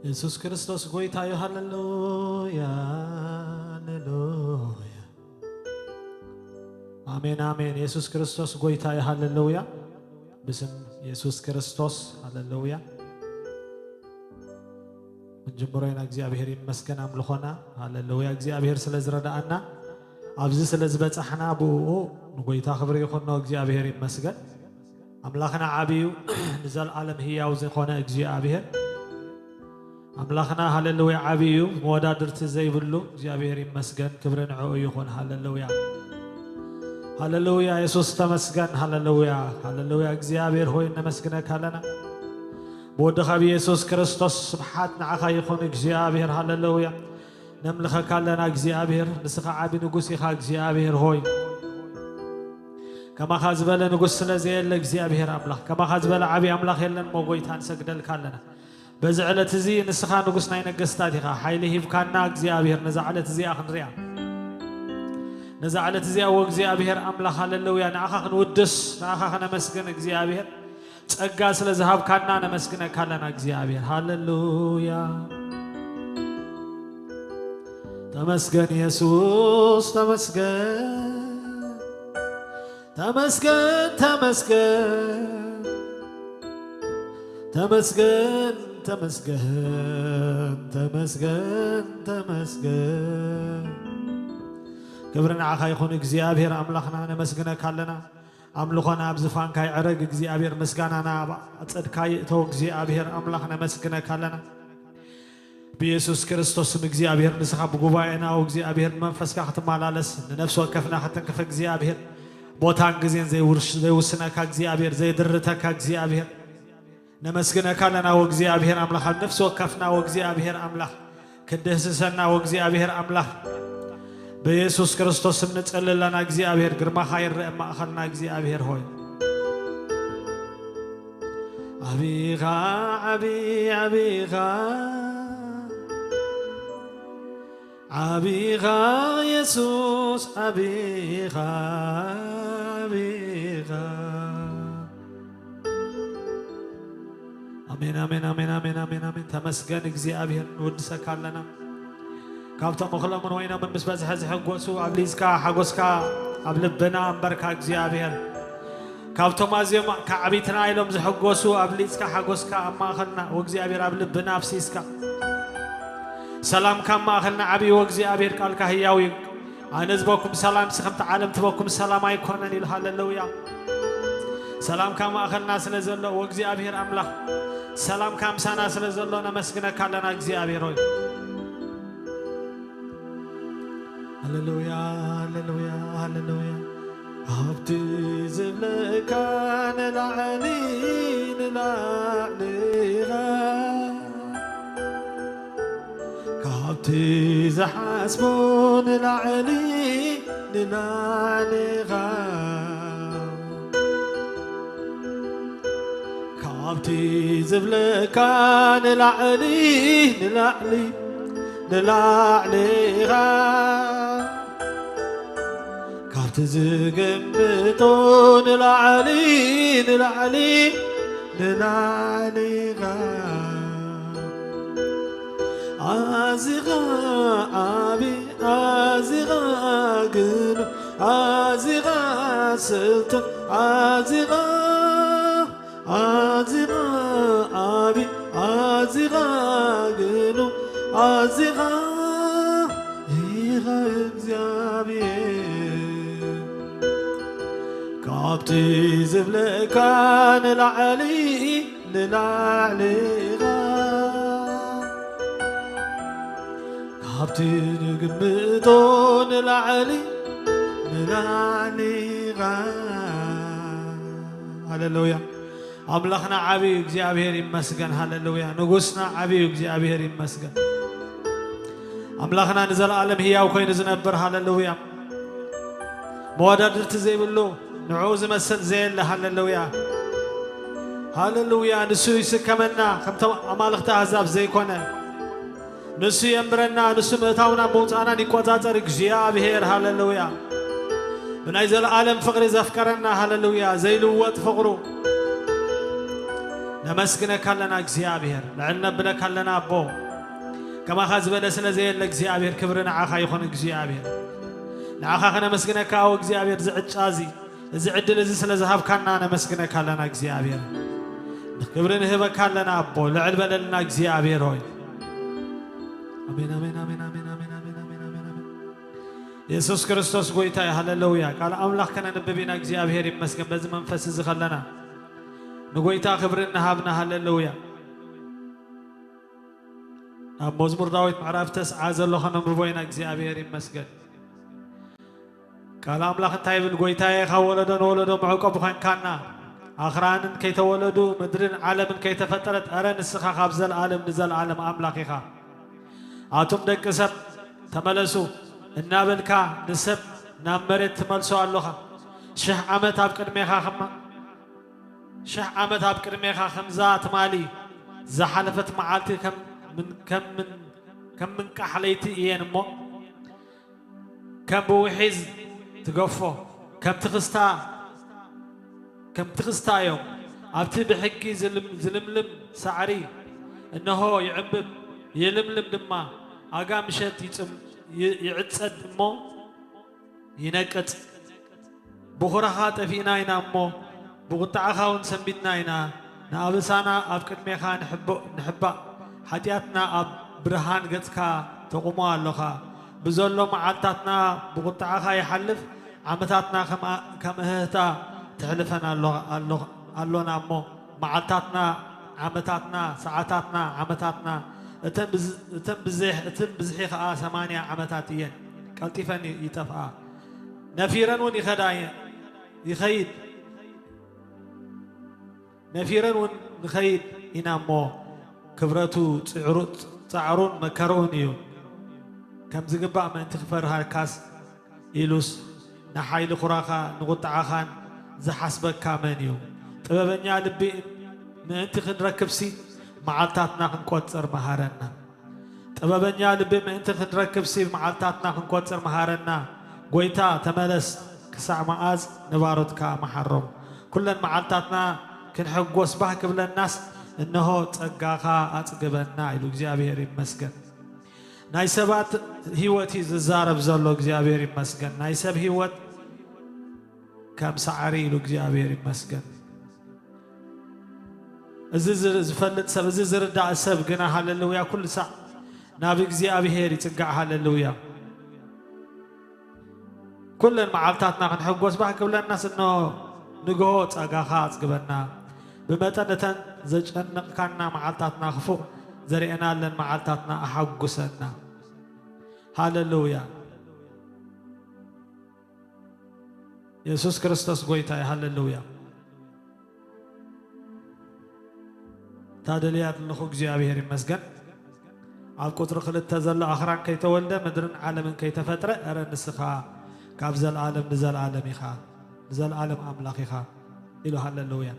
የሱስ ክርስቶስ ጎይታ እዩ። ሃሌሉያ፣ ሃሌሉያ። ኣሜን፣ ኣሜን። የሱስ ክርስቶስ ጎይታ እዩ። ሃሌሉያ። ብስም የሱስ ክርስቶስ፣ ሃሌሉያ። ክንጅምሮ ኢና። እግዚኣብሔር ይመስገን ኣምልኾና። ሃሌሉያ። እግዚኣብሔር ስለ ዝረዳኣና፣ ኣብዚ ስለ ዝበጻሕና ብእኡ ንጎይታ ክብሪ ይኹኖ። እግዚኣብሔር ይመስገን። ኣምላኽና ዓቢ እዩ። ንዘለኣለም ህያው ዝኾነ እግዚኣብሔር ኣምላኽና፣ ሃሌሉያ፣ ዓቢ እዩ። መወዳድርቲ ዘይብሉ እግዚኣብሔር ይመስገን። ክብሪ ንዕኡ ይኹን። ሃሌሉያ፣ ሃሌሉያ። የሱስ ተመስገን። ሃሌሉያ፣ ሃሌሉያ። እግዚኣብሔር ሆይ፣ ነመስግነካ ኣለና። ብወድኻ ብየሱስ ክርስቶስ ስብሓት ንዓኻ ይኹን እግዚኣብሔር። ሃሌሉያ። ነምልኸካ ኣለና እግዚኣብሔር። ንስኻ ዓቢ ንጉስ ኢኻ እግዚኣብሔር ሆይ። ከማኻ ዝበለ ንጉስ ስለ ዘየለ እግዚኣብሔር ኣምላኽ፣ ከማኻ ዝበለ ዓቢ ኣምላኽ የለን እሞ ጎይታ፣ ንሰግደልካ ኣለና። በዚ ዕለት እዚ ንስኻ ንጉስ ናይ ነገስታት ኢኻ። ሓይሊ ሂብካና እግዚኣብሔር፣ ነዛ ዕለት እዚኣ ክንሪኣ፣ ነዛ ዕለት እዚኣ ወ እግዚኣብሔር ኣምላኽ፣ ሃሌሉያ፣ ንኣኻ ክንውድስ፣ ንኣኻ ክነመስግን እግዚኣብሔር፣ ጸጋ ስለ ዝሃብካና ነመስግነካ ኣለና እግዚኣብሔር። ሃሌሉያ። ተመስገን የሱስ፣ ተመስገን፣ ተመስገን፣ ተመስገን፣ ተመስገን፣ ተመስገን፣ ተመስገን። ክብሪ ንዓኻ ይኹን እግዚኣብሔር ኣምላኽና፣ ነመስግነካ ኣለና። ኣምልኾና ኣብ ዝፋንካ ይዕረግ እግዚኣብሔር፣ ምስጋናና ኣብ ኣጸድካ ይእተው እግዚኣብሔር ኣምላኽ፣ ነመስግነካ ኣለና። ብየሱስ ክርስቶስ ስም እግዚኣብሔር፣ ንስኻ ብጉባኤና፣ ኦ እግዚኣብሔር፣ ብመንፈስካ ክትመላለስ፣ ንነፍሲ ወከፍና ክትንክፍ እግዚኣብሔር፣ ቦታን ግዜን ዘይውርሽ-፣ ዘይውስነካ እግዚኣብሔር፣ ዘይድርተካ እግዚኣብሔር፣ ነመስግነካ ኣለና። ኦ እግዚኣብሔር ኣምላኽ፣ ኣብ ነፍሲ ወከፍና፣ ኦ እግዚኣብሔር ኣምላኽ፣ ክትድህስሰና፣ ኦ እግዚኣብሔር ኣምላኽ፣ ብየሱስ ክርስቶስ ስም ንጸሊ ኣለና። እግዚኣብሔር፣ ግርማኻ ይረአ ኣብ ማእኸልና እግዚኣብሔር ሆይ። ዓቢኻ፣ ዓቢ፣ ዓቢኻ፣ ዓቢኻ የሱስ፣ ዓቢኻ፣ ዓቢኻ። ኣሜን፣ ኣሜን፣ ኣሜን፣ ኣሜን፣ ኣሜን፣ ኣሜን። ተመስገን እግዚኣብሔር፣ ንውድሰካ ኣለና። ካብቶም እኽሎምን ወይኖምን ምስ በዝሐ ዝሕጎሱ ኣብሊጽካ ሓጎስካ ኣብ ልብና ኣንበርካ እግዚኣብሔር። ካብቶም ኣዝዮም ካዕቢትና ኢሎም ዝሕጎሱ ኣብሊጽካ ሓጎስካ ኣብ ማእኸልና ወእግዚኣብሔር ኣብ ልብና ኣፍሲስካ። ሰላምካ ኣብ ማእኸልና ዓብዪ ወእግዚኣብሔር፣ ቃልካ ህያው እዩ። ኣነ ዝበኩም ሰላም፣ ንስኹም እቲ ዓለም ትበኩም ሰላም ኣይኮነን ኢሉ። ሃሌሉያ። ሰላምካ ማእኸልና ስለ ዘሎ ወእግዚኣብሔር ኣምላኽ፣ ሰላምካ ምሳና ስለ ዘሎ ነመስግነካ ኣለና እግዚኣብሔር ሆይ። ሃሌሉያ፣ ሃሌሉያ፣ ሃሌሉያ። ኣብቲ ዝብለካ ንላዕሊ፣ ንላዕሊ ኢኻ። ካብቲ ዝሓስቦ ንላዕሊ፣ ንላዕሊ ኢኻ። ካብቲ ዝብለካ ንላዕሊ፣ ንላዕሊ፣ ንላዕሊ ኢኻ። ካብቲ ዝግምቶ ንላዕሊ፣ ንላዕሊ፣ ንላዕሊ ኢኻ። ኣዚኻ ዓቢ፣ ኣዚኻ ግኑን፣ ኣዚኻ ስልጡን፣ ኣዚኻ፣ ኣዚኻ ዓቢ፣ ኣዚኻ ግኑን፣ ኣዚኻ ኢኻ እግዚኣብሔር። ካብቲ ዝብለካ ንላዕሊ፣ ንላዕሊ ኢኻ። ካብቲ ንግምቶ ንላዕሊ፣ ንላዕሊ ኢኻ። ሃሌሉያ። ኣምላኽና ዓብዪ እዩ፣ እግዚኣብሔር ይመስገን። ሃሌሉያ። ንጉስና ዓብዪ እዩ፣ እግዚኣብሔር ይመስገን። ኣምላኽና ንዘለኣለም ህያው ኮይኑ ዝነብር፣ ሃሌሉያ። መወዳድርቲ ዘይብሉ፣ ንዕኡ ዝመስል ዘየለ፣ ሃሌሉያ። ሃሌሉያ። ንሱ ይስከመና፣ ከምቶም ኣማልኽቲ ኣህዛብ ዘይኮነ። ንሱ የንብረና፣ ንሱ ምእታውና ምውፃእናን ይቆፃፀር። እግዚኣብሔር፣ ሃሌሉያ። ብናይ ዘለኣለም ፍቕሪ ዘፍቀረና፣ ሃሌሉያ። ዘይልወጥ ፍቕሩ። ነመስግነካ ኣለና እግዚኣብሔር፣ ልዕል ነብለካ ኣለና ኣቦ። ከማኻ ዝበለ ስለ ዘየለ እግዚኣብሔር፣ ክብሪ ንዓኻ ይኹን እግዚኣብሔር። ንዓኻ ከነመስግነካ ኣቦ እግዚኣብሔር፣ እዚ ዕጫ እዚ፣ እዚ ዕድል እዚ ስለ ዝሃብካና ነመስግነካ ኣለና እግዚኣብሔር። ክብሪ ንህበካ ኣለና ኣቦ፣ ልዕል በለልና እግዚኣብሔር ሆይ። ኣሜን፣ ኣሜን፣ ኣሜን፣ ኣሜን፣ ኣሜን፣ ኣሜን፣ ኣሜን፣ ኣሜን፣ ኣሜን። የሱስ ክርስቶስ ጎይታ እዩ። ሃሌሉያ። ቃል ኣምላኽ ከነንብብ ኢና። እግዚኣብሔር ይመስገን። በዚ መንፈስ እዚ ከለና ንጎይታ ክብሪ እናሃብና፣ ሃሌሉያ። ኣብ መዝሙር ዳዊት ምዕራፍ ተስዓ ዘሎ ከነንብቦ ኢና። እግዚኣብሔር ይመስገን። ቃል ኣምላኽ እንታይ ይብል? ጎይታዬ፣ ካብ ወለዶ ንወለዶ መዕቆቢ ኾንካና። ኣኽራንን ከይተወለዱ፣ ምድርን ዓለምን ከይተፈጠረት፣ ኣረ ንስኻ ካብ ዘለኣለም ንዘለኣለም ኣምላኽ ኢኻ። ኣቱም ደቂ ሰብ፣ ተመለሱ እናበልካ ንሰብ ናብ መሬት ትመልሶ ኣሎኻ። ሽሕ ዓመት ኣብ ቅድሜኻ ኸማ-፣ ሽሕ ዓመት ኣብ ቅድሜኻ ከምዛ ትማሊ ዝሓለፈት መዓልቲ ከም ምን-፣ ከም ምን-፣ ከም ምንቃሕ ለይቲ እየን እሞ፣ ከም ብውሒዝ ትገፎ፣ ከም ትኽስታ፣ ከም ትኽስታ እዮም። ኣብቲ ብሕጊ ዝልም-፣ ዝልምልም ሳዕሪ፣ እንሆ፣ ይዕምብብ፣ ይልምልም ድማ፣ ኣጋ ምሸት ይጽም-፣ ይ-፣ ይዕጸድ እሞ ይነቅጽ። ብኹራኻ ጠፊእና ኢና እሞ፣ ብቁጥዓኻ እውን ሰንቢድና ኢና። ንኣበሳና ኣብ ቅድሜኻ ንሕቦ-፣ ንሕባእ፣ ሓጢኣትና ኣብ ብርሃን ገጽካ ተቑሞ ኣሎኻ። ብዘሎ መዓልታትና ብቁጥዓኻ ይሓልፍ፣ ዓመታትና ከም ኣ-፣ ከም እህህታ ትሕልፈን ኣሎ-፣ ኣሎ-፣ ኣሎና እሞ፣ መዓልታትና፣ ዓመታትና፣ ሰዓታትና፣ ዓመታትና፣ እተን ብዝ-፣ እተን ብዝሕ-፣ እተን ብዝሒ ኸኣ ሰማንያ ዓመታት እየን፣ ቀልጢፈን ይ-፣ ይጠፍኣ። ነፊረን እውን ይኸዳ እየ-፣ ይኸይድ፣ ነፊረን እውን ንኸይድ ኢና እሞ፣ ክብረቱ ጽዕሩ-፣ ጻዕሩን መከርኡን እዩ። ከም ዝግባእ ምእንቲ ክፈርሃካስ ኢሉስ ንሓይሊ ኹራኻ ንቑጥዓኻን ዝሓስበካ መን እዩ? ጥበበኛ ልቢ ምእንቲ ክንረክብሲ፣ መዓልታትና ክንቆጽር መሃረና። ጥበበኛ ልቢ ምእንቲ ክንረክብሲ፣ መዓልታትና ክንቆጽር መሃረና። ጐይታ፣ ተመለስ፣ ክሳዕ መኣዝ ንባሮትካ መሓሮም? ኵለን መዓልታትና ክንሕጐስ ባህ ክብለናስ፣ እንሆ፣ ጸጋኻ ኣጽግበና ኢሉ። እግዚኣብሔር ይመስገን። ናይ ሰባት ህይወት እዩ ዝዛረብ ዘሎ። እግዚኣብሔር ይመስገን። ናይ ሰብ ህይወት ከም ሳዕሪ ኢሉ። እግዚኣብሔር ይመስገን። እዚ ዝ-፣ ዝፈልጥ ሰብ፣ እዚ ዝርዳእ ሰብ ግና፣ ሃሌሉያ፣ ኩሉ ሳዕ ናብ እግዚኣብሔር ይጽጋዕ። ሃሌሉያ። ኩለን መዓልታትና ክንሕጎስ ባህ ክብለናስ፣ እንሆ፣ ንግሆ ጸጋኻ ኣጽግበና። ብመጠን እተን ዘጨንቕካና መዓልታትና፣ ክፉእ ዘርእናለን መዓልታትና ኣሓጉሰና። ሃሌሉያ። የሱስ ክርስቶስ ጐይታ እዩ። ሃሌሉያ። እታ ደልያ ዘለኹ እግዚኣብሔር ይመስገን። ኣብ ቁጽሪ ክልተ ዘሎ ኣኽራን ከይተወልደ ምድርን ዓለምን ከይተፈጥረ፣ እረ ንስኻ ካብ ዘለኣለም ንዘለኣለም ኢኻ፣ ንዘለኣለም ኣምላኽ ኢኻ ኢሉ። ሃሌሉያ።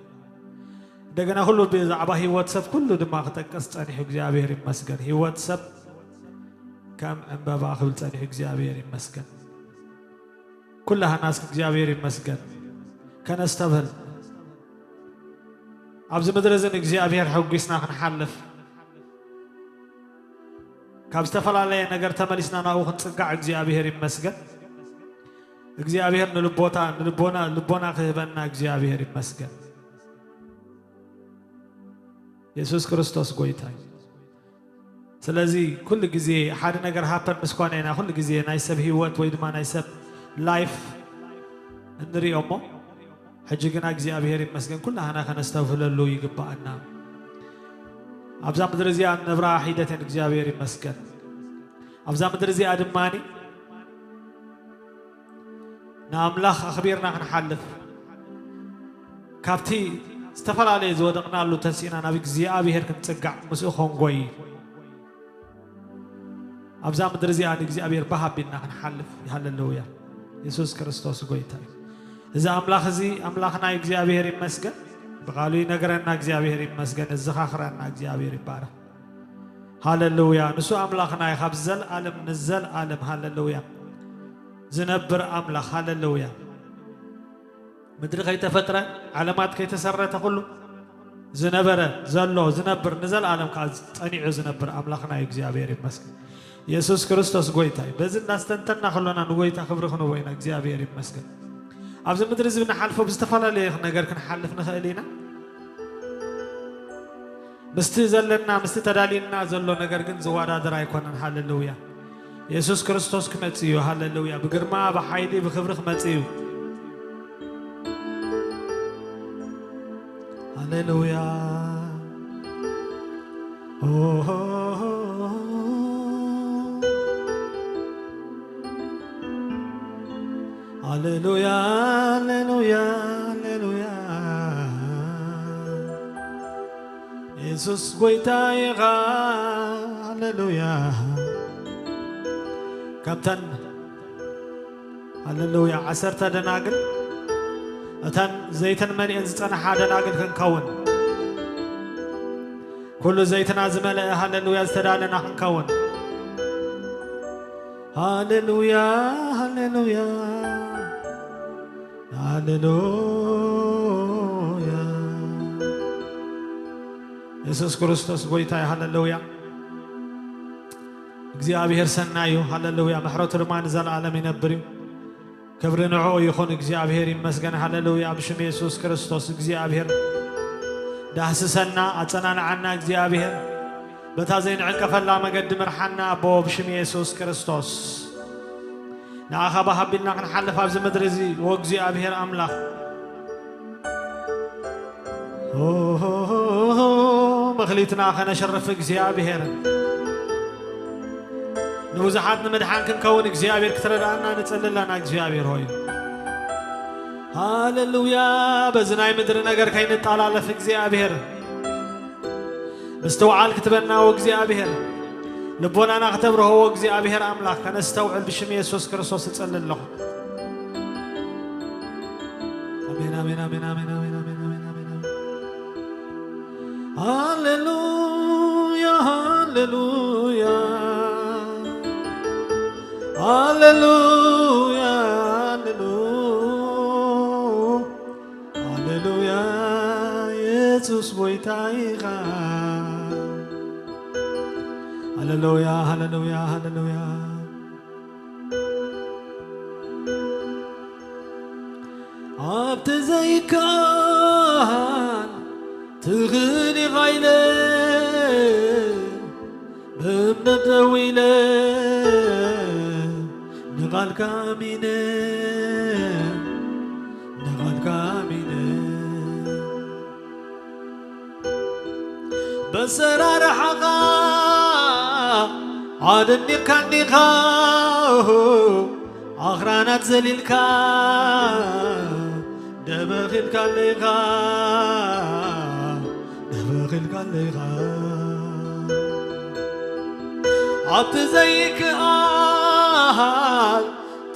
እንደገና ኩሉ ብዛዕባ ህይወት ሰብ ኩሉ ድማ ክጠቅስ ጸኒሑ፣ እግዚኣብሔር ይመስገን። ህይወት ሰብ ከም ዕምበባ ክብል ጸኒሑ፣ እግዚኣብሔር ይመስገን። ኩላህና እስኪ እግዚኣብሔር ይመስገን ከነስተብህል፣ ኣብዚ ምድሪ እዚ ንእግዚኣብሔር ሕጒስና ክንሓልፍ፣ ካብ ዝተፈላለየ ነገር ተመሊስና ናብኡ ክንጽጋዕ እግዚኣብሔር ይመስገን። እግዚኣብሔር ንልቦታ-፣ ንልቦና፣ ልቦና ክህበና እግዚኣብሔር ይመስገን። የሱስ ክርስቶስ ጐይታ እዩ። ስለዚ ኩሉ ግዜ ሓደ ነገር ሃፐን ምስ ኮነ ኢና ኩሉ ግዜ ናይ ሰብ ህይወት ወይ ድማ ናይ ሰብ ላይፍ እንሪኦ እሞ፣ ሕጂ ግና እግዚኣብሔር ይመስገን ኩላህና ከነስተብህለሉ ይግባኣና። ኣብዛ ምድሪ እዚኣ ንነብራ ሒደት እየን፣ እግዚኣብሔር ይመስገን። ኣብዛ ምድሪ እዚኣ ድማኒ ንኣምላኽ ኣኽቢርና ክንሓልፍ፣ ካብቲ ዝተፈላለየ ዝወደቕናሉ ተንሲእና ናብ እግዚኣብሔር ክንጽጋዕ፣ ምስኡ ክንጎይ፣ ኣብዛ ምድሪ እዚኣ ንእግዚኣብሔር ባህ ኣቢልና ክንሓልፍ። ሃሌሉያ። የሱስ ክርስቶስ ጐይታ እዩ። እዚ ኣምላኽ እዚ ኣምላኽና እዩ፣ እግዚኣብሔር ይመስገን። ብቓሉ ይነግረና፣ እግዚኣብሔር ይመስገን። እዘኻኽረና፣ እግዚኣብሔር ይባረኽ። ሃሌሉያ። ንሱ ኣምላኽና እዩ፣ ካብ ዘልኣለም ንዘልኣለም፣ ሃሌሉያ፣ ዝነብር ኣምላኽ። ሃሌሉያ። ምድሪ ከይተፈጥረ፣ ዓለማት ከይተሰረተ፣ ኩሉ ዝነበረ፣ ዘሎ፣ ዝነብር፣ ንዘለኣለም ከኣ ጸኒዑ ዝነብር ኣምላኽና እዩ። እግዚኣብሔር ይመስገን። የሱስ ክርስቶስ ጎይታ እዩ። በዚ እናስተንተና ከሎና ንጎይታ ክብሪ ክንቦ ኢና። እግዚኣብሔር ይመስገን። ኣብዚ ምድሪ እዚ ብንሓልፎ ብዝተፈላለየ ነገር ክንሓልፍ ንኽእል ኢና። ምስቲ ዘለና፣ ምስቲ ተዳልዩና ዘሎ ነገር ግን ዝወዳደር ኣይኮነን። ሃሌሉያ። የሱስ ክርስቶስ ክመጽእ እዩ። ሃሌሉያ። ብግርማ፣ ብሓይሊ፣ ብክብሪ ክመጽእ እዩ። ሃሌሉያ። ኦሆ። ሃሌሉያ፣ ሃሌሉያ፣ ሃሌሉያ። የሱስ ጎይታ ኢኻ። ሃሌሉያ። ካብተን፣ ሃሌሉያ፣ ዓሰርተ ደናግል፣ እተን ዘይተን መሊኤን ዝጸንሓ ደናግል ክንከውን፣ ኩሉ ዘይትና ዝመልአ፣ ሃሌሉያ፣ ዝተዳለና ክንከውን። ሃሌሉያ፣ ሃሌሉያ፣ ሃሌሉያ። የሱስ ክርስቶስ ጎይታ እዩ። ሃሌሉያ። እግዚኣብሔር ሰናይ እዩ። ሃሌሉያ። ምሕረቱ ድማ ንዘለኣለም ይነብር እዩ። ክብሪ ንዕኡ ይኹን። እግዚኣብሔር ይመስገን። ሃሌሉያ። ብሽም የሱስ ክርስቶስ እግዚኣብሔር ዳህስሰና፣ ኣጸናንዓና። እግዚኣብሔር በታ ዘይንዕንቀፈላ መገዲ ምርሓና ኣቦ ብሽም የሱስ ክርስቶስ። ንኣኻ ባህ ኣቢልና ክንሓልፍ ኣብዚ ምድሪ እዚ፣ ወእግዚኣብሔር ኣምላኽ፣ መኽሊትና ከነሸርፍ እግዚኣብሔር፣ ንብዙሓት ንምድሓን ክንከውን እግዚኣብሔር ክትረድኣና ንጸሊ ኣለና። እግዚኣብሔር ሆይ፣ ሃሌሉያ። በዚ ናይ ምድሪ ነገር ከይንጠላለፍ እግዚኣብሔር፣ ምስትውዓል ክትበና ወእግዚኣብሔር፣ ልቦናና ክተብርሆ ወእግዚኣብሔር ኣምላኽ፣ ከነስተውዕል ብሽም የሱስ ክርስቶስ እጸሊ ኣለኹ። ኣሜን፣ ኣሜን፣ ኣሜን፣ ኣሜን፣ ኣሜን፣ ኣሜን፣ ኣሜን፣ ኣሜን፣ ኣሜን። ሃሌሉያ፣ ሃሌሉያ፣ ሃሌሉያ፣ ሃሌሉያ። ሃሌሉያ፣ የሱስ ጎይታ ኢኻ። ሃሌሉያ፣ ሃሌሉያ፣ ሃሌሉያ። ኣብቲ ዘይከኣል ትኽእል ኢኻ ኢለ ብእምነት ደው ኢለ ንቓልካ ኣሚነ፣ ንቓልካ ኣሚነ። በሰራርሓኻ ኣደኒቕካኒ ኢኻ፣ ኣኽራናት ዘሊልካ ደበኺልካ ኣለኻ፣ ደበኺልካ ኣለኻ። ኣብቲ ዘይከኣል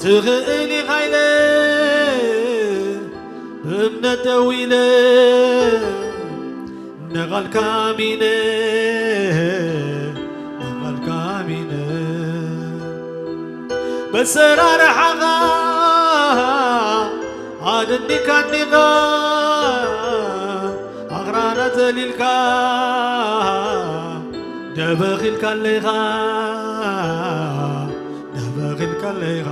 ትኽእል ኢኻ ኢለ ብእምነት ደው ኢለ ንቓልካ ኣሚነ፣ ንቓልካ ኣሚነ። በሰራርሓኻ ኣደኒኻኒ ኢኻ፣ ኣኽራናት ዘሊልካ ደበኺልካ ኣለኻ፣ ደበኺልካ ኣለኻ።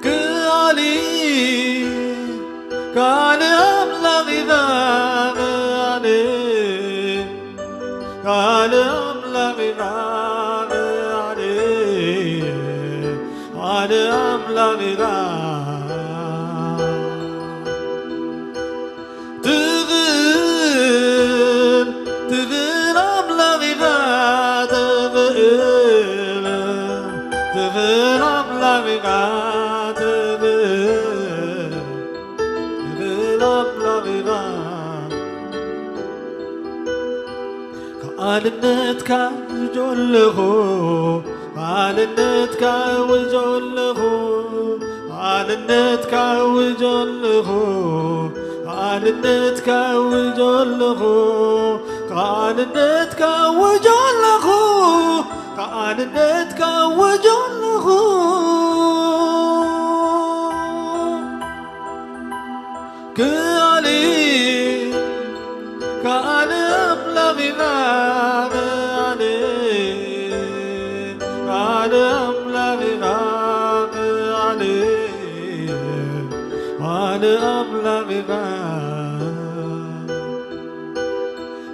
ክኣሊ ካልእ ኣምላኽ ኢኻ፣ ክኣሊ ካልእ ኣምላኽ ኢኻ፣ ክኣሊ ካልእ ኣምላኽ ኢኻ። ትኽእል፣ ትኽእል ኣምላኽ ኢኻ፣ ትኽእል፣ ትኽእል ኣምላኽ ኢኻ፣ ትኽእል፣ ትኽእል ኣምላኽ ኢኻ። ከኣልነትካ ውጆ ኣለኹ፣ ከኣልነትካ ውጆ ኣለኹ፣ ከኣልነትካ ውጆ ኣለኹ፣ ከኣልነትካ ውጆ ኣለኹ፣ ከኣልነትካ ውጆ ኣለኹ፣ ከኣልነትካ ውጆ ኣለኹ። ክኣ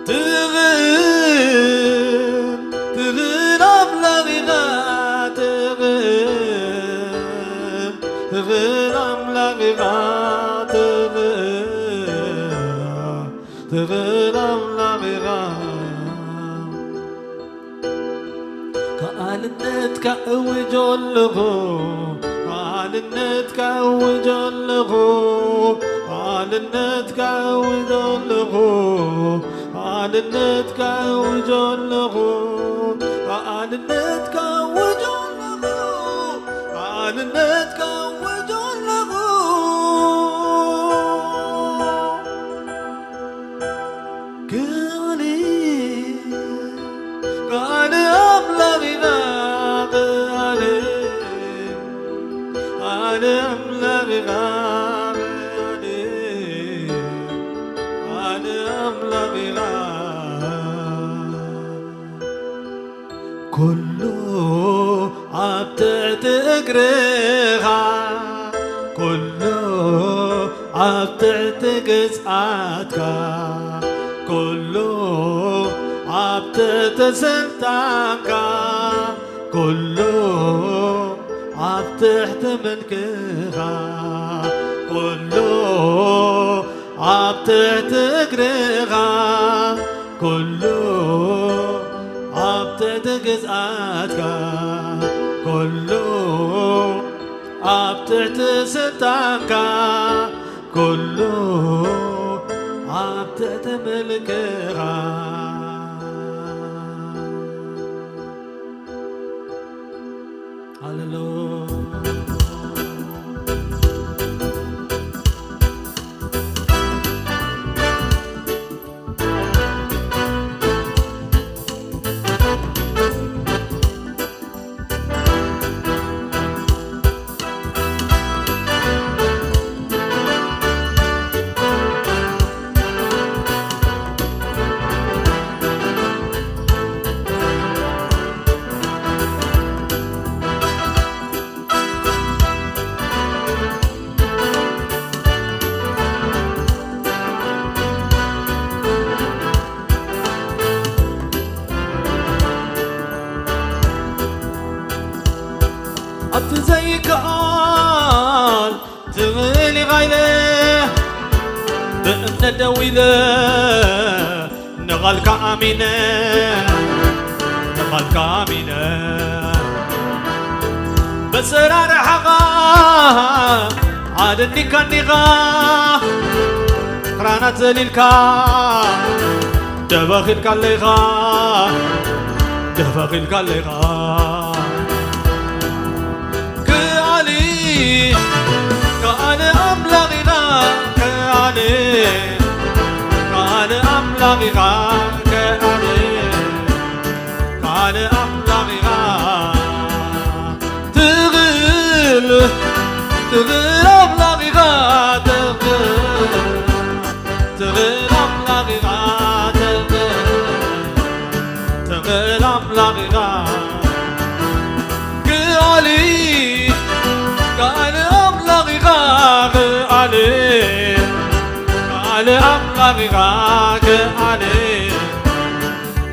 ትኽእል፣ ትኽእል ኣምላኽ ኢኻ፣ ትኽእል፣ ትኽእል ኣምላኽ ኢኻ፣ ትኽእል፣ ትኽእል ኣምላኽ ኢኻ። ከኣልነትካ እውጅ ኣለኹ፣ ከኣልነትካ እውጅ ኣለኹ፣ ከኣልነትካ እውጅ ኣለኹ፣ ከኣልነትካ እውጅ ኣለኹ፣ ከኣልነትካ እውጅ ኣለኹ፣ ከኣልነትካ እውጅ ኣለኹ። ክኣሊ፣ ክኣሊ ኣምላኽ ኢኻ፣ ክኣሊ፣ ክኣሊ ኣምላኽ ኢኻ፣ ክኣሊ፣ ክኣሊ ኣምላኽ ኢኻ። ኩሉ ኣብ ትሕቲ እግርኻ፣ ኩሉ ኣብ ትሕቲ ግዝኣትካ፣ ኩሉ ኣብ ትሕቲ ስልጣንካ፣ ኩሉ ኣብ ትሕቲ ምልክኻ፣ ኩሉ ኣብ ትሕቲ እግርኻ፣ ኩሉ ኣብ ትሕቲ ግዝኣትካ፣ ኩሉ ኣብ ትሕቲ ስልጣንካ፣ ኩሉ ኣብ ትሕቲ ምልክኻ። ሃሌሉያ። ኣብቲ ዘይከኣል ትኽእል ኢኻ ኢለ ብእምነት ደው ኢለ ንቓልካ ኣሚነ፣ ንቓልካ ኣሚነ። በሰራርሓኻ ኣደኒካኒኻ ክራናት ዘሊልካ ደበኺልካ ኣለኻ፣ ደበኺልካ ኣለኻ። ክኣሊ፣ ክኣሊ ኣምላኽ ኢኻ፣ ክኣሊ፣ ክኣሊ ኣምላኽ ኢኻ፣ ክኣሊ፣ ክኣሊ ኣምላኽ ኢኻ። ትኽእል፣ ትኽእል ኣምላኽ ኢኻ፣ ትኽእል፣ ትኽእል ኣምላኽ ኢኻ፣ ትኽእል፣ ትኽእል ኣምላኽ ኢኻ። ክኣሊ፣ ክኣሊ ኣምላኽ ኢኻ፣ ክኣሊ፣ ክኣሊ ኣምላኽ ኢኻ፣ ክኣሊ፣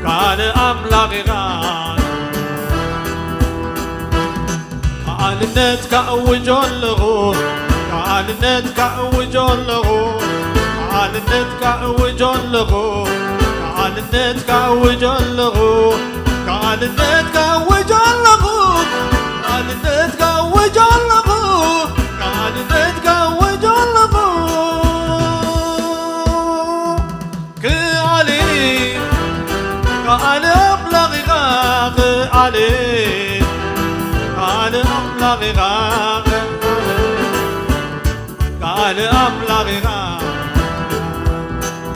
ክኣሊ ኣምላኽ ኢኻ። ክኣልነትካ እውጆ ኣለኹ፣ ክኣልነትካ እውጆ ኣለኹ፣ ክኣልነትካ እውጆ ኣለኹ፣ ክኣልነትካ እውጆ ኣለኹ፣ ክኣልነትካ እውጆ ኣለኹ፣ ክኣልነትካ እውጆ ኣለኹ፣ ክኣልነትካ እውጆ ኣለኹ። ክኣሊ፣ ክኣሊ ኣምላኽ ኢኻ፣ ክኣሊ፣ ክኣሊ ኣምላኽ ኢኻ፣ ክኣሊ፣ ክኣሊ ኣምላኽ ኢኻ።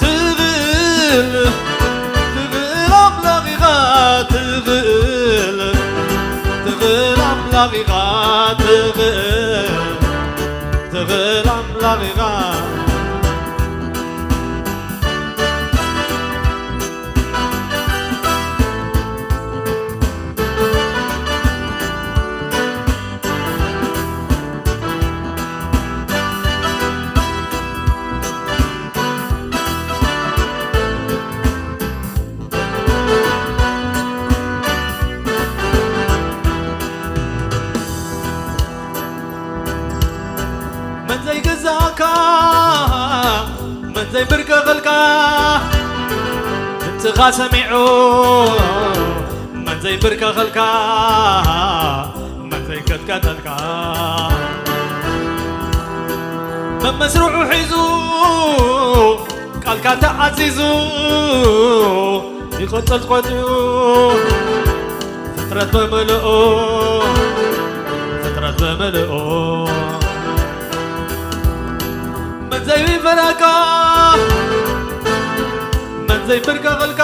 ትኽእል፣ ትኽእል ኣምላኽ ኢኻ፣ ትኽእል፣ ትኽእል ኣምላኽ ኢኻ፣ ትኽእል፣ ትኽእል ኣምላኽ ኢኻ። ድምፅኻ ሰሚዑ መን ዘይብርከኸልካ፣ መን ዘይከትከተልካ፣ መመስርዑ ሒዙ ቃልካ ተኣዚዙ ይቕጽል ቆጽዩ ፍጥረት ብምልኦ፣ ፍጥረት ብምልኦ መን ዘይፈራካ፣ መን ዘይብርከኸልካ፣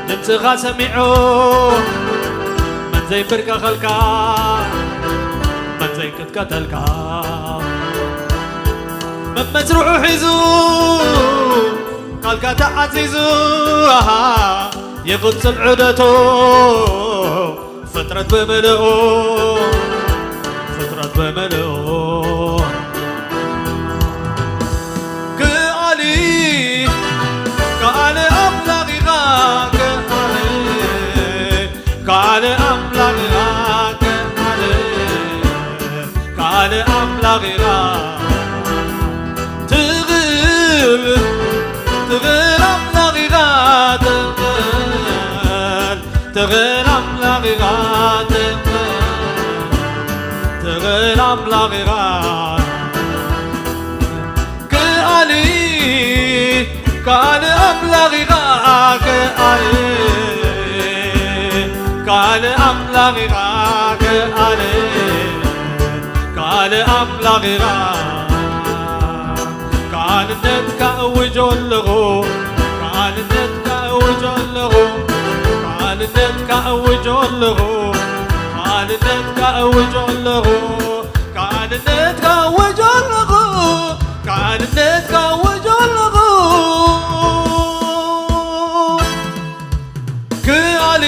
ድምፅኻ ሰሚዑ መን ዘይብርከኸልካ፣ መን ዘይቅጥቀጠልካ፣ መመስርዑ ሒዙ ቃልካ ተዓዚዙ፣ ኣሃ፣ ይቕጽል ዑደቱ። ፍጥረት ብምልኦ፣ ፍጥረት ብምልኦ። ክኣሊ፣ ክኣሊ ኣምላኽ ኢኻ፣ ክኣሊ፣ ክኣሊ ኣምላኽ ኢኻ፣ ክኣሊ፣ ክኣሊ ኣምላኽ ኢኻ። ትኽል፣ ትኽል ኣምላኽ ኢኻ፣ ትኽል። ትኽል ኣምላኽ ኢኻ፣ ትኽል፣ ትኽል ኣምላኽ ኢኻ። ክኣሊ፣ ክኣሊ ኣምላኽ ኢኻ፣ ክኣሊ፣ ክኣሊ ኣምላኽ ኢኻ፣ ክኣሊ፣ ክኣሊ ኣምላኽ ኢኻ። ክኣልነትካ እውጆ ኣለኹ፣ ክኣልነትካ እውጆ ኣለኹ፣ ክኣልነትካ እውጆ ኣለኹ፣ ክኣልነትካ እውጆ ኣለኹ፣ ክኣልነትካ እውጆ ኣለኹ፣ ክኣልነትካ እውጆ ኣለኹ። ክኣሊ፣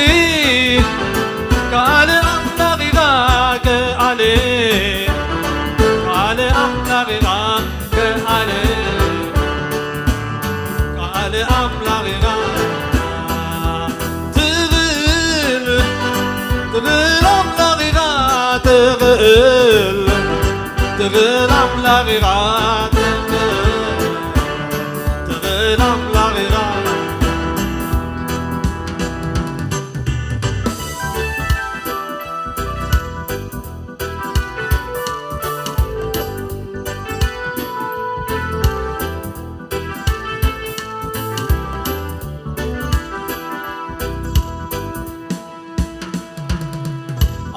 ክኣሊ ኣምላኽ ኢኻ፣ ክኣሊ፣ ክኣሊ ኣምላኽ ኢኻ፣ ክኣሊ፣ ክኣሊ ኣምላኽ ኢኻ። ትኽእል፣ ትኽእል ኣምላኽ ኢኻ፣ ትኽእል፣ ትኽእል ኣምላኽ ኢኻ፣ ትኽእል፣ ትኽእል ኣምላኽ ኢኻ።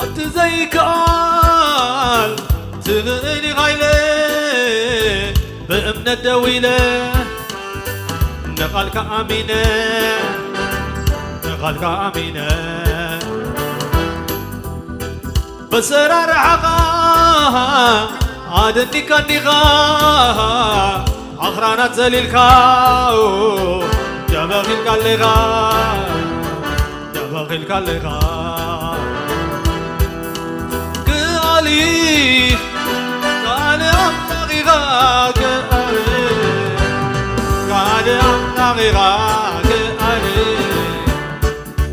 ኣብቲ ዘይከኣል ትኽእል ኢኻ ኢለ ብእምነት ደው ኢለ ንቓልካ ኣሚነ፣ ንቓልካ ኣሚነ። በሰራርሓኻ ኣደኒካ እንዲኻ ኣኽራናት ዘሊልካ ደበኺልካ ኣለኻ፣ ደበኺልካ ኣለኻ። ክኣሊ፣ ክኣሊ ኣምላኽ ኢኻ፣ ክኣሊ፣ ክኣሊ ኣምላኽ ኢኻ፣ ክኣሊ።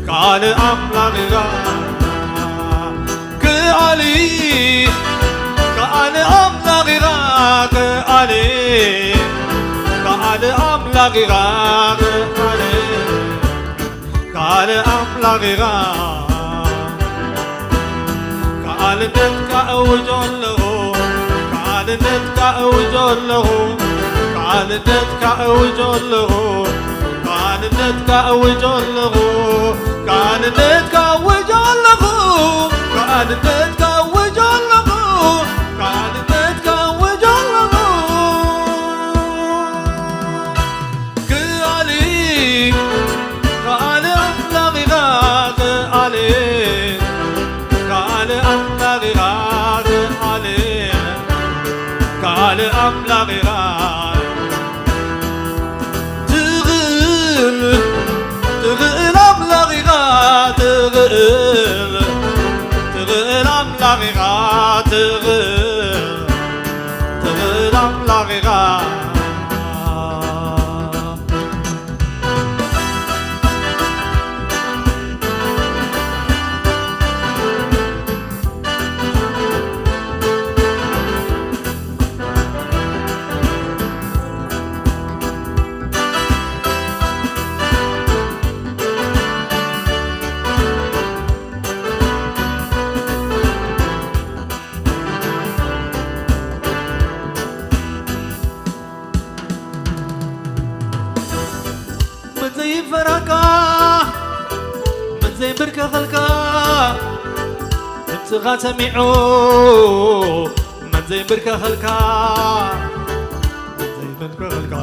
ክኣሊ ኣምላኽ ኢኻ። ክኣሊ፣ ክኣሊ ኣምላኽ ኢኻ። ክኣሊ፣ ክኣሊ ኣምላኽ ኢኻ። ክኣሊ፣ ክኣሊ ኣምላኽ ኢኻ። ክኣልነትካ እውጆ ኣለኹ፣ ክኣልነትካ እውጆ ኣለኹ፣ ክኣልነትካ እውጆ ኣለኹ፣ ክኣልነትካ እውጆ ኣለኹ፣ ክኣልነትካ እውጆ ኣለኹ፣ ክኣልነትካ እውጆ ኣለኹ፣ ክኣልነትካ እውጆ ኣለኹ። ክኣሊ፣ ክኣሊ ኣምላኽ ኢኻ፣ ክኣሊ፣ ክኣሊ ኣምላኽ ኢኻ፣ ክኣሊ፣ ክኣሊ ኣምላኽ ኢኻ። ትኽእል፣ ትኽእል ኣምላኽ ኢኻ፣ ትኽእል፣ ትኽእል ኣምላኽ ኸልካ ድምፅኻ ሰሚዑ መን ዘይንብርከኸልካ፣ መን ዘይንብርከኸልካ፣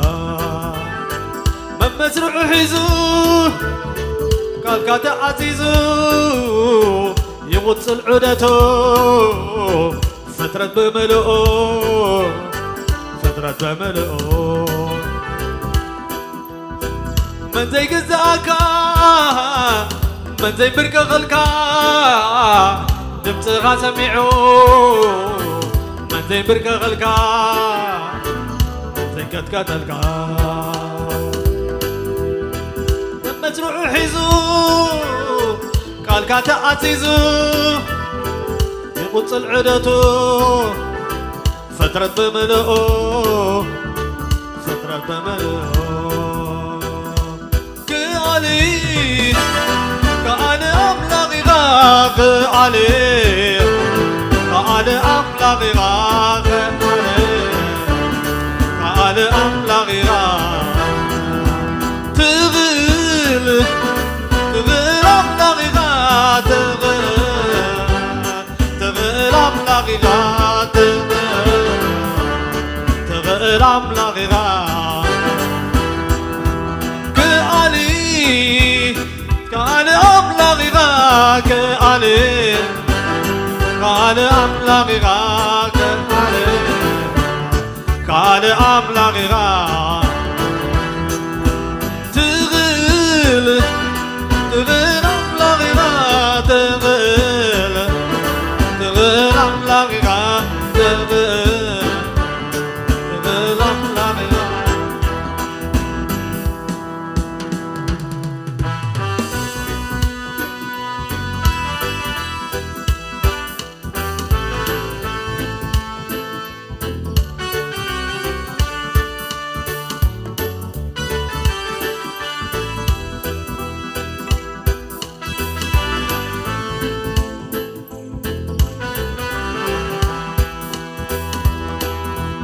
መመስርዑ ሒዙ ቃልካ ተኣዚዙ ይቕጽል ዑደቱ። ፍጥረት ብምልኦ፣ ፍጥረት ብምልኦ፣ መን ዘይግዝኣካ፣ መን ዘይንብርከኸልካ፣ ድምፅኻ ሰሚዑ መን ዘይንብርከኸልካ፣ መን ዘይንቀጥቀጠልካ፣ መመስርዑ ሒዙ ቃልካ ተኣዚዙ ይቕጽል ዑደቱ። ፍጥረት ብምልኦ፣ ፍጥረት ብምልኦ፣ ክኣሊ፣ ክኣሊ ኣምላኽ ኢኻ፣ ክኣሊ፣ ክኣሊ ኣምላኽ ኢኻ፣ ክኣሊ፣ ክኣሊ ኣምላኽ ኢኻ። ትኽእል፣ ትኽእል ኣምላኽ ኢኻ፣ ትኽእል። ትኽእል ኣምላኽ ኢኻ፣ ትኽእል፣ ትኽእል ኣምላኽ ኢኻ። ክኣሊ፣ ክኣሊ ኣምላኽ ኢኻ፣ ክኣሊ፣ ክኣሊ ኣምላኽ ኢኻ፣ ክኣሊ፣ ክኣሊ ኣምላኽ ኢኻ። ትኽእል፣ ትኽእል ኣምላኽ ኢኻ፣ ትኽእል፣ ትኽእል ኣምላኽ ኢኻ፣ ትኽእል፣ ትኽእል ኣምላኽ ኢኻ።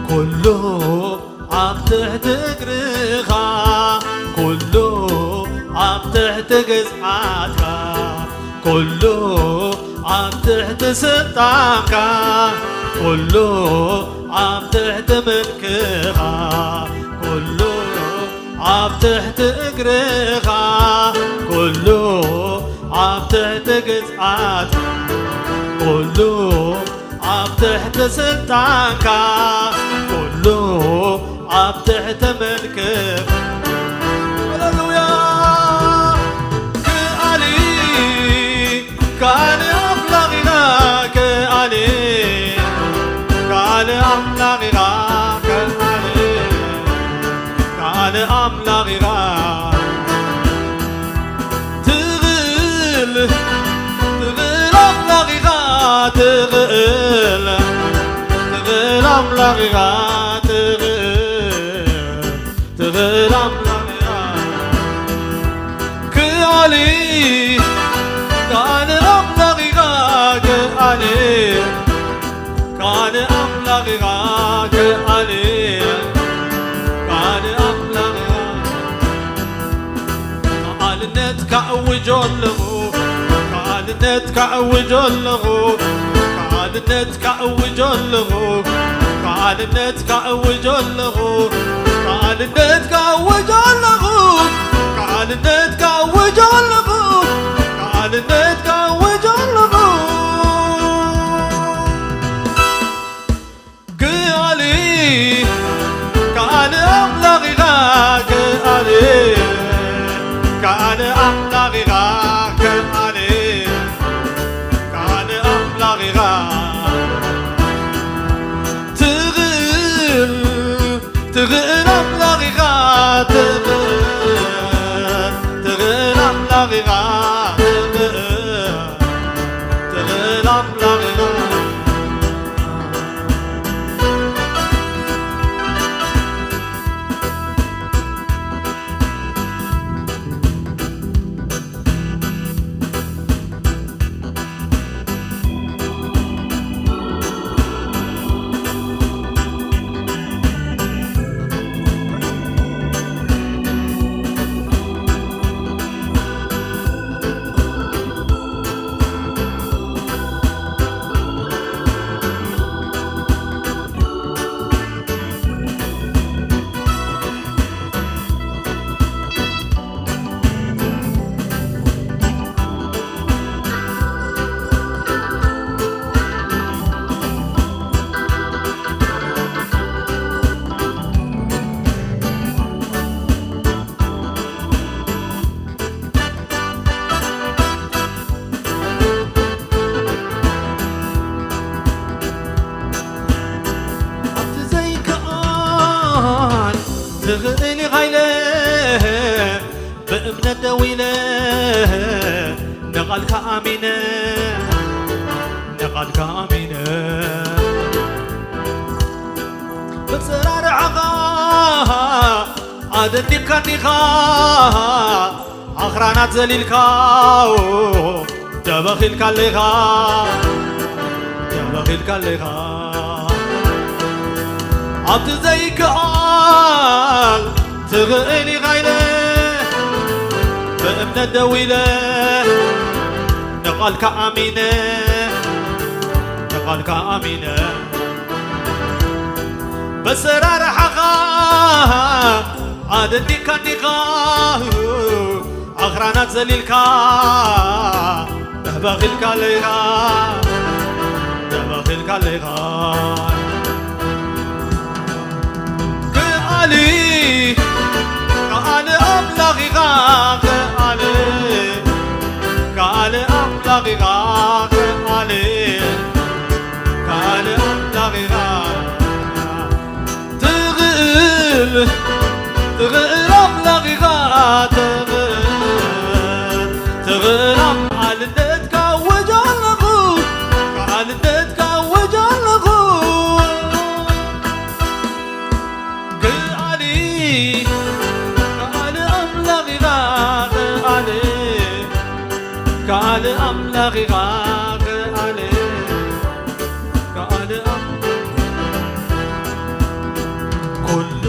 ኩሉ ኣብ ትሕቲ እግርኻ፣ ኩሉ ኣብ ትሕቲ ግዝኣትካ፣ ኩሉ ኣብ ትሕቲ ስልጣንካ፣ ኩሉ ኣብ ትሕቲ ምልክኻ፣ ኩሉ ኣብ ትሕቲ እግርኻ፣ ኩሉ ኣብ ትሕቲ ግዝኣት፣ ኩሉ ኣብ ትሕቲ ስልጣንካ፣ ኩሉ ኣብ ትሕቲ ምልክኻ። ሃሌሉያ። ክኣሊ፣ ክኣሊ ኣምላኽ ኢኻ፣ ክኣሊ፣ ክኣሊ ኣምላኽ ኢኻ፣ ክኣሊ፣ ክኣሊ ኣምላኽ ኢኻ። ትኽእል፣ ትኽእል ኣምላኽ ኢኻ፣ ትኽእል፣ ትኽእል ኣምላኽ ኢኻ፣ ትኽእል፣ ትኽእል ኣምላኽ ኢኻ። ክኣሊ፣ ክኣሊ ኣምላኽ ኢኻ፣ ክኣሊ፣ ክኣሊ ኣምላኽ ኢኻ፣ ክኣሊ፣ ክኣሊ ኣምላኽ ኢኻ። ክኣልነትካ እውጆ ኣለኹ፣ ክኣልነትካ እውጆ ኣለኹ፣ ክኣልነትካ እውጆ ኣለኹ፣ ክኣልነትካ እውጆ ኣለኹ፣ ክኣልነትካ እውጆ ኣለኹ፣ ክኣልነትካ እውጆ ኣለኹ፣ ክኣልነትካ እውጆ ኣለኹ። ክኣሊ፣ ክኣሊ ኣምላኽ ኢኻ፣ ክኣሊ፣ ክኣሊ ኣምላኽ ኢኻ፣ ክኣሊ፣ ክኣሊ ኣምላኽ ኢኻ። ትኽእል፣ ትኽእል ኣምላኽ ኢኻ፣ ትኽእል፣ ትኽእል ኣምላኽ ኢኻ፣ ትኽእል። ኣሚነ፣ ንቓልካ ኣሚነ። ብጽራርዓኻ ኣደኒኻኒኻ፣ ኣኽራናት ዘሊልካ፣ ደበኺልካ ኣለኻ፣ ደበኺልካ ኣለኻ። ኣብቲ ዘይከኣል ትኽእል ኢኻ ኢለ፣ ብእምነት ደው ኢለ፣ ንቓልካ ኣሚነ፣ ንቓልካ ኣሚነ። በሰራርሓኻ ኣደኒካኒኻ፣ ኣኽራናት ዘሊልካ፣ ደበኺልካ ኣለኻ፣ ደበኺልካ ኣለኻ። ከኣሊ፣ ከኣሊ ኣምላኽ ኢኻ፣ ከኣሊ፣ ከኣሊ ኣምላኽ ኢኻ፣ ከኣሊ፣ ከኣሊ ኣምላኽ ኢኻ። ትኽእል፣ ትኽእል ኣምላኽ ኢኻ፣ ትኽእል፣ ትኽእል ኣም-፣ ከኣልነትካ ኣውጅ ኣለኹ፣ ከኣልነትካ ኣውጅ ኣለኹ። ከኣሊ፣ ከኣሊ ኣምላኽ ኢኻ፣ ከኣሊ፣ ከኣሊ ኣምላኽ ኢኻ፣ ከኣሊ፣ ከኣሊ ኣም-፣ ኩሉ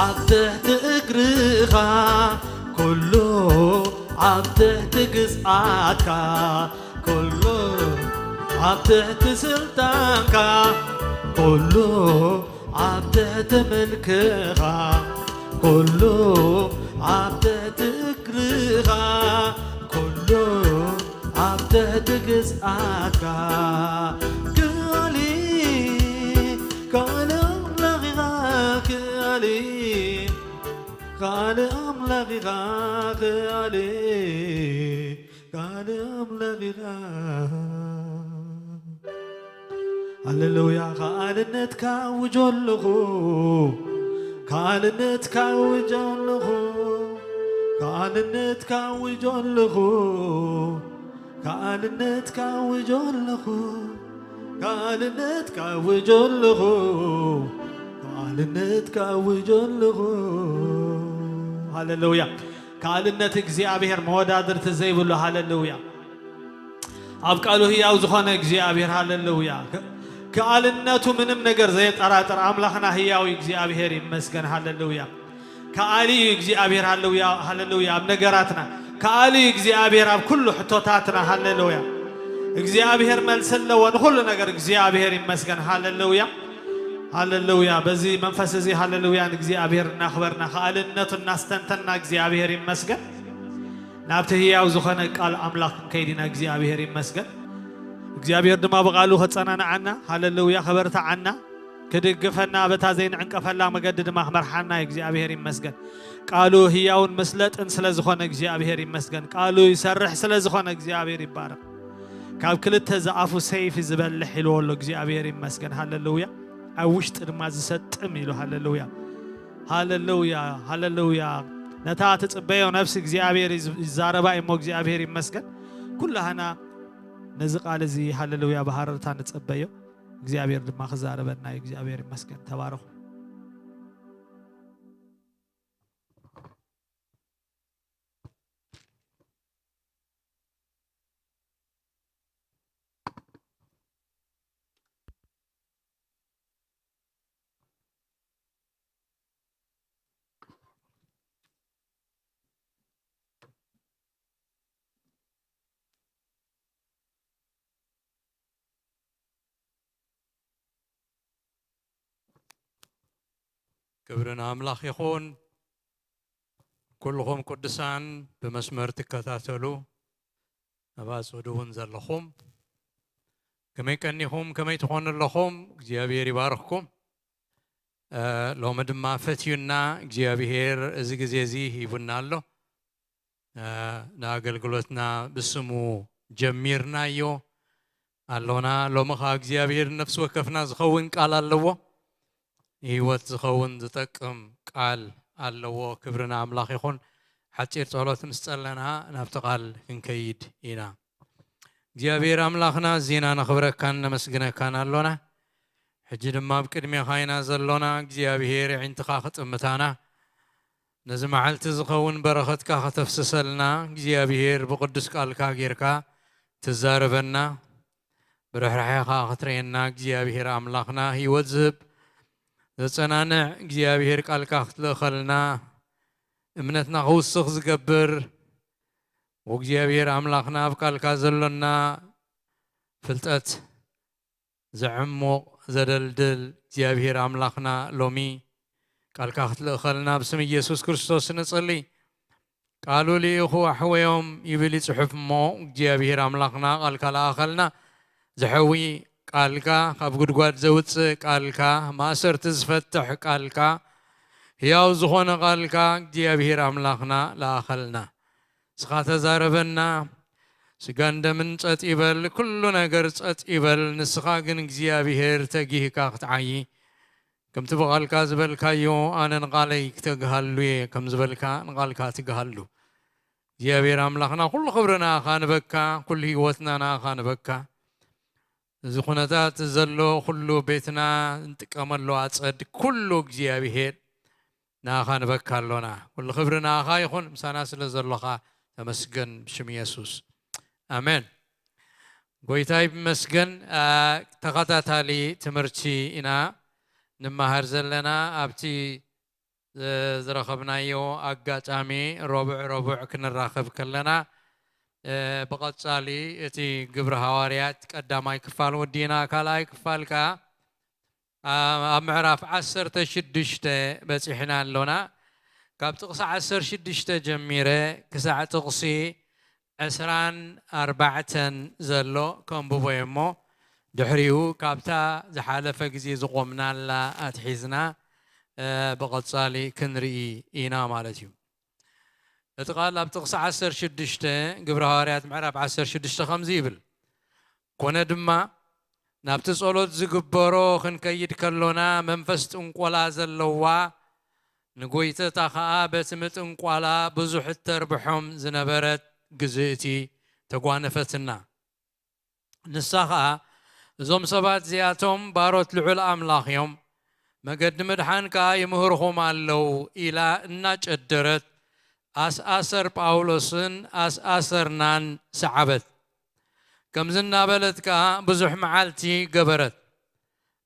ኣብ ትሕቲ እግርኻ፣ ኩሉ ኣብ ትሕቲ ግዝኣትካ፣ ኩሉ ኣብ ትሕቲ ስልጣንካ፣ ኩሉ ኣብ ትሕቲ ምልክኻ፣ ኩሉ ኣብ ትሕቲ እግርኻ፣ ኩሉ ኣብ ትሕቲ ግዝኣትካ። ክኣሊ፣ ክኣሊ ኣምላኽ ኢኻ፣ ክኣሊ፣ ክኣሊ ኣምላኽ ኢኻ፣ ክኣሊ። ካልእ ኣምላኽ ኢኻ። ሃሌሉያ። ካልእነትካ ኣውጆ ኣለኹ፣ ካልእነትካ ኣውጆ ኣለኹ፣ ካልእነትካ ኣውጆ ኣለኹ፣ ካልእነትካ ኣውጆ ኣለኹ፣ ካልእነትካ ኣውጆ ኣለኹ፣ ካልእነትካ ኣውጆ ኣለኹ። ሃሌሉያ። ካልእነት እግዚኣብሔር መወዳድርቲ ዘይብሉ። ሃሌሉያ። ኣብ ቃሉ ህያው ዝኾነ እግዚኣብሔር። ሃሌሉያ። ከ-፣ ከኣልነቱ ምንም ነገር ዘየጠራጥር ኣምላኽና ህያው እዩ። እግዚኣብሔር ይመስገን። ሃሌሉያ። ከኣሊ እዩ እግዚኣብሔር። ሃሌሉያ፣ ሃሌሉያ። ኣብ ነገራትና ከኣሊ እዩ እግዚኣብሔር፣ ኣብ ኩሉ ሕቶታትና። ሃሌሉያ። እግዚኣብሔር መልሲ ኣለዎ ንኹሉ ነገር። እግዚኣብሔር ይመስገን። ሃሌሉያ፣ ሃሌሉያ። በዚ መንፈስ እዚ ሃሌሉያ ንእግዚኣብሔር እናኽበርና፣ ከኣልነቱ እናስተንተንና እግዚኣብሔር ይመስገን። ናብቲ ህያው ዝኾነ ቃል ኣምላኽ ክንከይድ ኢና። እግዚኣብሔር ይመስገን። እግዚኣብሔር ድማ ብቓሉ ከጸናንዓና፣ ሃሌሉያ፣ ከበርትዓና፣ ክድግፈና፣ በታ ዘይንዕንቀፈላ መገዲ ድማ ክመርሓና እዩ። እግዚኣብሔር ይመስገን። ቃሉ ህያውን መስለጥን ስለ ዝኾነ እግዚኣብሔር ይመስገን። ቃሉ ይሰርሕ ስለ ዝኾነ እግዚኣብሔር ይባረኽ። ካብ ክልተ ዝኣፉ ሰይፊ ዝበልሕ ኢልዎ ኣሎ። እግዚኣብሔር ይመስገን። ሃሌሉያ። ኣብ ውሽጢ ድማ ዝሰጥም ኢሉ። ሃሌሉያ፣ ሃሌሉያ፣ ሃሌሉያ። ነታ ትጽበዮ ነፍሲ እግዚኣብሔር ይዝ-፣ ይዛረባ እሞ እግዚኣብሔር ይመስገን። ኩላህና ነዚ ቃል እዚ ሃሌሉያ ብሃረርታ ንጸበዮ። እግዚኣብሔር ድማ ክዛረበና እዩ። እግዚኣብሔር ይመስገን። ተባረኹ። ክብሪ ንኣምላኽ ይኹን። ኩልኹም ቅዱሳን ብመስመር ትከታተሉ፣ ኣብ ኣጹዱ እውን ዘለኹም፣ ከመይ ቀኒኹም? ከመይ ትኾኑ ኣለኹም? እግዚኣብሔር ይባርኽኩም። እ፣ ሎሚ ድማ ፈትዩና እግዚኣብሔር እዚ ግዜ እዚ ሂቡና ኣሎ። እ፣ ንኣገልግሎትና ብስሙ ጀሚርናዮ ኣሎና። ሎሚ ኸኣ እግዚኣብሔር ነፍሲ ወከፍና ዝኸውን ቃል ኣለዎ። ንህይወት ዝኸውን ዝጠቅም ቃል ኣለዎ። ክብሪ ንኣምላኽ ይኹን። ሓጺር ጸሎት ምስ ጸለና ናብቲ ቃል ክንከይድ ኢና። እግዚኣብሔር ኣምላኽና፣ ኣዚና ነኽብረካን ነመስግነካን ኣሎና። ሕጂ ድማ ኣብ ቅድሜኻ ኢና ዘሎና። እግዚኣብሔር፣ ኣዒንትኻ ክጥምታና፣ ነዚ መዓልቲ ዝኸውን በረኸትካ ከተፍስሰልና፣ እግዚኣብሔር፣ ብቕዱስ ቃልካ ጌርካ ትዛረበና፣ ብርሕራሕኻ ክትርእየና፣ እግዚኣብሔር ኣምላኽና፣ ህይወት ዝህብ ዘጸናንዕ እግዚኣብሔር፣ ቃልካ ክትልእኸልና፣ እምነትና ክውስኽ ዝገብር፣ ወእግዚኣብሔር ኣምላኽና፣ ኣብ ቃልካ ዘሎና ፍልጠት ዘዕሙቕ፣ ዘደልድል እግዚኣብሔር ኣምላኽና፣ ሎሚ ቃልካ ክትልእኸልና ብስም ኢየሱስ ክርስቶስ ንጸሊ። ቃሉ ልኢኹ ኣሕወዮም ይብል እዩ ጽሑፍ እሞ፣ እግዚኣብሔር ኣምላኽና፣ ቃልካ ለኣኸልና። ዘሐዊ ቃልካ፣ ካብ ጉድጓድ ዘውጽእ ቃልካ፣ ማእሰርቲ ዝፈትሕ ቃልካ፣ ሕያው ዝኾነ ቃልካ እግዚኣብሔር ኣምላኽና ለኣኸልና። ንስኻ ተዛረበና። ስጋን ደምን ጸጥ ይበል፣ ኩሉ ነገር ጸጥ ይበል። ንስኻ ግን እግዚኣብሔር ተጊህካ ክትዓዪ፣ ከምቲ ብቓልካ ዝበልካዮ፣ ኣነ ንቓለይ ክተግሃሉ እየ ከም ዝበልካ፣ ንቓልካ ትግሃሉ። እግዚኣብሔር ኣምላኽና፣ ኩሉ ክብሪ ንኣኻ ንበካ፣ ኩሉ ህይወትና ንኣኻ ንበካ። እዚ ኩነታት ዘሎ ኩሉ ቤትና እንጥቀመሉ ኣጸድ ኩሉ እግዚኣብሔር ንኣኻ ንበካ ኣሎና። ኩሉ ክብሪ ንኣኻ ይኹን፣ ምሳና ስለ ዘሎኻ ተመስገን፣ ብሽም የሱስ። ኣሜን። ጎይታ ይመስገን። ኣ፣ ተኸታታሊ ትምህርቲ ኢና ንመሃር ዘለና። ኣብቲ ዝ-፣ ዝረኸብናዮ ኣጋጣሚ ረቡዕ ረቡዕ ክንራኸብ ከለና፣ እ፣ ብቐጻሊ እቲ ግብሪ ሃዋርያት ቀዳማይ ክፋል ወዲእና፣ ካልኣይ ክፋል ከኣ ኣ-፣ ኣብ ምዕራፍ ዓሰርተ ሽዱሽተ በጺሕና ኣሎና። ካብ ጥቕሲ ዓሰርተ ሽዱሽተ ጀሚረ ክሳዕ ጥቕሲ ዕስራን ኣርባዕተን ዘሎ ከንብቦ እየ እሞ፣ ድሕሪኡ ካብታ ዝሓለፈ ግዜ ዝቖምናላ ኣትሒዝና፣ እ፣ ብቐጻሊ ክንርኢ ኢና ማለት እዩ። እቲ ቃል ኣብ ጥቕሲ ዓሰርተ ሽዱሽተ፣ ግብሪ ሃዋርያት ምዕራፍ ዓሰርተ ሽዱሽተ ከምዚ ይብል፣ ኮነ ድማ፣ ናብቲ ጸሎት ዝግበሮ ክንከይድ ከሎና፣ መንፈስ ጥንቆላ ዘለዋ፣ ንጎይተታ ኸኣ በቲ ምጥንቋላ ብዙሕ እተርብሖም ዝነበረት ግዝእቲ ተጓነፈትና። ንሳ ኸኣ፣ እዞም ሰባት እዚኣቶም ባሮት ልዑል ኣምላኽ እዮም፣ መገዲ ምድሓን ከኣ ይምህርኹም ኣለዉ፣ ኢላ እናጨደረት፣ ኣስኣሰር ጳውሎስን ኣስኣሰርናን ሰዓበት። ከምዚ እናበለት ከኣ ብዙሕ መዓልቲ ገበረት።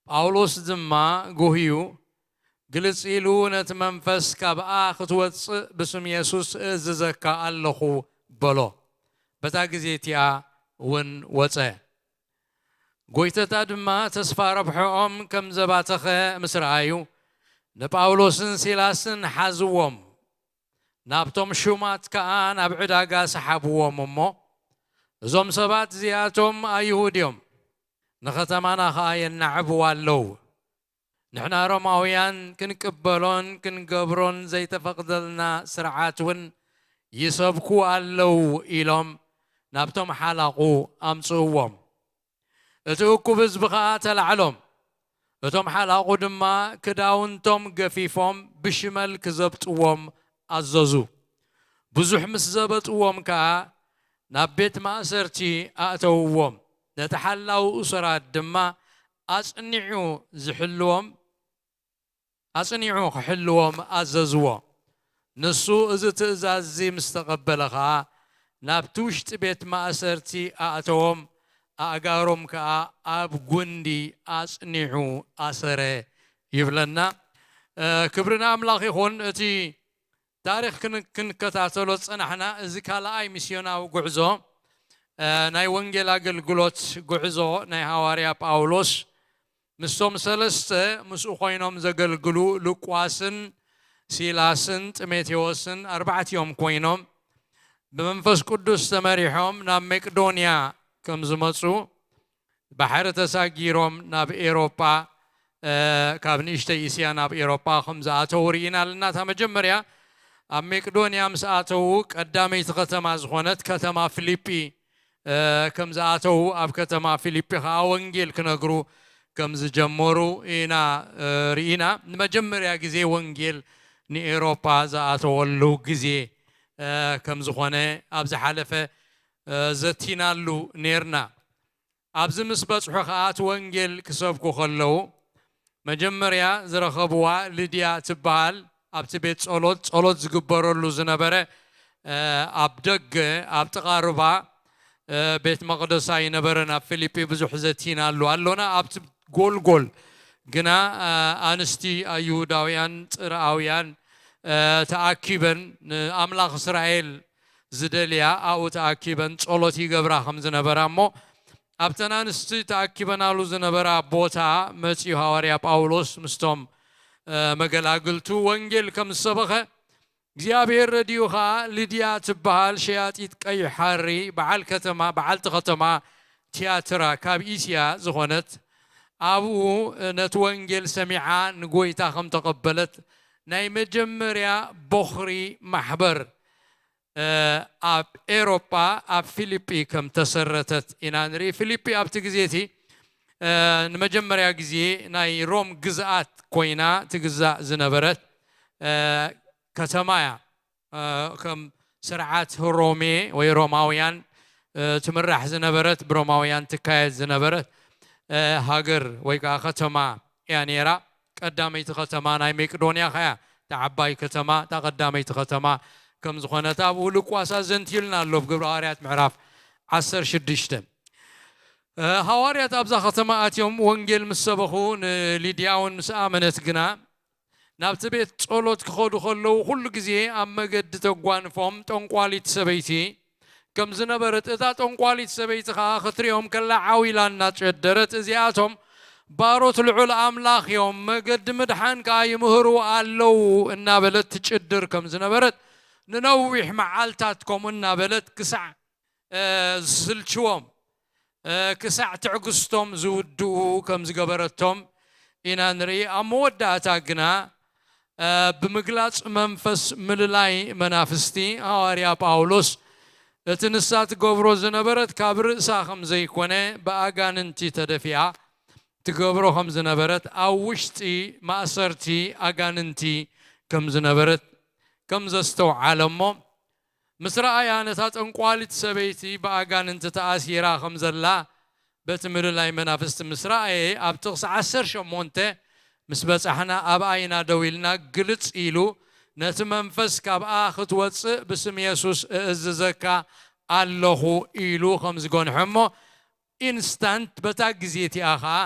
ጳውሎስ ድማ ጉህዩ ግልጽ ኢሉ፣ ነቲ መንፈስ ካብኣ ክትወጽእ ብስም የሱስ እእዝዘካ ኣለኹ በሎ። በታ ግዜ እቲኣ እውን ወጸ። ጎይተታ ድማ ተስፋ ረብሕኦም ከም ዘባተኸ ምስ ረኣዩ፣ ንጳውሎስን ሲላስን ሓዝዎም፣ ናብቶም ሹማት ከኣ ናብ ዕዳጋ ሰሓብዎም እሞ፣ እዞም ሰባት እዚኣቶም ኣይሁድ እዮም፣ ንኸተማና ኸኣ የናዕብዋ ኣለዉ። ንሕና ሮማውያን ክንቅበሎን ክንገብሮን ዘይተፈቕደልና ስርዓት እውን ይሰብኩ ኣለዉ፣ ኢሎም ናብቶም ሓላቑ ኣምጽእዎም። እቲ እኩብ ህዝቢ ኸኣ ተላዕሎም። እቶም ሓላቑ ድማ ክዳውንቶም ገፊፎም ብሽመል ክዘብጥዎም ኣዘዙ። ብዙሕ ምስ ዘበጥዎም ከኣ ናብ ቤት ማእሰርቲ ኣእተውዎም። ነቲ ሓላው እሱራት ድማ ኣጽኒዑ ዝሕልዎም፣ ኣጽኒዑ ክሕልዎም ኣዘዝዎ። ንሱ እዚ ትእዛዝ እዚ ምስ ተቐበለ ኸኣ፣ ናብቲ ውሽጢ ቤት ማእሰርቲ ኣእተዎም፣ ኣእጋሮም ከኣ ኣብ ጒንዲ ኣጽኒዑ ኣሰረ ይብለና። እ፣ ክብሪ ንኣምላኽ ይኹን። እቲ ታሪኽ ክን-፣ ክንከታተሎ ዝጸናሕና፣ እዚ ካልኣይ ሚስዮናዊ ጉዕዞ፣ እ፣ ናይ ወንጌል ኣገልግሎት ጉዕዞ ናይ ሃዋርያ ጳውሎስ፣ ምስቶም ሰለስተ ምስኡ ኮይኖም ዘገልግሉ ሉቃስን ሲላስን ጢሞቴዎስን ኣርባዕቲኦም ኮይኖም ብመንፈስ ቅዱስ ተመሪሖም ናብ መቄዶንያ ከም ዝመጹ፣ ባሕሪ ተሳጊሮም ናብ ኤሮጳ፣ እ፣ ካብ ንእሽተይ እስያ ናብ ኤሮጳ ከም ዝኣተዉ ርኢና ኣለና። እታ መጀመርያ ኣብ መቄዶንያ ምስ ኣተዉ፣ ቀዳመይቲ ከተማ ዝኾነት ከተማ ፊልጲ፣ እ፣ ከም ዝኣተዉ፣ ኣብ ከተማ ፊልጲ ኸኣ ወንጌል ክነግሩ ከም ዝጀመሩ ኢና፣ እ፣ ርኢና። ንመጀመርያ ግዜ ወንጌል ንኤሮጳ ዝኣተወሉ ግዜ እ፣ ከም ዝኾነ ኣብ ዝሓለፈ፣ እ፣ ዘቲናሉ ኔርና። ኣብዚ ምስ በጽሑ ኸኣ እቲ ወንጌል ክሰብኩ ከለዉ፣ መጀመርያ ዝረኸብዋ ልድያ ትበሃል፣ ኣብቲ ቤት ጸሎት፣ ጸሎት ዝግበረሉ ዝነበረ፣ እ፣ ኣብ ደገ፣ ኣብ ጥቓ ሩባ፣ እ፣ ቤት መቕደሳ ይነበረን ኣብ ፊልጲ ብዙሕ ዘቲናሉ ኣሎና። ኣብቲ ጎልጎል ግና፣ እ፣ ኣንስቲ ኣይሁዳውያን፣ ጽርኣውያን፣ እ፣ ተኣኪበን ንኣምላኽ እስራኤል ዝደልያ ኣብኡ ተኣኪበን ጸሎት ይገብራ ከም ዝነበራ እሞ፣ ኣብተን ኣንስቲ ተኣኪበናሉ ዝነበራ ቦታ መጺኡ ሃዋርያ ጳውሎስ ምስቶም፣ እ፣ መገላግልቱ ወንጌል ከም ዝሰበኸ፣ እግዚኣብሔር ረድዩ ኸኣ ልድያ ትበሃል ሸያጢት ቀይሕ ሓሪ፣ በዓል ከተማ፣ በዓልቲ ከተማ ትያትራ ካብ እስያ ዝኾነት፣ ኣብኡ ነቲ ወንጌል ሰሚዓ ንጎይታ ከም ተቐበለት፣ ናይ መጀመርያ ቦኽሪ ማሕበር፣ እ፣ ኣብ ኤሮጳ፣ ኣብ ፊልጲ ከም ተሰረተት ኢና ንርኢ። ፊልጲ ኣብቲ ግዜ እቲ፣ እ፣ ንመጀመርያ ግዜ ናይ ሮም ግዝኣት ኮይና ትግዛእ ዝነበረት፣ እ፣ ከተማ እያ። እ፣ ከም ስርዓት ሮሜ ወይ ሮማውያን፣ እ፣ ትምራሕ ዝነበረት፣ ብሮማውያን ትካየድ ዝነበረት፣ እ፣ ሃገር ወይ ከዓ ከተማ እያ ነይራ። ቀዳመይቲ ከተማ ናይ መቄዶንያ ኸኣ እታ ዓባይ ከተማ፣ እታ ቀዳመይቲ ከተማ ከም ዝኾነት ኣብኡ ሉቃስ ኣዘንትዩልና ኣሎ፣ ኣብ ግብረ ሃዋርያት ምዕራፍ ዓሰርተ ሽዱሽተ። እ፣ ሃዋርያት ኣብዛ ከተማ ኣትዮም ወንጌል ምስ ሰበኹ፣ ንሊድያ እውን ምስ ኣመነት ግና፣ ናብቲ ቤት ጸሎት ክኸዱ ከለዉ፣ ኩሉ ግዜ ኣብ መገዲ ተጓንፎም ጠንቋሊት ሰበይቲ ከም ዝነበረት፣ እታ ጠንቋሊት ሰበይቲ ኸኣ ክትሪኦም ከላ ዓው ኢላ እናጨደረት፣ "እዚኣቶም ባሮት ልዑል ኣምላኽ እዮም፣ መገዲ ምድሓን ከኣ ይምህሩ ኣለዉ" እናበለት ትጭድር ከም ዝነበረት፣ ንነዊሕ መዓልታት ከምኡ እናበለት ክሳዕ፣ እ፣ ዝስልችዎም፣ እ፣ ክሳዕ ትዕግስቶም ዝውድኡ ከም ዝገበረቶም ኢና ንርኢ። ኣብ መወዳእታ ግና፣ እ፣ ብምግላጽ መንፈስ ምልላይ መናፍስቲ፣ ሃዋርያ ጳውሎስ እቲ ንሳ ትገብሮ ዝነበረት ካብ ርእሳ ከም ዘይኮነ፣ ብኣጋንንቲ ተደፊኣ ትገብሮ ከም ዝነበረት፣ ኣብ ውሽጢ ማእሰርቲ ኣጋንንቲ ከም ዝነበረት ከም ዘስተውዓለ እሞ፣ ምስ ረኣያ፣ ነታ ጠንቋሊት ሰበይቲ ብኣጋንንቲ ተኣሲራ ከም ዘላ በቲ ምልላይ መናፍስቲ ምስ ረኣየ፣ ኣብ ጥቕሲ ዓሰርተ ሸሞንተ ምስ በጻሕና፣ ኣብኣ ኢና ደው ኢልና፣ ግልጽ ኢሉ፣ "ነቲ መንፈስ ካብኣ ክትወጽእ ብስም የሱስ እእዝዘካ ኣለኹ" ኢሉ ከም ዝገንሖ እሞ፣ ኢንስታንት፣ በታ ግዜ እቲኣ ኸኣ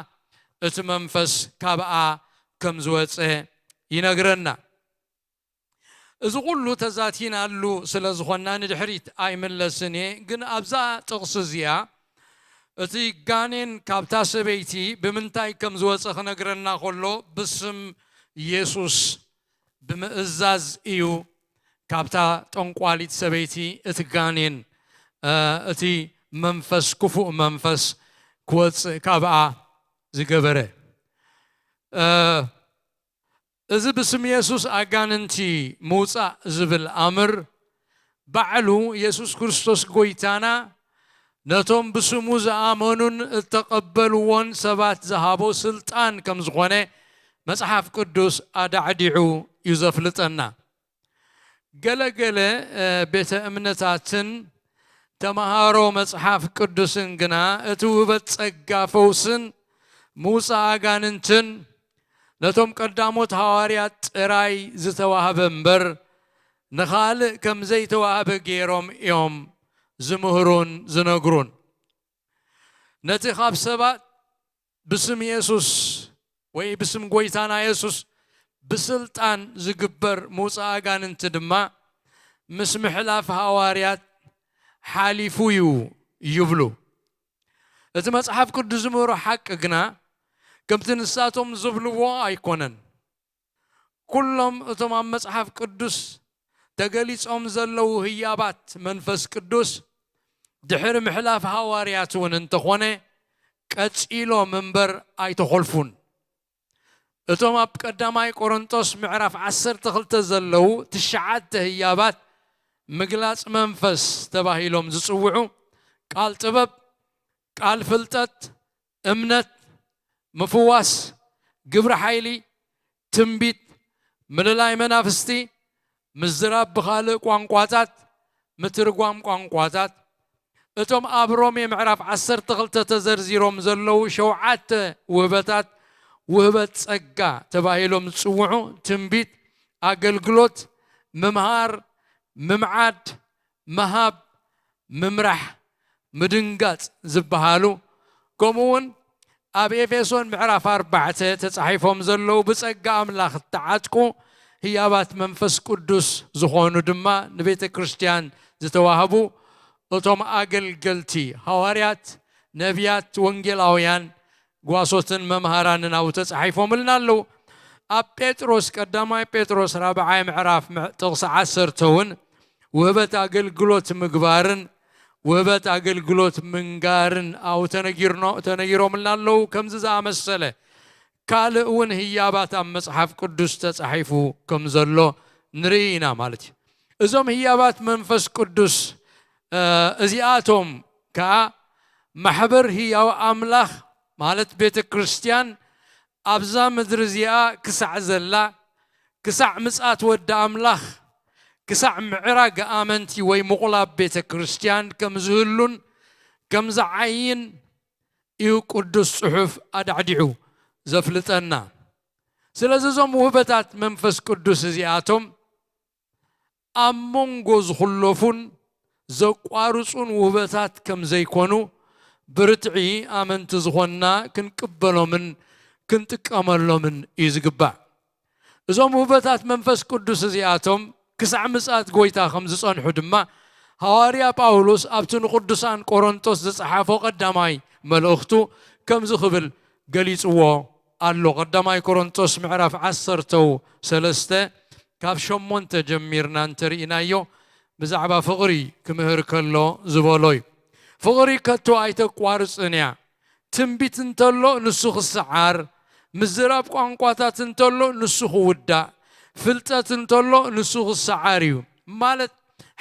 እቲ መንፈስ ካብኣ ከም ዝወጸ ይነግረና። እዚ ኩሉ ተዛቲናሉ ስለ ዝኾንና ንድሕሪት ኣይምለስን እየ። ግን ኣብዛ ጥቕሲ እዚኣ እቲ ጋኔን ካብታ ሰበይቲ ብምንታይ ከም ዝወጸ ክነግረና ከሎ፣ ብስም የሱስ ብምእዛዝ እዩ ካብታ ጠንቋሊት ሰበይቲ እቲ ጋኔን፣ እ፣ እቲ መንፈስ፣ ክፉእ መንፈስ ክወጽእ ካብኣ ዝገበረ። እ፣ እዚ ብስም የሱስ ኣጋንንቲ ምውጻእ ዝብል ኣምር፣ ባዕሉ የሱስ ክርስቶስ ጎይታና ነቶም ብስሙ ዝኣመኑን እተቐበልዎን ሰባት ዝሃቦ ስልጣን ከም ዝኾነ መጽሓፍ ቅዱስ ኣዳዕዲዑ እዩ ዘፍልጠና። ገለ ገለ፣ እ፣ ቤተ እምነታትን ተመሃሮ መጽሓፍ ቅዱስን ግና እቲ ውህበት ጸጋ ፈውስን ምውጻእ ኣጋንንትን ነቶም ቀዳሞት ሃዋርያት ጥራይ ዝተዋህበ እምበር፣ ንኻልእ ከም ዘይተዋህበ ገይሮም እዮም ዝምህሩን ዝነግሩን። ነቲ ካብ ሰባት ብስም የሱስ ወይ ብስም ጎይታና የሱስ ብስልጣን ዝግበር ምውጻእ ኣጋንንቲ ድማ ምስ ምሕላፍ ሃዋርያት ሓሊፉ እዩ ይብሉ። እቲ መጽሓፍ ቅዱስ ዝምህሮ ሓቂ ግና ከምቲ ንሳቶም ዝብልዎ ኣይኮነን። ኩሎም እቶም ኣብ መጽሓፍ ቅዱስ ተገሊጾም ዘለዉ ህያባት መንፈስ ቅዱስ ድሕሪ ምሕላፍ ሃዋርያት እውን እንተኾነ ቀጺሎም እምበር ኣይተኾልፉን። እቶም ኣብ ቀዳማይ ቆሮንጦስ ምዕራፍ ዓሰርተ ክልተ ዘለዉ ትሽዓተ ህያባት ምግላጽ መንፈስ ተባሂሎም ዝጽውዑ ቃል ጥበብ፣ ቃል ፍልጠት፣ እምነት፣ ምፍዋስ፣ ግብሪ ሓይሊ፣ ትንቢት፣ ምልላይ መናፍስቲ፣ ምዝራብ ብኻልእ ቋንቋታት፣ ምትርጓም ቋንቋታት፣ እቶም ኣብ ሮሜ ምዕራፍ ዓሰርተ ክልተ ተዘርዚሮም ዘለዉ ሸውዓተ ውህበታት፣ ውህበት ጸጋ ተባሂሎም ዝጽውዑ፣ ትንቢት፣ ኣገልግሎት፣ ምምሃር፣ ምምዓድ፣ ምሃብ፣ ምምራሕ፣ ምድንጋጽ ዝበሃሉ፣ ከምኡ እውን ኣብ ኤፌሶን ምዕራፍ ኣርባዕተ ተጻሒፎም ዘለዉ ብጸጋ ኣምላኽ እተዓጥቁ ህያባት መንፈስ ቅዱስ ዝኾኑ ድማ ንቤተ ክርስቲያን ዝተዋህቡ እቶም ኣገልገልቲ፣ ሃዋርያት፣ ነቢያት፣ ወንጌላውያን፣ ጓሶትን መምሃራንን ኣብኡ ተጻሒፎምልና ኣለዉ። ኣብ ጴጥሮስ፣ ቀዳማይ ጴጥሮስ ራብዓይ ምዕራፍ ምዕ-፣ ጥቕሲ ዓሰርተ እውን ውህበት ኣገልግሎት ምግባርን ውህበት ኣገልግሎት ምንጋርን ኣብኡ ተነጊርኖ-፣ ተነጊሮምልና ኣለዉ። ከምዚ ዝኣመሰለ ካልእ እውን ህያባት ኣብ መጽሓፍ ቅዱስ ተጻሒፉ ከም ዘሎ ንርኢ ኢና ማለት እዩ። እዞም ህያባት መንፈስ ቅዱስ፣ እ፣ እዚኣቶም ከኣ ማሕበር ህያው ኣምላኽ ማለት ቤተ ክርስቲያን ኣብዛ ምድሪ እዚኣ ክሳዕ ዘላ፣ ክሳዕ ምጽኣት ወዲ ኣምላኽ፣ ክሳዕ ምዕራግ ኣመንቲ ወይ ምቑላብ ቤተ ክርስቲያን ከም ዝህሉን ከም ዝዓይን እዩ ቅዱስ ጽሑፍ ኣዳዕዲዑ ዘፍልጠና። ስለዚ እዞም ውህበታት መንፈስ ቅዱስ እዚኣቶም ኣብ መንጎ ዝኹለፉን ዘቋርጹን ውህበታት ከም ዘይኮኑ ብርትዒ ኣመንቲ ዝኾንና ክንቅበሎምን ክንጥቀመሎምን እዩ ዝግባእ። እዞም ውህበታት መንፈስ ቅዱስ እዚኣቶም ክሳዕ ምጽኣት ጐይታ ከም ዝጸንሑ ድማ ሃዋርያ ጳውሎስ ኣብቲ ንቅዱሳን ቆሮንቶስ ዝጸሓፎ ቀዳማይ መልእኽቱ ከምዚ ክብል ገሊጽዎ ኣሎ። ቀዳማይ ቆሮንቶስ ምዕራፍ ዓሰርተ ሰለስተ ካብ ሸሞንተ ጀሚርና እንተርኢናዮ ብዛዕባ ፍቕሪ ክምህር ከሎ ዝበሎ እዩ። ፍቕሪ ከቶ ኣይተቋርጽን እያ። ትንቢት እንተሎ ንሱ ክሰዓር፣ ምዝራብ ቋንቋታት እንተሎ ንሱ ክውዳእ፣ ፍልጠት እንተሎ ንሱ ክሰዓር እዩ። ማለት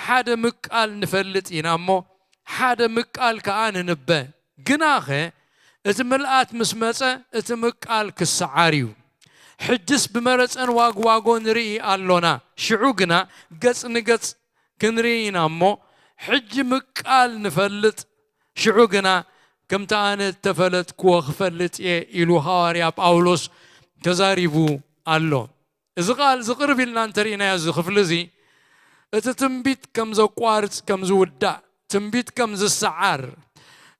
ሓደ ምቃል ንፈልጥ ኢና እሞ ሓደ ምቃል ከኣ ንንበ። ግናኸ እቲ ምልኣት ምስ መጸ እቲ ምቃል ክሰዓር እዩ። ሕጅስ ብመረጸን ዋግዋጎ ንርኢ ኣሎና። ሽዑ ግና ገጽ ንገጽ ክንርኢ ኢና እሞ ሕጂ ምቃል ንፈልጥ፣ ሽዑ ግና ከምቲ ኣነ እተፈለጥክዎ ክፈልጥ እየ ኢሉ ሃዋርያ ጳውሎስ ተዛሪቡ ኣሎ። እዚ ቃል እዚ ቅርብ ኢልና እንተርኢናዮ እዚ ክፍሊ እዚ እቲ ትንቢት ከም ዘቋርጽ ከም ዝውዳእ፣ ትንቢት ከም ዝሰዓር፣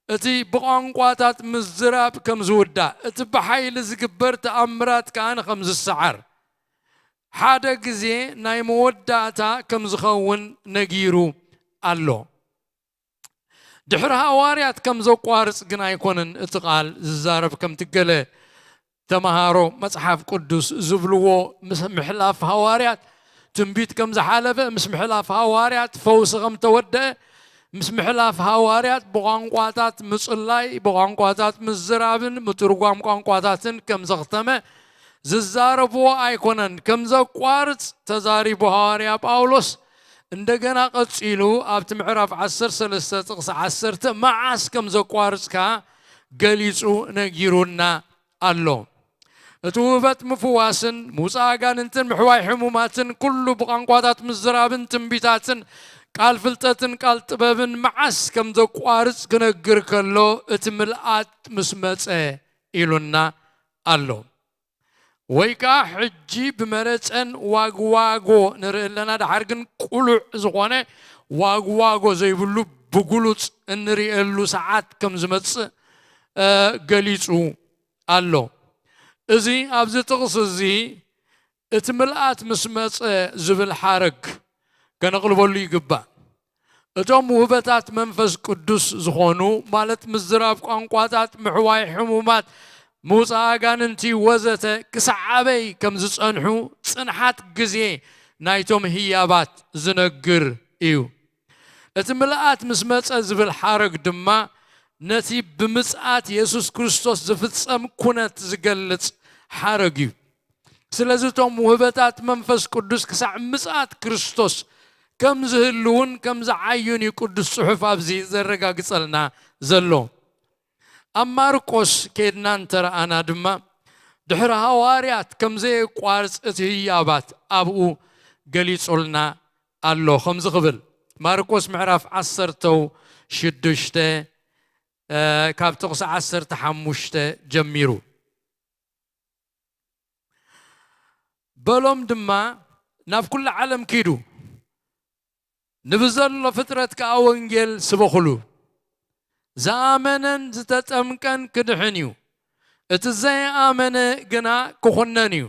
እቲ ብቋንቋታት ምዝራብ ከም ዝውዳእ፣ እቲ ብሓይሊ ዝግበር ተኣምራት ከኣ ከም ዝሰዓር፣ ሓደ ግዜ ናይ መወዳእታ ከም ዝኸውን ነጊሩ ኣሎ። ድሕሪ ሃዋርያት ከም ዘቋርጽ ግን ኣይኮነን እቲ ቃል ዝዛረብ፣ ከምቲ ገለ ተመሃሮ መጽሓፍ ቅዱስ ዝብልዎ። ምስ ምሕላፍ ሃዋርያት ትንቢት ከም ዝሓለፈ፣ ምስ ምሕላፍ ሃዋርያት ፈውሲ ከም ተወደአ፣ ምስ ምሕላፍ ሃዋርያት ብቋንቋታት ምጽላይ፣ ብቋንቋታት ምዝራብን ምትርጓም ቋንቋታትን ከም ዘኽተመ ዝዛረብዎ ኣይኮነን። ከም ዘቋርጽ ተዛሪቡ ሃዋርያ ጳውሎስ እንደገና ቀጺሉ ኣብቲ ምዕራፍ ዓሰርተ ሰለስተ ጥቕሲ ዓሰርተ መዓስ ከም ዘቋርጽ ከኣ ገሊጹ ነጊሩና ኣሎ። እቲ ውህበት ምፍዋስን ምውጻእ ኣጋንንትን ምሕዋይ ሕሙማትን ኩሉ ብቋንቋታት ምዝራብን ትንቢታትን ቃል ፍልጠትን ቃል ጥበብን መዓስ ከም ዘቋርጽ ክነግር ከሎ እቲ ምልኣት ምስ መጸ ኢሉና ኣሎ። ወይ ከኣ ሕጂ ብመረጸን ዋግዋጎ ንርኢ ኣለና። ደሓር ግን ቅሉዕ ዝኾነ ዋግዋጎ ዘይብሉ ብግሉጽ እንርእየሉ ሰዓት ከም ዝመጽእ፣ እ፣ ገሊጹ ኣሎ። እዚ ኣብዚ ጥቕሲ እዚ እቲ ምልኣት ምስ መጸ ዝብል ሓረግ ከነቕልበሉ ይግባእ። እቶም ውህበታት መንፈስ ቅዱስ ዝኾኑ፣ ማለት ምዝራብ ቋንቋታት፣ ምሕዋይ ሕሙማት፣ ምውጻእ ኣጋንንቲ ወዘተ፣ ክሳዕ ኣበይ ከም ዝጸንሑ ጽንሓት ግዜ ናይቶም ህያባት ዝነግር እዩ። እቲ ምልኣት ምስ መጸ ዝብል ሓረግ ድማ ነቲ ብምጽኣት የሱስ ክርስቶስ ዝፍጸም ኩነት ዝገልጽ ሓረግ እዩ። ስለዚ እቶም ውህበታት መንፈስ ቅዱስ ክሳዕ ምጽኣት ክርስቶስ ከም ዝህልውን ከም ዝዓዩን እዩ ቅዱስ ጽሑፍ ኣብዚ ዘረጋግጸልና ዘሎ። ኣብ ማርቆስ ኬድና እንተረኣና ድማ ድሕሪ ሃዋርያት ከም ዘየቋርጽ እቲ ህያባት ኣብኡ ገሊጹልና ኣሎ። ከምዚ ክብል ማርቆስ ምዕራፍ ዓሰርተ ሽዱሽተ፣ እ፣ ካብ ጥቕሲ ዓሰርተ ሓሙሽተ ጀሚሩ፣ በሎም ድማ፣ ናብ ኩሉ ዓለም ኪዱ፣ ንብዘሎ ፍጥረት ከኣ ወንጌል ስበኹሉ። ዝኣመነን ዝተጠምቀን ክድሕን እዩ፣ እቲ ዘይኣመነ ግና ክኹነን እዩ።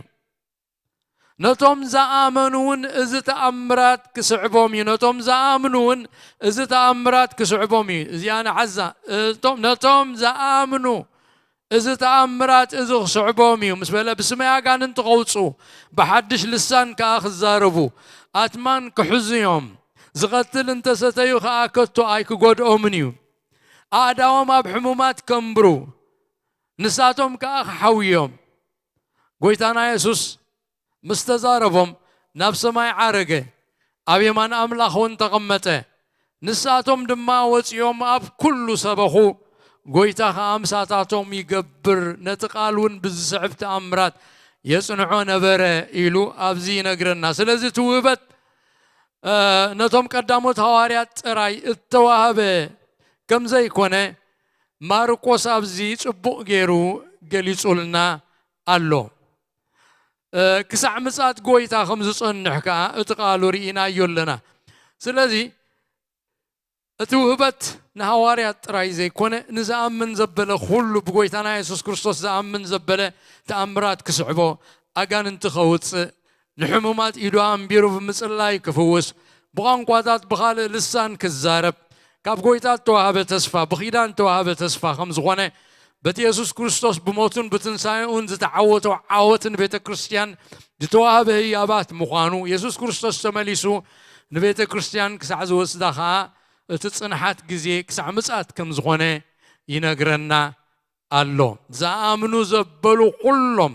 ነቶም ዝኣመኑ እውን እዚ ተኣምራት ክስዕቦም እዩ። ነቶም ዝኣምኑ እውን እዚ ተኣምራት ክስዕቦም እዩ። እዚኣ ንዓዛ። እቶም፣ ነቶም ዝኣምኑ እዚ ተኣምራት እዚ ክስዕቦም እዩ ምስ በለ፣ ብስመይ ኣጋንንቲ ከውፅኡ፣ ብሓድሽ ልሳን ከኣ ክዛረቡ፣ ኣትማን ክሕዙ እዮም። ዝቐትል እንተሰተዩ ከኣ ከቶ ኣይክጎድኦምን እዩ። ኣእዳዎም ኣብ ሕሙማት ከንብሩ፣ ንሳቶም ከኣ ክሓውዮም። ጎይታና የሱስ ምስ ተዛረቦም ናብ ሰማይ ዓረገ፣ ኣብ የማን ኣምላኽ እውን ተቐመጠ። ንሳቶም ድማ ወጺኦም ኣብ ኩሉ ሰበኹ፣ ጎይታ ኸኣ ምሳታቶም ይገብር፣ ነቲ ቃል እውን ብዝስዕብ ተኣምራት የጽንዖ ነበረ ኢሉ ኣብዚ ይነግረና። ስለዚ እቲ ውህበት፣ እ፣ ነቶም ቀዳሞት ሃዋርያት ጥራይ እተዋህበ ከም ዘይኮነ ማርቆስ ኣብዚ ጽቡቕ ገይሩ ገሊጹልና ኣሎ። እ፣ ክሳዕ ምጻት ጎይታ ከም ዝጸንሕ ከኣ እቲ ቃሉ ርኢናዮ ኣለና። ስለዚ እቲ ውህበት ንሃዋርያት ጥራይ ዘይኮነ፣ ንዝኣምን ዘበለ ኩሉ፣ ብጎይታና የሱስ ክርስቶስ ዝኣምን ዘበለ ተኣምራት ክስዕቦ፣ ኣጋንንቲ ከውጽእ፣ ንሕሙማት ኢዱ ኣንቢሩ ብምጽላይ ክፍውስ፣ ብቋንቋታት ብኻልእ ልሳን ክዛረብ፣ ካብ ጎይታ እተዋህበ ተስፋ፣ ብኪዳን እተዋህበ ተስፋ ከም ዝኾነ፣ በቲ የሱስ ክርስቶስ ብሞቱን ብትንሳኤኡን ዝተዓወቶ ዓወት ንቤተ ክርስቲያን ዝተዋህበ ህያባት ምዃኑ፣ የሱስ ክርስቶስ ተመሊሱ ንቤተ ክርስቲያን ክሳዕ ዝወስዳ ኸኣ፣ እቲ ጽንሓት ግዜ ክሳዕ ምጽኣት ከም ዝኾነ ይነግረና ኣሎ። ዝኣምኑ ዘበሉ ኩሎም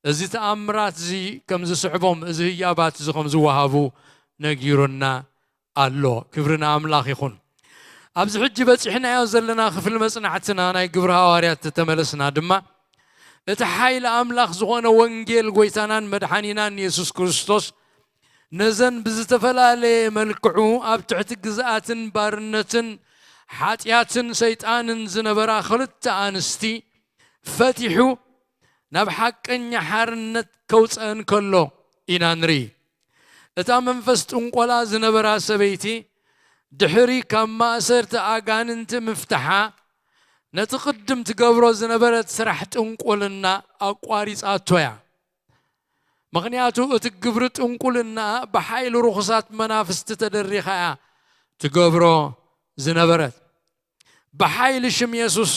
እዚ ተኣምራት እዚ ከም ዝስዕቦም፣ እዚ ህያባት እዚ ከም ዝወሃቡ ነጊሩና ኣሎ። ክብሪ ንኣምላኽ ይኹን። ኣብዚ ሕጂ በጺሕናዮ ዘለና ክፍሊ መጽናዕትና ናይ ግብሪ ሃዋርያት ተተመለስና ድማ፣ እቲ ሓይሊ ኣምላኽ ዝኾነ ወንጌል ጎይታናን መድሓኒናን የሱስ ክርስቶስ ነዘን ብዝተፈላለየ መልክዑ ኣብ ትሕቲ ግዝኣትን ባርነትን ሓጢኣትን ሰይጣንን ዝነበራ ክልተ ኣንስቲ ፈቲሑ ናብ ሓቀኛ ሓርነት ከውፀአን ከሎ ኢና ንርኢ። እታ መንፈስ ጥንቆላ ዝነበራ ሰበይቲ ድሕሪ ካብ ማእሰርቲ ኣጋንንቲ ምፍታሓ፣ ነቲ ቅድም ትገብሮ ዝነበረት ስራሕ ጥንቁልና ኣቋሪጻቶ እያ። ምኽንያቱ እቲ ግብሪ ጥንቁልና ብሓይሊ ርኹሳት መናፍስቲ ተደሪኻ እያ ትገብሮ ዝነበረት። ብሓይሊ ሽም የሱስ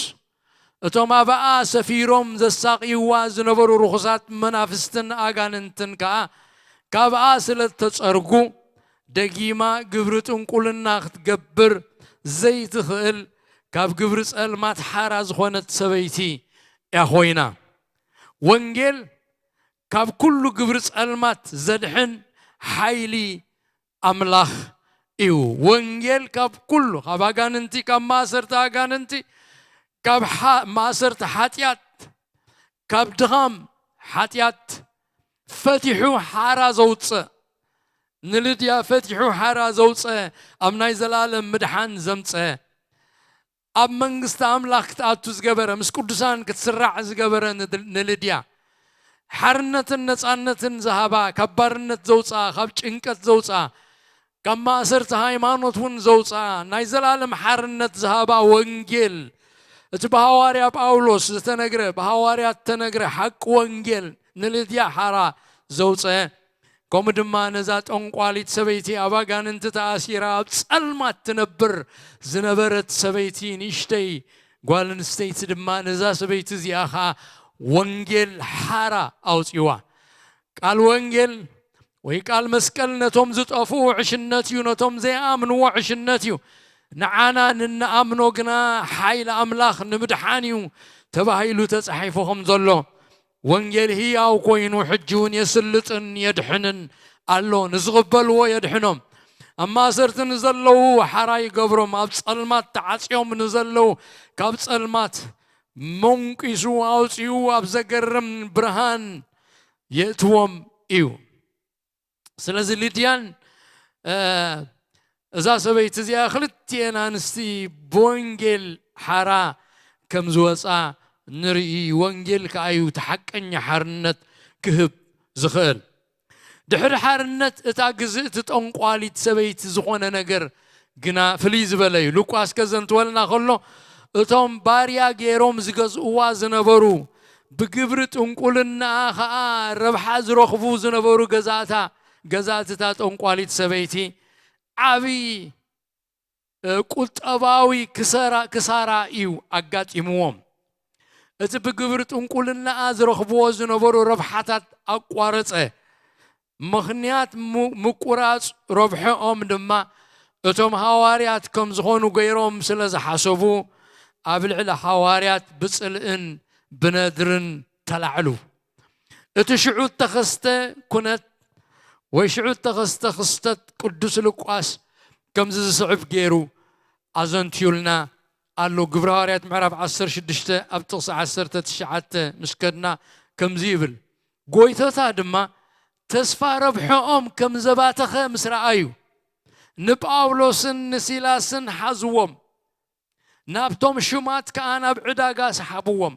እቶም ኣብኣ ሰፊሮም ዘሳቕይዋ ዝነበሩ ርኹሳት መናፍስትን ኣጋንንትን ከኣ ካብኣ ስለ እተጸርጉ፣ ደጊማ ግብሪ ጥንቁልና ክትገብር ዘይትኽእል፣ ካብ ግብሪ ጸልማት ሓራ ዝኾነት ሰበይቲ እያ ኮይና። ወንጌል ካብ ኩሉ ግብሪ ጸልማት ዘድሕን ሓይሊ ኣምላኽ እዩ። ወንጌል ካብ ኩሉ፣ ካብ ኣጋንንቲ፣ ካብ ማእሰርቲ ኣጋንንቲ፣ ካብ ሓ-፣ ማእሰርቲ ሓጢኣት፣ ካብ ድኻም ሓጢኣት ፈቲሑ ሓራ ዘውፅእ፣ ንልድያ ፈቲሑ ሓራ ዘውፅአ፣ ኣብ ናይ ዘላለም ምድሓን ዘምፀአ፣ ኣብ መንግስቲ ኣምላኽ ክትኣቱ ዝገበረ፣ ምስ ቅዱሳን ክትስራዕ ዝገበረ ንድ-፣ ንልድያ ሓርነትን ነፃነትን ዝሃባ፣ ካብ ባርነት ዘውፅኣ፣ ካብ ጭንቀት ዘውፅኣ፣ ካብ ማእሰርቲ ሃይማኖት እውን ዘውፅኣ፣ ናይ ዘላለም ሓርነት ዝሃባ ወንጌል፣ እቲ ብሃዋርያ ጳውሎስ ዝተነግረ፣ ብሃዋርያት ተነግረ ሓቂ ወንጌል ንልድያ ሓራ ዘውፅአ፣ ከምኡ ድማ ነዛ ጠንቋሊት ሰበይቲ ኣብ ኣጋንንቲ ተኣሲራ ኣብ ጸልማት ትነብር ዝነበረት ሰበይቲ፣ ንእሽተይ ጓል ኣንስተይቲ ድማ ነዛ ሰበይቲ እዚኣ ኸኣ ወንጌል ሓራ ኣውጺዋ። ቃል ወንጌል ወይ ቃል መስቀል ነቶም ዝጠፍኡ ዕሽነት እዩ፣ ነቶም ዘይኣምንዎ ዕሽነት እዩ። ንዓና ንንኣምኖ ግና ሓይሊ ኣምላኽ ንምድሓን እዩ ተባሂሉ ተጻሒፉ ከም ዘሎ፣ ወንጌል ህያው ኮይኑ ሕጂ እውን የስልጥን የድሕንን ኣሎ። ንዝቕበልዎ የድሕኖም። ኣብ ማእሰርቲ ንዘለዉ ሓራ ይገብሮም። ኣብ ጸልማት ተዓጽዮም ንዘለዉ ካብ ጸልማት መንቂሱ ኣውጺኡ ኣብ ዘገርም ብርሃን የእትዎም እዩ። ስለዚ ሊድያን እዛ ሰበይቲ እዚኣ ክልቲኤን ኣንስቲ ብወንጌል ሓራ ከም ዝወፃ ንርኢ። ወንጌል ከኣ እዩ እቲ ሓቀኛ ሓርነት ክህብ ዝኽእል። ድሕሪ ሓርነት እታ ግዝእቲ ጠንቋሊት ሰበይቲ ዝኾነ ነገር ግና ፍልይ ዝበለ እዩ። ሉቃስ ከዘንትወልና ከሎ እቶም ባርያ ገይሮም ዝገዝእዋ ዝነበሩ፣ ብግብሪ ጥንቁልናኣ ኸኣ ረብሓ ዝረኽቡ ዝነበሩ ገዛእታ ገዛእቲ እታ ጠንቋሊት ሰበይቲ ዓብዪ ቁጠባዊ ክሳራ እዩ ኣጋጢምዎም። እቲ ብግብሪ ጥንቁልናኣ ዝረኽብዎ ዝነበሩ ረብሓታት ኣቋረጸ። ምኽንያት ምቁራጽ ረብሐኦም ድማ እቶም ሃዋርያት ከም ዝኾኑ ገይሮም ስለ ዝሓሰቡ ኣብ ልዕሊ ሃዋርያት ብጽልእን ብነድርን ተላዕሉ። እቲ ሽዑ እተኸስተ ኩነት ወይ ሽዑ እተኸስተ ክስተት ቅዱስ ሉቃስ ከምዚ ዝስዕብ ገይሩ ኣዘንትዩልና ኣሎ። ግብረ ሃዋርያት ምዕራፍ ዓሰርተ ሽዱሽተ ኣብ ጥቕሲ ዓሰርተ ትሽዓተ ምስ ከድና ከምዚ ይብል፣ ጎይቶታ ድማ ተስፋ ረብሐኦም ከም ዘባተኸ ምስ ረኣዩ ንጳውሎስን ንሲላስን ሓዝዎም፣ ናብቶም ሽማት ከኣ ናብ ዕዳጋ ሰሓብዎም።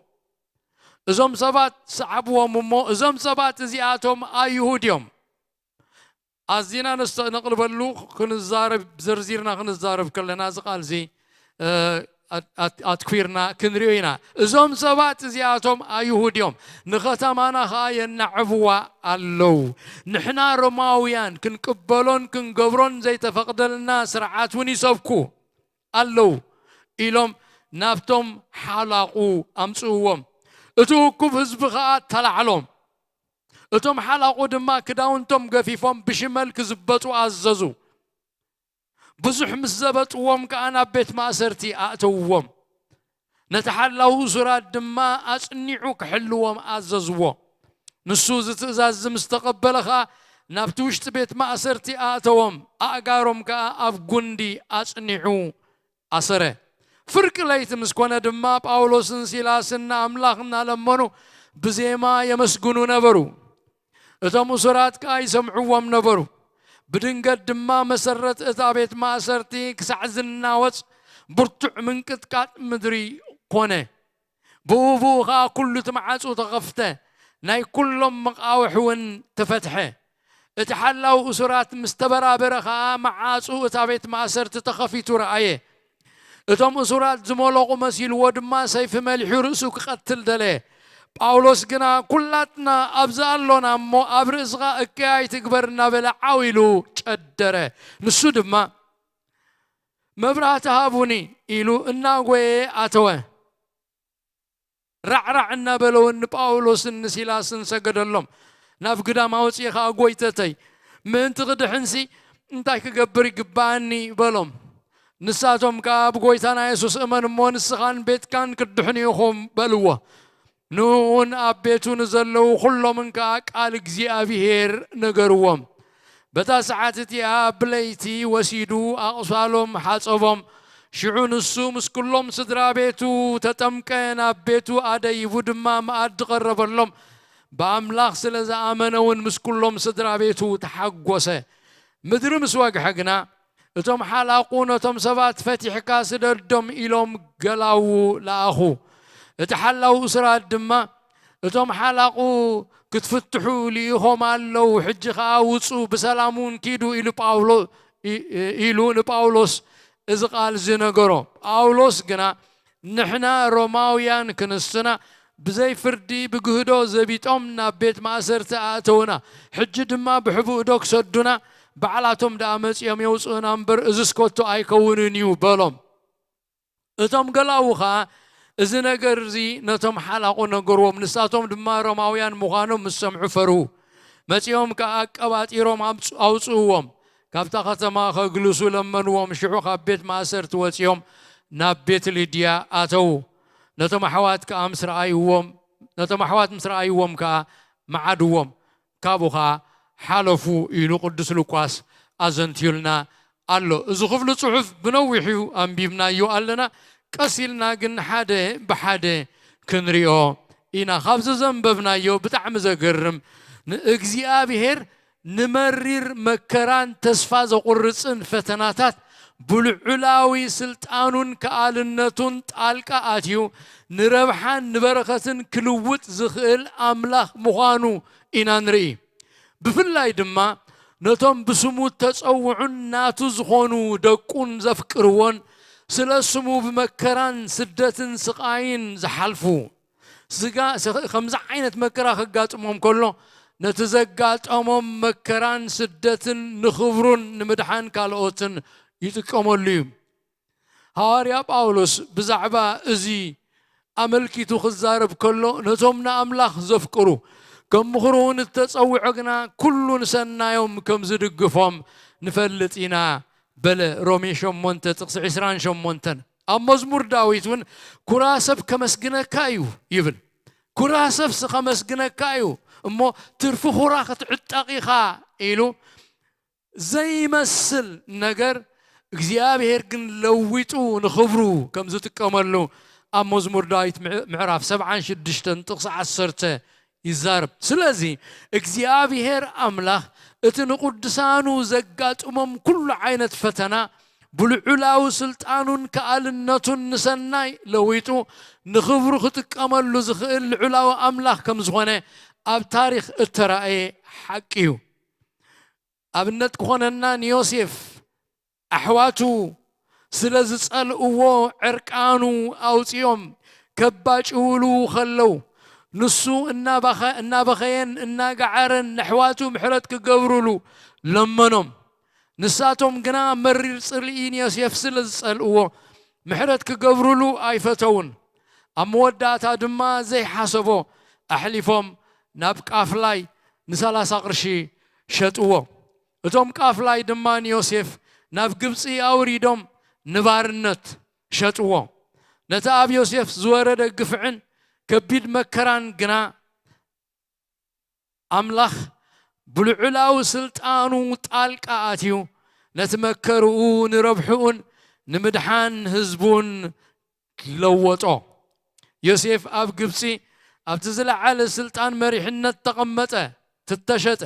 እዞም ሰባት ሰዓብዎም እሞ እዞም ሰባት እዚኣቶም ኣይሁድ እዮም። ኣዚና ነስተንቕልበሉ ክንዛረብ፣ ዘርዚርና ክንዛረብ ከለና እዚ ቃል እዚ ኣትኲርና ክንሪኦ ኢና። እዞም ሰባት እዚኣቶም ኣይሁድ እዮም፣ ንኸተማና ኸኣ የናዕብዋ ኣለዉ። ንሕና ሮማውያን ክንቅበሎን ክንገብሮን ዘይተፈቕደልና ስርዓት እውን ይሰብኩ ኣለዉ ኢሎም ናብቶም ሓላቑ ኣምጽእዎም። እቲ እኩብ ህዝቢ ኸኣ ተላዕሎም። እቶም ሓላቑ ድማ ክዳውንቶም ገፊፎም ብሽመል ክዝበጡ ኣዘዙ። ብዙሕ ምስ ዘበጥዎም ከኣ ናብ ቤት ማእሰርቲ ኣእተውዎም። ነቲ ሓላዊ እሱራት ድማ ኣጽኒዑ ክሕልዎም ኣዘዝዎ። ንሱ እዚ ትእዛዝ እዚ ምስ ተቐበለ ኸኣ ናብቲ ውሽጢ ቤት ማእሰርቲ ኣእተዎም፣ ኣእጋሮም ከኣ ኣብ ጉንዲ ኣጽኒዑ ኣሰረ። ፍርቂ ለይቲ ምስ ኮነ ድማ ጳውሎስን ሲላስን ንኣምላኽ እናለመኑ ብዜማ የመስግኑ ነበሩ። እቶም እሱራት ከኣ ይሰምዕዎም ነበሩ። ብድንገት ድማ መሰረት እታ ቤት ማእሰርቲ ክሳዕ ዝናወጽ ብርቱዕ ምንቅጥቃጥ ምድሪ ኮነ። ብኡ ብኡ ኸኣ ኩሉ እቲ መዓጹ ተኸፍተ፣ ናይ ኩሎም መቓውሕ እውን ተፈትሐ። እቲ ሓላው እሱራት ምስ ተበራበረ ኸኣ መዓጹ እታ ቤት ማእሰርቲ ተኸፊቱ ረኣየ። እቶም እሱራት ዝመለቑ መሲልዎ ድማ ሰይፊ መሊሑ ርእሱ ክቐትል ደለየ። ጳውሎስ ግና፣ ኩላትና ኣብዚ ኣሎና እሞ ኣብ ርእስኻ እከይ ኣይትግበር፣ እናበለ ዓው ኢሉ ጨደረ። ንሱ ድማ፣ መብራህቲ ሃቡኒ ኢሉ እናጎየ ኣተወ። ራዕራዕ እናበለ እውን ንጳውሎስን ንሲላስን ሰገደሎም። ናብ ግዳም ኣውፅኢ ኸዓ፣ ጎይተተይ፣ ምእንቲ ክድሕንሲ እንታይ ክገብር ይግባኣኒ? በሎም። ንሳቶም ከኣ፣ ብጎይታና የሱስ እመን እሞ ንስኻን ቤትካን ክትድሕኑ ኢኹም በልዎ። ንእኡን ኣብ ቤቱ ንዘለዉ ኩሎምን ከኣ ቃል እግዚኣብሄር ነገርዎም። በታ ሰዓት እቲኣ ብለይቲ ወሲዱ ኣቕሳሎም ሓጸቦም። ሽዑ ንሱ ምስ ኩሎም ስድራ ቤቱ ተጠምቀ፣ ናብ ቤቱ ኣደይቡ ድማ መኣዲ ቀረበሎም። ብኣምላኽ ስለ ዝኣመነ እውን ምስ ኩሎም ስድራ ቤቱ ተሓጎሰ። ምድሪ ምስ ወግሐ ግና፣ እቶም ሓላቑ ነቶም ሰባት ፈቲሕካ ስደዶም ኢሎም ገላዉ ለኣኹ። እቲ ሓላው እሱራት ድማ፣ እቶም ሓላቑ ክትፍትሑ ልኢኾም ኣለዉ፣ ሕጂ ኸኣ ውጹ፣ ብሰላም እውን ኪዱ ኢሉ ጳውሎ-፣ ኢ-፣ ኢሉ ንጳውሎስ እዚ ቃል እዚ ነገሮ። ጳውሎስ ግና፣ ንሕና ሮማውያን ክንስና ብዘይ ፍርዲ ብግህዶ ዘቢጦም ናብ ቤት ማእሰርቲ ኣእተውና። ሕጂ ድማ ብሕቡእ ዶ ክሰዱና? ባዕላቶም ደኣ መጺኦም የውጽኡና እምበር፣ እዝስ ከቶ ኣይከውንን እዩ በሎም። እቶም ገላዉ ኸኣ እዚ ነገር እዚ ነቶም ሓላቑ ነገርዎም። ንሳቶም ድማ ሮማውያን ምዃኖም ምስ ሰምዑ ፈርሁ። መጺኦም ከኣ ኣቀባጢሮም ኣምጽ-፣ ኣውጽእዎም። ካብታ ከተማ ከግልሱ ለመንዎም። ሽዑ ካብ ቤት ማእሰርቲ ወጺኦም ናብ ቤት ልድያ ኣተዉ። ነቶም ኣሕዋት ከኣ ምስ ረኣይዎም፣ ነቶም ኣሕዋት ምስ ረኣይዎም ከኣ መዓድዎም። ካብኡ ኸኣ ሓለፉ ኢሉ ቅዱስ ሉቃስ ኣዘንትዩልና ኣሎ። እዚ ክፍሊ ጽሑፍ ብነዊሑ ኣንቢብናዮ ኣለና። ቀስ ኢልና ግን ሓደ ብሓደ ክንሪኦ ኢና። ካብዚ ዘንበብናዮ ብጣዕሚ ዘገርም፣ ንእግዚኣብሄር ንመሪር መከራን ተስፋ ዘቑርጽን ፈተናታት ብልዑላዊ ስልጣኑን ከኣልነቱን ጣልቃ ኣትዩ ንረብሓን ንበረኸትን ክልውጥ ዝኽእል ኣምላኽ ምዃኑ ኢና ንርኢ። ብፍላይ ድማ ነቶም ብስሙ እተጸውዑን ናቱ ዝኾኑ ደቁን ዘፍቅርዎን፣ ስለ ስሙ ብመከራን ስደትን ስቓይን ዝሓልፉ፣ ስጋ ስ- ከምዚ ዓይነት መከራ ከጋጥሞም ከሎ፣ ነቲ ዘጋጠሞም መከራን ስደትን ንኽብሩን ንምድሓን ካልኦትን ይጥቀመሉ እዩ። ሃዋርያ ጳውሎስ ብዛዕባ እዚ ኣመልኪቱ ክዛረብ ከሎ፣ ነቶም ንኣምላኽ ዘፍቅሩ፣ ከም ምኽሩ እውን እተጸውዑ ግና፣ ኩሉ ንሰናዮም ከም ዝድግፎም ንፈልጥ ኢና በለ። ሮሜ ሸሞንተ ጥቕሲ ዕስራን ሸሞንተን። ኣብ መዝሙር ዳዊት እውን፣ "ኩራ ሰብ ከመስግነካ እዩ" ይብል። "ኩራ ሰብስ ከመስግነካ እዩ፣ እሞ ትርፊ ኩራ ክትዕጠቕ ኢኻ" ኢሉ ዘይመስል ነገር እግዚኣብሔር ግን ለዊጡ ንኽብሩ ከም ዝጥቀመሉ ኣብ መዝሙር ዳዊት ምዕ- ምዕራፍ ሰብዓን ሽዱሽተን ጥቕሲ ዓሰርተ ይዛረብ። ስለዚ እግዚኣብሔር ኣምላኽ እቲ ንቕዱሳኑ ዘጋጥሞም ኩሉ ዓይነት ፈተና ብልዑላዊ ስልጣኑን ከኣልነቱን ንሰናይ ለዊጡ ንኽብሩ ክጥቀመሉ ዝኽእል ልዑላዊ ኣምላኽ ከም ዝኾነ ኣብ ታሪኽ እተራእየ ሓቂ እዩ። ኣብነት ክኾነና፣ ንዮሴፍ ኣሕዋቱ ስለ ዝጸልእዎ ዕርቃኑ ኣውጺኦም ከባጭውሉ ኸለዉ፣ ንሱ እናባኸ- እናበኸየን እናገዓረን ነሕዋቱ ምሕረት ክገብሩሉ ለመኖም። ንሳቶም ግና መሪር ጽልኢ ንዮሴፍ ስለ ዝጸልእዎ ምሕረት ክገብሩሉ ኣይፈተዉን። ኣብ መወዳእታ ድማ ዘይሓሰቦ ኣሕሊፎም ናብ ቃፍላይ ንሰላሳ ቅርሺ ሸጥዎ። እቶም ቃፍላይ ድማ ንዮሴፍ ናብ ግብጺ ኣውሪዶም ንባርነት ሸጥዎ። ነቲ ኣብ ዮሴፍ ዝወረደ ግፍዕን ከቢድ መከራን ግና ኣምላኽ ብልዑላዊ ስልጣኑ ጣልቃ ኣትዩ ነቲ መከርኡ ንረብሕኡን ንምድሓን ህዝቡን ለወጦ። ዮሴፍ ኣብ ግብጺ ኣብቲ ዝለዓለ ስልጣን መሪሕነት ተቐመጠ፣ ትተሸጠ።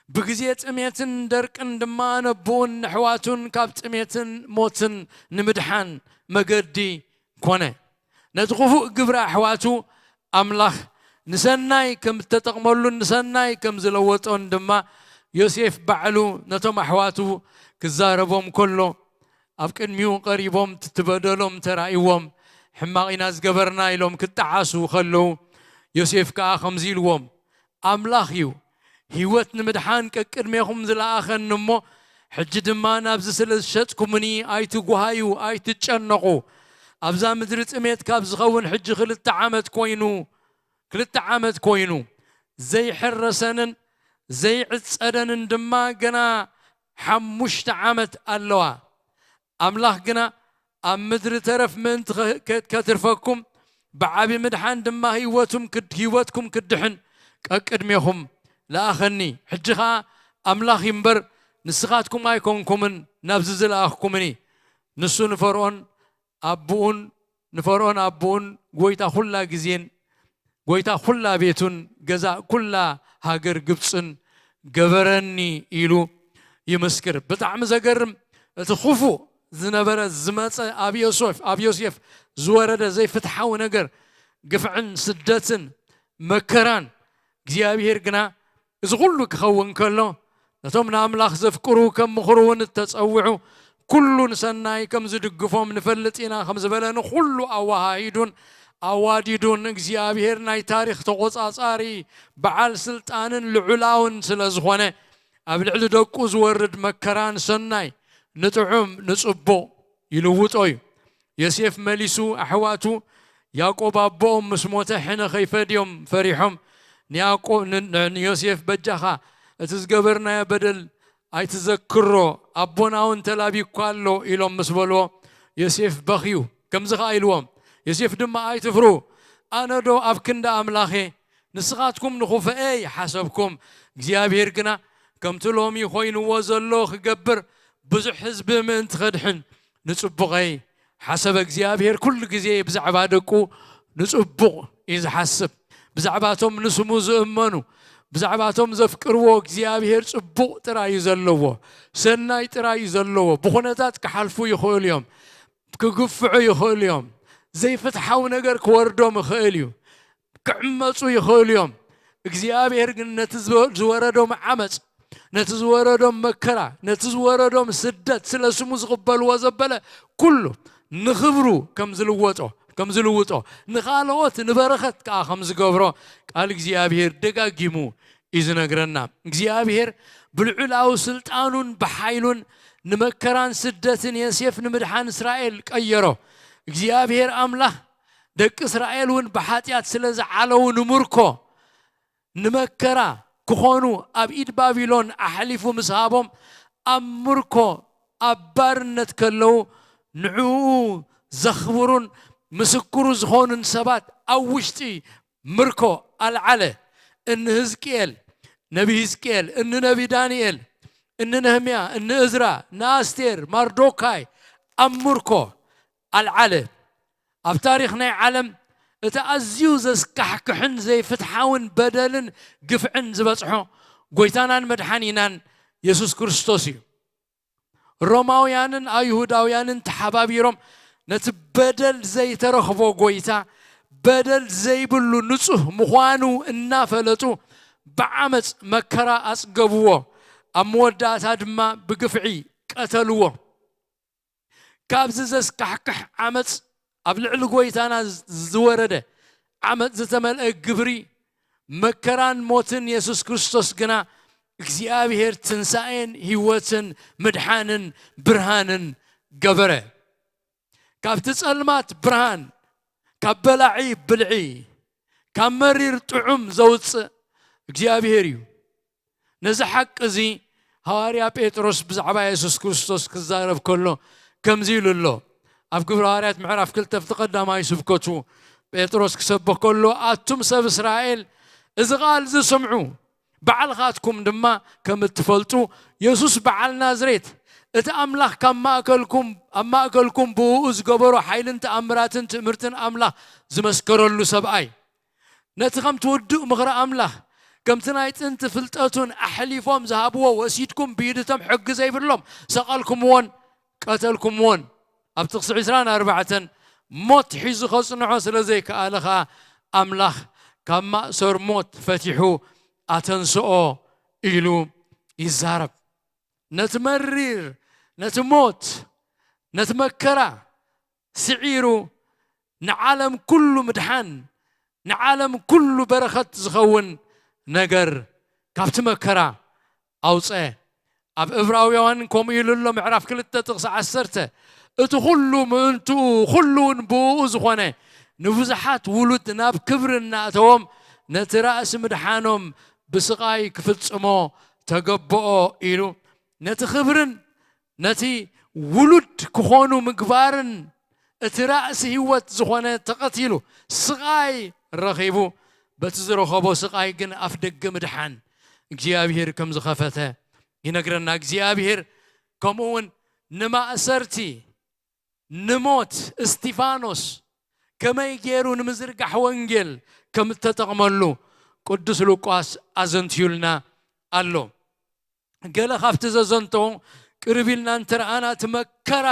ብግዜ ጥሜትን ደርቅን ድማ ነቦኡን ነሕዋቱን ካብ ጥሜትን ሞትን ንምድሓን መገዲ ኮነ። ነቲ ክፉእ ግብሪ ኣሕዋቱ ኣምላኽ ንሰናይ ከም እተጠቕመሉን ንሰናይ ከም ዝለወጦን ድማ ዮሴፍ ባዕሉ ነቶም ኣሕዋቱ ክዛረቦም ከሎ፣ ኣብ ቅድሚኡ ቀሪቦም ትትበደሎም ተራእይዎም፣ ሕማቕ ኢና ዝገበርና ኢሎም ክጠዓሱ ከለዉ፣ ዮሴፍ ከኣ ከምዚ ኢልዎም፣ ኣምላኽ እዩ ህይወት ንምድሓን ቀቅድሜኹም ዝለኣኸኒ እሞ፣ ሕጂ ድማ ናብዚ ስለ ዝሸጥኩምኒ ኣይትጓሃዩ፣ ኣይትጨነቑ። ኣብዛ ምድሪ ጥሜት ካብ ዝኸውን ሕጂ ክልተ ዓመት ኮይኑ፣ ክልተ ዓመት ኮይኑ፣ ዘይሕረሰንን ዘይዕጸደንን ድማ ገና ሓሙሽተ ዓመት ኣለዋ። ኣምላኽ ግና ኣብ ምድሪ ተረፍ ምእንቲ ከ- ከ- ከትርፈኩም፣ ብዓቢ ምድሓን ድማ ህይወቱም ክድ- ህይወትኩም ክድሕን ቀቅድሜኹም ለኣኸኒ። ሕጂ ኸኣ ኣምላኽ እዩ እምበር ንስኻትኩም ኣይኮንኩምን ናብዚ ዝለኣኽኩምኒ። ንሱ ንፈርኦን ኣቦኡን ንፈርኦን ኣቦኡን ጎይታ ኩላ ግዜን ጎይታ ኩላ ቤቱን ገዛእ ኩላ ሃገር ግብጽን ገበረኒ ኢሉ ይምስክር። ብጣዕሚ ዘገርም፣ እቲ ክፉእ ዝነበረ ዝመጸ ኣብ ዮሴፍ ኣብ ዮሴፍ ዝወረደ ዘይፍትሓዊ ነገር፣ ግፍዕን ስደትን መከራን፣ እግዚኣብሔር ግና እዚ ኩሉ ክኸውን ከሎ፣ ነቶም ንኣምላኽ ዘፍቅሩ ከም ምኽሩ እውን እተጸውዑ ኩሉ ንሰናይ ከም ዝድግፎም ንፈልጥ ኢና ከም ዝበለ፣ ንኹሉ ኣወሃሂዱን ኣዋዲዱን እግዚኣብሔር ናይ ታሪኽ ተቖጻጻሪ በዓል ስልጣንን ልዑላውን ስለ ዝኾነ፣ ኣብ ልዕሊ ደቁ ዝወርድ መከራ ንሰናይ፣ ንጥዑም፣ ንጽቡቕ ይልውጦ እዩ። ዮሴፍ መሊሱ፣ ኣሕዋቱ ያዕቆብ ኣቦኦም ምስ ሞተ ሕነ ከይፈድዮም ፈሪሖም፣ ንያዕቆብ ን- ን- ንዮሴፍ፣ "በጃኻ እቲ ዝገበርናዮ በደል ኣይትዘክሮ፣ ኣቦና እውን ተላቢኳ ኣሎ" ኢሎም ምስ በልዎ፣ ዮሴፍ በኽዩ። ከምዚ ኸኣ ኢልዎም፣ ዮሴፍ ድማ፣ "ኣይትፍርሁ፣ ኣነ ዶ ኣብ ክንዲ ኣምላኽ እየ? ንስኻትኩም ንኹፍኤ ይሓሰብኩም፣ እግዚኣብሔር ግና ከምቲ ሎሚ ኾይንዎ ዘሎ ክገብር፣ ብዙሕ ህዝቢ ምእንቲ ኸድሕን ንጽቡቐይ ሓሰበ። እግዚኣብሔር ኩሉ ግዜ ብዛዕባ ደቁ ንጽቡቕ እዩ ዝሓስብ። ብዛዕባቶም ንስሙ ዝእመኑ፣ ብዛዕባቶም ዘፍቅርዎ እግዚኣብሔር ጽቡቕ ጥራይ እዩ ዘለዎ፣ ሰናይ ጥራይ እዩ ዘለዎ። ብኹነታት ክሓልፉ ይኽእሉ እዮም፣ ክግፍዑ ይኽእሉ እዮም፣ ዘይፍትሓዊ ነገር ክወርዶም ይኽእል እዩ፣ ክዕመፁ ይኽእሉ እዮም። እግዚኣብሔር ግን ነቲ ዝወ- ዝወረዶም ዓመፅ፣ ነቲ ዝወረዶም መከራ፣ ነቲ ዝወረዶም ስደት ስለ ስሙ ዝቕበልዎ ዘበለ ኩሉ ንኽብሩ ከም ዝልወጦ ከም ዝልውጦ፣ ንኻልኦት ንበረኸት ከዓ ከም ዝገብሮ ቃል እግዚኣብሔር ደጋጊሙ እዩ ዝነግረና። እግዚኣብሔር ብልዑላዊ ስልጣኑን ብሓይሉን ንመከራን ስደትን ዮሴፍ ንምድሓን እስራኤል ቀየሮ። እግዚኣብሔር ኣምላኽ ደቂ እስራኤል እውን ብሓጢኣት ስለ ዝዓለዉ ንምርኮ ንመከራ ክኾኑ ኣብ ኢድ ባቢሎን ኣሕሊፉ ምስ ሃቦም ኣብ ምርኮ ኣብ ባርነት ከለዉ ንዕኡ ዘኽብሩን ምስክሩ ዝኾኑን ሰባት ኣብ ውሽጢ ምርኮ ኣልዓለ። እኒ ህዝቅኤል፣ ነቢ ህዝቅኤል፣ እኒ ነቢ ዳንኤል፣ እኒ ነህምያ፣ እኒ እዝራ፣ ንኣስቴር፣ ማርዶካይ ኣብ ምርኮ ኣልዓለ። ኣብ ታሪኽ ናይ ዓለም እቲ ኣዝዩ ዘስካሕክሕን ዘይፍትሓውን በደልን ግፍዕን ዝበጽሖ ጎይታናን መድሓኒናን የሱስ ክርስቶስ እዩ። ሮማውያንን ኣይሁዳውያንን ተሓባቢሮም ነቲ በደል ዘይተረኽቦ ጎይታ በደል ዘይብሉ ንጹህ ምዃኑ እናፈለጡ ብዓመፅ መከራ ኣጽገብዎ፣ ኣብ መወዳእታ ድማ ብግፍዒ ቀተልዎ። ካብዚ ዘስካሕክሕ ዓመፅ ኣብ ልዕሊ ጎይታና ዝወረደ ዓመፅ ዝተመልአ ግብሪ መከራን ሞትን የሱስ ክርስቶስ ግና እግዚኣብሔር ትንሳኤን ህይወትን ምድሓንን ብርሃንን ገበረ። ካብቲ ጸልማት ብርሃን፣ ካብ በላዒ ብልዒ፣ ካብ መሪር ጥዑም ዘውፅእ እግዚኣብሔር እዩ። ነዚ ሓቂ እዚ ሃዋርያ ጴጥሮስ ብዛዕባ የሱስ ክርስቶስ ክዛረብ ከሎ ከምዚ ኢሉ ኣሎ። ኣብ ግብሪ ሃዋርያት ምዕራፍ ክልተ ኣብቲ ቀዳማይ ስብከቱ ጴጥሮስ ክሰብኽ ከሎ ኣቱም ሰብ እስራኤል እዚ ቃል እዚ ስምዑ፣ ባዕልኻትኩም ድማ ከም እትፈልጡ የሱስ በዓል ናዝሬት እቲ ኣምላኽ ካብ ማእከልኩም ኣብ ማእከልኩም ብእኡ ዝገበሮ ሓይልን ተኣምራትን ትእምርትን ኣምላኽ ዝመስከረሉ ሰብኣይ ነቲ ከምቲ ውዱእ ምኽሪ ኣምላኽ ከምቲ ናይ ጥንቲ ፍልጠቱን ኣሕሊፎም ዝሃብዎ ወሲድኩም ብኢድቶም ሕጊ ዘይብሎም ሰቐልኩምዎን ቀተልኩምዎን። ኣብ ጥቕሲ ዕስራን ኣርባዕተን ሞት ሒዙ ከጽንዖ ስለ ዘይከኣለ ኸኣ ኣምላኽ ካብ ማእሰር ሞት ፈቲሑ ኣተንስኦ ኢሉ ይዛረብ። ነቲ መሪር ነቲ ሞት ነቲ መከራ ስዒሩ ንዓለም ኩሉ ምድሓን ንዓለም ኩሉ በረኸት ዝኸውን ነገር ካብቲ መከራ ኣውፀ። ኣብ እብራውያን ከምኡ ኢሉ ኣሎ ምዕራፍ ክልተ ጥቕሲ ዓሰርተ እቲ ኩሉ ምእንትኡ ኩሉ እውን ብእኡ ዝኾነ ንብዙሓት ውሉድ ናብ ክብሪ እናእተዎም ነቲ ራእሲ ምድሓኖም ብስቓይ ክፍጽሞ ተገብኦ ኢሉ ነቲ ክብርን ነቲ ውሉድ ክኾኑ ምግባርን እቲ ራእሲ ህይወት ዝኾነ ተቐቲሉ ስቓይ ረኺቡ በቲ ዝረኸቦ ስቓይ ግን ኣፍ ደገ ምድሓን እግዚኣብሔር ከም ዝኸፈተ ይነግረና። እግዚኣብሔር ከምኡ እውን ንማእሰርቲ ንሞት እስቲፋኖስ ከመይ ገይሩ ንምዝርጋሕ ወንጌል ከም እተጠቕመሉ ቅዱስ ሉቃስ ኣዘንትዩልና ኣሎ። ገለ ካብቲ ዘዘንተው ቅርብ ኢልና እንተረኣና እቲ መከራ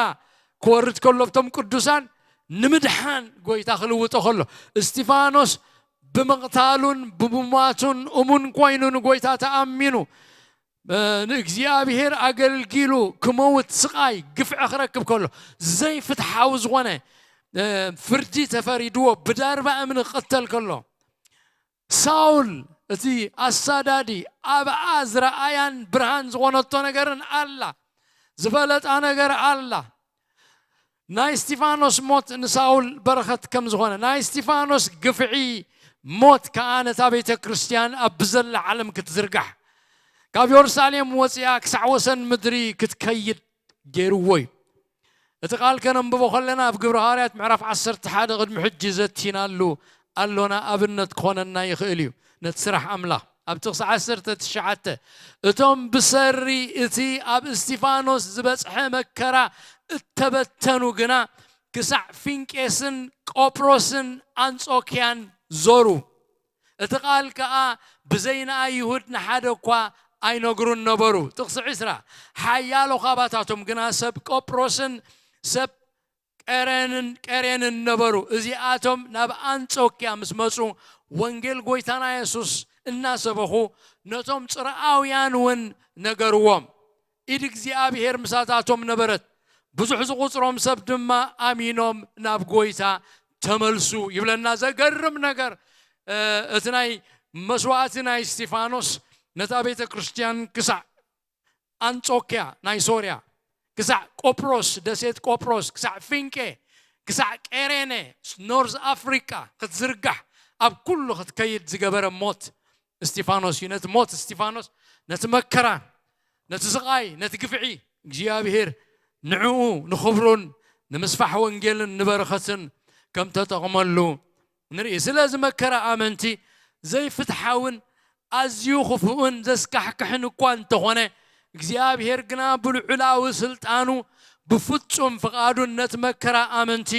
ክወርድ ከሎ ኣብቶም ቅዱሳን ንምድሓን ጎይታ ክልውጦ ከሎ እስቲፋኖስ ብምቕታሉን ብምሟቱን እሙን ኮይኑ ንጎይታ ተኣሚኑ ንእግዚኣብሔር ኣገልጊሉ ክመውት ስቓይ ግፍዒ ክረክብ ከሎ ዘይፍትሓዊ ዝኾነ ፍርዲ ተፈሪድዎ ብዳርባ እምኒ ክቕተል ከሎ ሳውል እቲ ኣሳዳዲ ኣብኣ ዝረኣያን ብርሃን ዝኾነቶ ነገርን ኣላ ዝፈለጣ ነገር ኣላ። ናይ እስቲፋኖስ ሞት ንሳውል በረኸት ከም ዝኾነ ናይ እስቲፋኖስ ግፍዒ ሞት ከኣ ነታ ቤተ ክርስቲያን ኣብ ብዘላ ዓለም ክትዝርጋሕ ካብ የሩሳሌም ወፂኣ ክሳዕ ወሰን ምድሪ ክትከይድ ገይርዎ እዩ። እቲ ቃል ከነንብቦ ከለና ኣብ ግብሪ ሃዋርያት ምዕራፍ ዓሰርተ ሓደ ቅድሚ ሕጂ ዘቲናሉ ኣሎና ኣብነት ክኾነና ይኽእል እዩ። ነቲ ስራሕ ኣምላኽ ኣብ ጥቕሲ ዓሰርተ ትሽዓተ እቶም ብሰሪ እቲ ኣብ እስቲፋኖስ ዝበጽሐ መከራ እተበተኑ ግና ክሳዕ ፊንቄስን ቆጵሮስን ኣንጾኪያን ዞሩ። እቲ ቃል ከኣ ብዘይ ንኣይሁድ ንሓደ እኳ ኣይነግሩን ነበሩ። ጥቕሲ ዕስራ ሓያሎ ካባታቶም ግና ሰብ ቆጵሮስን ሰብ ቀረንን ቀሬንን ነበሩ። እዚኣቶም ናብ ኣንጾክያ ምስ መጹ ወንጌል ጎይታና የሱስ እናሰበኹ ነቶም ጽርኣውያን እውን ነገርዎም። ኢድ እግዚኣብሔር ምሳታቶም ነበረት። ብዙሕ ዝቑጽሮም ሰብ ድማ ኣሚኖም ናብ ጎይታ ተመልሱ ይብለና። ዘገርም ነገር እቲ ናይ መስዋእቲ ናይ እስጢፋኖስ ነታ ቤተ ክርስቲያን ክሳዕ ኣንጾክያ ናይ ሶርያ ክሳዕ ቆጵሮስ ደሴት ቆጵሮስ ክሳዕ ፊንቄ ክሳዕ ቀሬነ ኖርዝ ኣፍሪቃ ክትዝርጋሕ ኣብ ኩሉ ክትከይድ ዝገበረ ሞት እስጢፋኖስ እዩ። ነቲ ሞት እስጢፋኖስ ነቲ መከራ ነቲ ስቓይ ነቲ ግፍዒ እግዚኣብሔር ንዕኡ ንኽብሩን ንምስፋሕ ወንጌልን ንበረኸትን ከም ተጠቕመሉ ንርኢ። ስለዚ መከራ ኣመንቲ ዘይፍትሓውን ኣዝዩ ክፉእን ዘስካሕክሕን እኳ እንተኾነ እግዚኣብሔር ግና ብልዑላዊ ስልጣኑ ብፍጹም ፍቓዱን ነቲ መከራ ኣመንቲ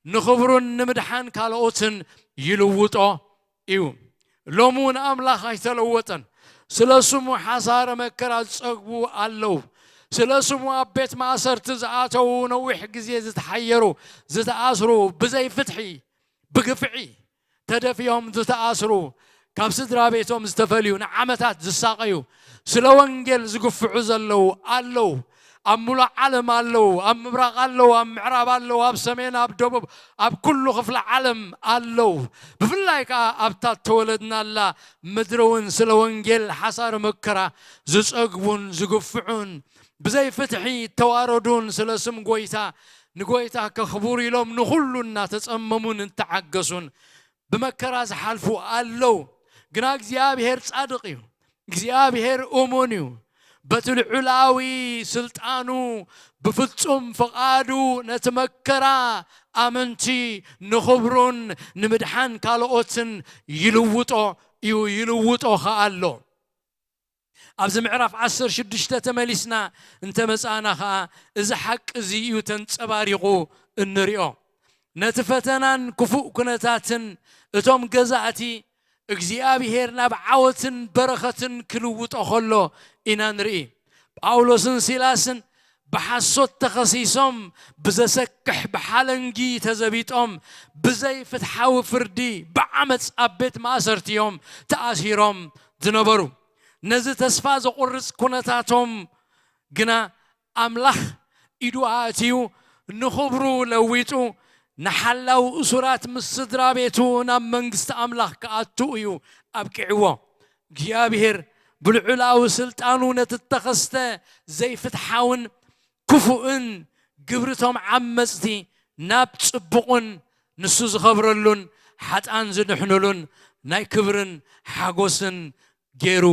ንኽብሩን ንምድሓን ካልኦትን ይልውጦ እዩ። ሎሚ እውን ኣምላኽ ኣይተለወጠን። ስለ ስሙ ሓሳረ መከራ ዝጸግቡ ኣለዉ። ስለ ስሙ ኣብ ቤት ማእሰርቲ ዝኣተዉ ነዊሕ ግዜ ዝተሓየሩ ዝተኣስሩ ብዘይ ፍትሒ ብግፍዒ ተደፊኦም ዝተኣስሩ ካብ ስድራ ቤቶም ዝተፈልዩ ንዓመታት ዝሳቐዩ ስለ ወንጌል ዝግፍዑ ዘለዉ ኣለዉ። ኣብ ሙሉእ ዓለም ኣለዉ። ኣብ ምብራቕ ኣለዉ፣ ኣብ ምዕራብ ኣለዉ፣ ኣብ ሰሜን፣ ኣብ ደቡብ፣ ኣብ ኩሉ ክፍለ ዓለም ኣለዉ። ብፍላይ ከኣ ኣብታ እተወለድናላ ምድሪ እውን ስለ ወንጌል ሓሳር መከራ ዝጸግቡን ዝግፍዑን ብዘይ ፍትሒ እተዋረዱን ስለ ስም ጎይታ ንጎይታ ከኽብሩ ኢሎም ንኹሉ እናተጸመሙን እንተዓገሱን ብመከራ ዝሓልፉ ኣለዉ። ግና እግዚኣብሔር ጻድቕ እዩ። እግዚኣብሔር እሙን እዩ። በቲ ልዑላዊ ስልጣኑ ብፍጹም ፍቓዱ ነቲ መከራ ኣመንቲ ንኽብሩን ንምድሓን ካልኦትን ይልውጦ እዩ፣ ይልውጦ ኸኣ ኣሎ። ኣብዚ ምዕራፍ ዓሰርተ ሽዱሽተ ተመሊስና እንተ መጻእና ኸኣ እዚ ሓቂ እዚ እዩ ተንጸባሪቑ እንሪኦ። ነቲ ፈተናን ክፉእ ኩነታትን እቶም ገዛእቲ እግዚኣብሔር ናብ ዓወትን በረኸትን ክልውጦ ኸሎ ኢና ንርኢ። ጳውሎስን ሲላስን ብሓሶት ተኸሲሶም ብዘሰክሕ ብሓለንጊ ተዘቢጦም ብዘይ ፍትሓዊ ፍርዲ ብዓመፅ ኣብ ቤት ማእሰርቲ እዮም ተኣሲሮም ዝነበሩ። ነዚ ተስፋ ዘቑርፅ ኩነታቶም ግና ኣምላኽ ኢዱ ኣእትዩ ንኽብሩ ለዊጡ ንሓላው እሱራት ምስ ስድራ ቤቱ ናብ መንግስቲ ኣምላኽ ክኣቱ እዩ ኣብቂዕዎ። እግዚኣብሔር ብልዑላዊ ስልጣኑ ነቲ እተኸስተ ዘይፍትሓውን ክፉእን ግብርቶም ዓመፅቲ ናብ ፅቡቕን ንሱ ዝኸብረሉን ሓጣን ዝድሕኑሉን ናይ ክብርን ሓጎስን ገይሩ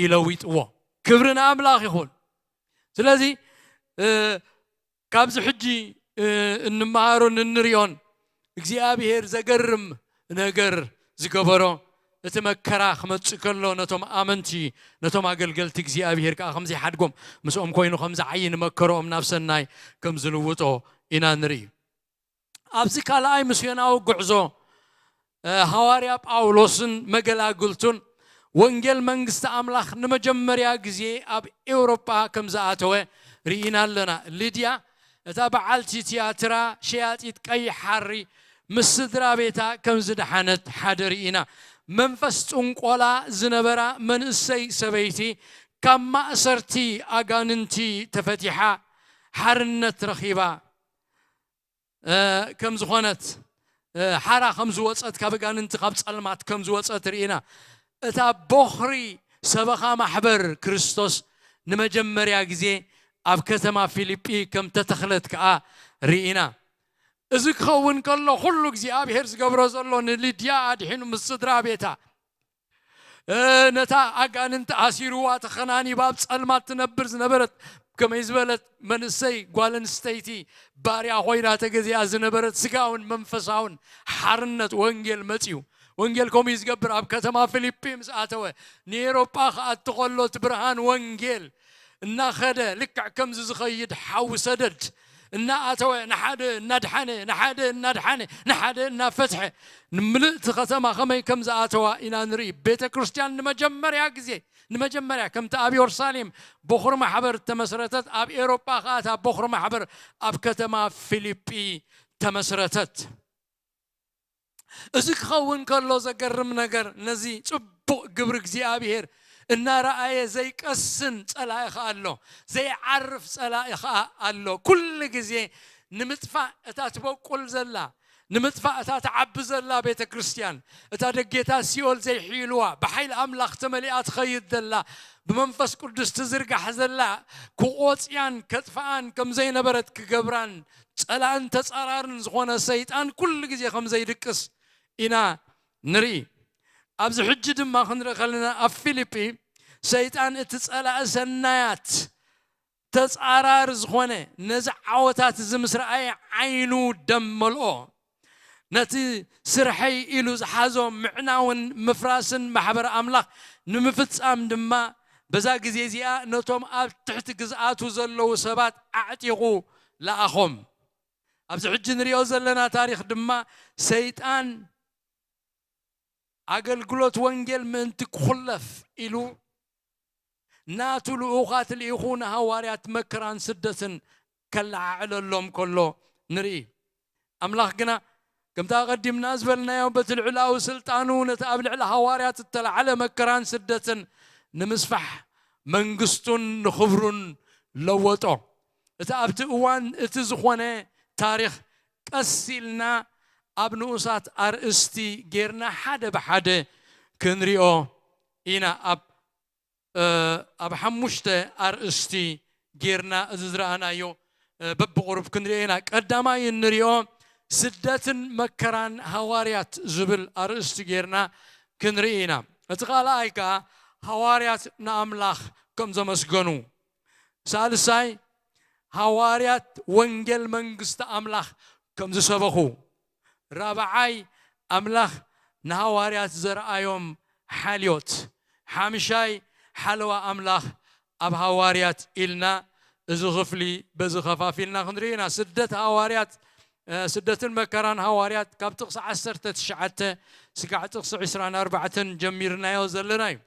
ይለዊጥዎ። ክብሪ ንኣምላኽ ይኹን። ስለዚ ካብዚ ሕጂ እንመሃሮን እንሪኦን እግዚኣብሔር ዘገርም ነገር ዝገበሮ እቲ መከራ ክመፅእ ከሎ ነቶም ኣመንቲ ነቶም ኣገልገልቲ እግዚኣብሔር ከዓ ከምዘይሓድጎም ምስኦም ኮይኑ ከምዝዓይ ንመከሮኦም ናብ ሰናይ ከም ዝልውጦ ኢና ንርኢ። ኣብዚ ካልኣይ ምስዮናዊ ጉዕዞ ሃዋርያ ጳውሎስን መገላግልቱን ወንጌል መንግስቲ ኣምላኽ ንመጀመርያ ግዜ ኣብ ኤውሮጳ ከም ዝኣተወ ርኢና ኣለና። ሊድያ እታ በዓልቲ ትያትራ ሸያጢት ቀይሕ ሓሪ ምስ ስድራ ቤታ ከም ዝደሓነት ሓደ ርኢና። መንፈስ ጥንቆላ ዝነበራ መንእሰይ ሰበይቲ ካብ ማእሰርቲ ኣጋንንቲ ተፈቲሓ ሓርነት ረኺባ ከም ዝኾነት ሓራ ከም ዝወፀት ካብ ኣጋንንቲ ካብ ፀልማት ከም ዝወፀት ርኢና። እታ ቦኽሪ ሰበኻ ማሕበር ክርስቶስ ንመጀመርያ ግዜ ኣብ ከተማ ፊልጲ ከም ተተኽለት ከዓ ርኢና። እዚ ክኸውን ከሎ ኩሉ እግዚኣብሔር ዝገብሮ ዘሎ ንልድያ ኣድሒኑ ምስ ስድራ ቤታ ነታ ኣጋንንቲ ኣሲርዋ ተኸናኒባ ኣብ ጸልማት ትነብር ዝነበረት ከመይ ዝበለት መንእሰይ ጓል ኣንስተይቲ ባርያ ኮይና ተገዚኣ ዝነበረት ስጋውን መንፈሳውን ሓርነት ወንጌል መጽዩ። ወንጌል ከምኡ እዩ ዝገብር። ኣብ ከተማ ፊልጲ ምስ ኣተወ ንኤሮጳ ክኣቲ ከሎ እቲ ብርሃን ወንጌል እናኸደ ልክዕ ከምዚ ዝኸይድ ሓዊ ሰደድ እናኣተወ፣ ንሓደ እናድሓነ፣ ንሓደ እናድሓነ፣ ንሓደ እናፈትሐ፣ ንምልእቲ ከተማ ከመይ ከም ዝኣተዋ ኢና ንርኢ። ቤተ ክርስቲያን ንመጀመርያ ግዜ፣ ንመጀመርያ ከምቲ ኣብ የሩሳሌም በኹሪ ማሕበር ተመስረተት፣ ኣብ ኤውሮጳ ከኣ እታ በኹሪ ማሕበር ኣብ ከተማ ፊልጲ ተመስረተት። እዚ ክኸውን ከሎ ዘገርም ነገር፣ ነዚ ጽቡቕ ግብሪ እግዚኣብሔር እናረኣየ ዘይቀስን ጸላኢ ከኣ ኣሎ፣ ዘይዓርፍ ጸላኢ ከኣ ኣሎ። ኩሉ ግዜ ንምጥፋእ እታ ትበቁል ዘላ፣ ንምጥፋእ እታ ትዓቢ ዘላ ቤተ ክርስቲያን፣ እታ ደጌታት ሲኦል ዘይሕይልዋ፣ ብሓይሊ ኣምላኽ ተመሊኣ ትኸይድ ዘላ፣ ብመንፈስ ቅዱስ ትዝርጋሕ ዘላ፣ ክቖጽያን ከጥፍኣን ከም ዘይነበረት ክገብራን፣ ጸላእን ተጻራርን ዝኾነ ሰይጣን ኩሉ ግዜ ከም ዘይድቅስ ኢና ንርኢ። ኣብዚ ሕጂ ድማ ክንርኢ ከለና፣ ኣብ ፊልጲ ሰይጣን እቲ ጸላኢ ሰናያት ተጻራሪ ዝኾነ ነዚ ዓወታት እዚ ምስ ረኣየ ዓይኑ ደም መልኦ። ነቲ ስርሐይ ኢሉ ዝሓዞ ምዕናውን ምፍራስን ማሕበር ኣምላኽ ንምፍጻም ድማ በዛ ግዜ እዚኣ ነቶም ኣብ ትሕቲ ግዝኣቱ ዘለዉ ሰባት ኣዕጢቑ ለኣኾም። ኣብዚ ሕጂ ንሪኦ ዘለና ታሪኽ ድማ ሰይጣን ኣገልግሎት ወንጌል ምእንቲ ክኹለፍ ኢሉ ናቱ ልኡኻት ልኢኹ ንሃዋርያት መከራን ስደትን ከለዓዕለሎም ከሎ ንርኢ። ኣምላኽ ግና ከምቲ ኣቐዲምና ዝበልናዮ በቲ ልዑላዊ ስልጣኑ ነቲ ኣብ ልዕሊ ሃዋርያት እተላዕለ መከራን ስደትን ንምስፋሕ መንግስቱን ንኽብሩን ለወጦ። እቲ ኣብቲ እዋን እቲ ዝኾነ ታሪኽ ቀስ ኢልና ኣብ ንኡሳት ኣርእስቲ ጌርና ሓደ ብሓደ ክንሪኦ ኢና። ኣብ ኣብ ሓሙሽተ ኣርእስቲ ጌርና እዚ ዝረኣናዮ በብቑሩብ ክንሪኦ ኢና። ቀዳማይ እንሪኦ ስደትን መከራን ሃዋርያት ዝብል ኣርእስቲ ጌርና ክንርኢ ኢና። እቲ ካልኣይ ከኣ ሃዋርያት ንኣምላኽ ከም ዘመስገኑ፣ ሳልሳይ ሃዋርያት ወንጌል መንግስቲ ኣምላኽ ከም ዝሰበኹ፣ ራብዓይ ኣምላኽ ንሃዋርያት ዘርኣዮም ሓልዮት፣ ሓምሻይ ሓለዋ ኣምላኽ ኣብ ሃዋርያት ኢልና እዚ ክፍሊ በዚ ከፋፊልና ክንርኢ ኢና። ስደት ሃዋርያት፣ ስደትን መከራን ሃዋርያት ካብ ጥቕሲ ዓሰርተ ትሽዓተ ስጋዕ ጥቕሲ ዕስራን ኣርባዕተን ጀሚርናዮ ዘለና እዩ።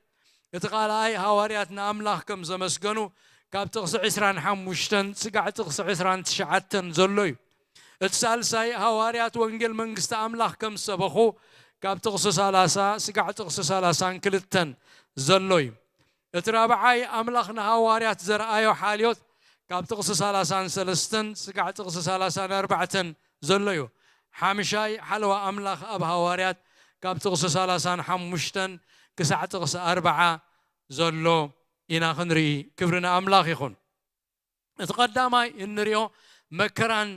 እቲ ካልኣይ ሃዋርያት ንኣምላኽ ከም ዘመስገኑ ካብ ጥቕሲ ዕስራን ሓሙሽተን ስጋዕ ጥቕሲ ዕስራን ትሽዓተን ዘሎ እዩ። እቲ ሳልሳይ ሃዋርያት ወንጌል መንግስቲ ኣምላኽ ከም ዝሰበኹ ካብ ጥቕሲ ሰላሳ ስጋዕ ጥቕሲ ሰላሳን ክልተን ዘሎ እዩ። እቲ ራብዓይ ኣምላኽ ንሃዋርያት ዘርኣዮ ሓልዮት ካብ ጥቕሲ ሰላሳን ሰለስተን ስጋዕ ጥቕሲ ሰላሳን ኣርባዕተን ዘሎ እዩ። ሓምሻይ ሓለዋ ኣምላኽ ኣብ ሃዋርያት ካብ ጥቕሲ ሰላሳን ሓሙሽተን ክሳዕ ጥቕሲ ኣርባዓ ዘሎ ኢና ክንርኢ። ክብሪ ንኣምላኽ ይኹን። እቲ ቀዳማይ እንሪኦ መከራን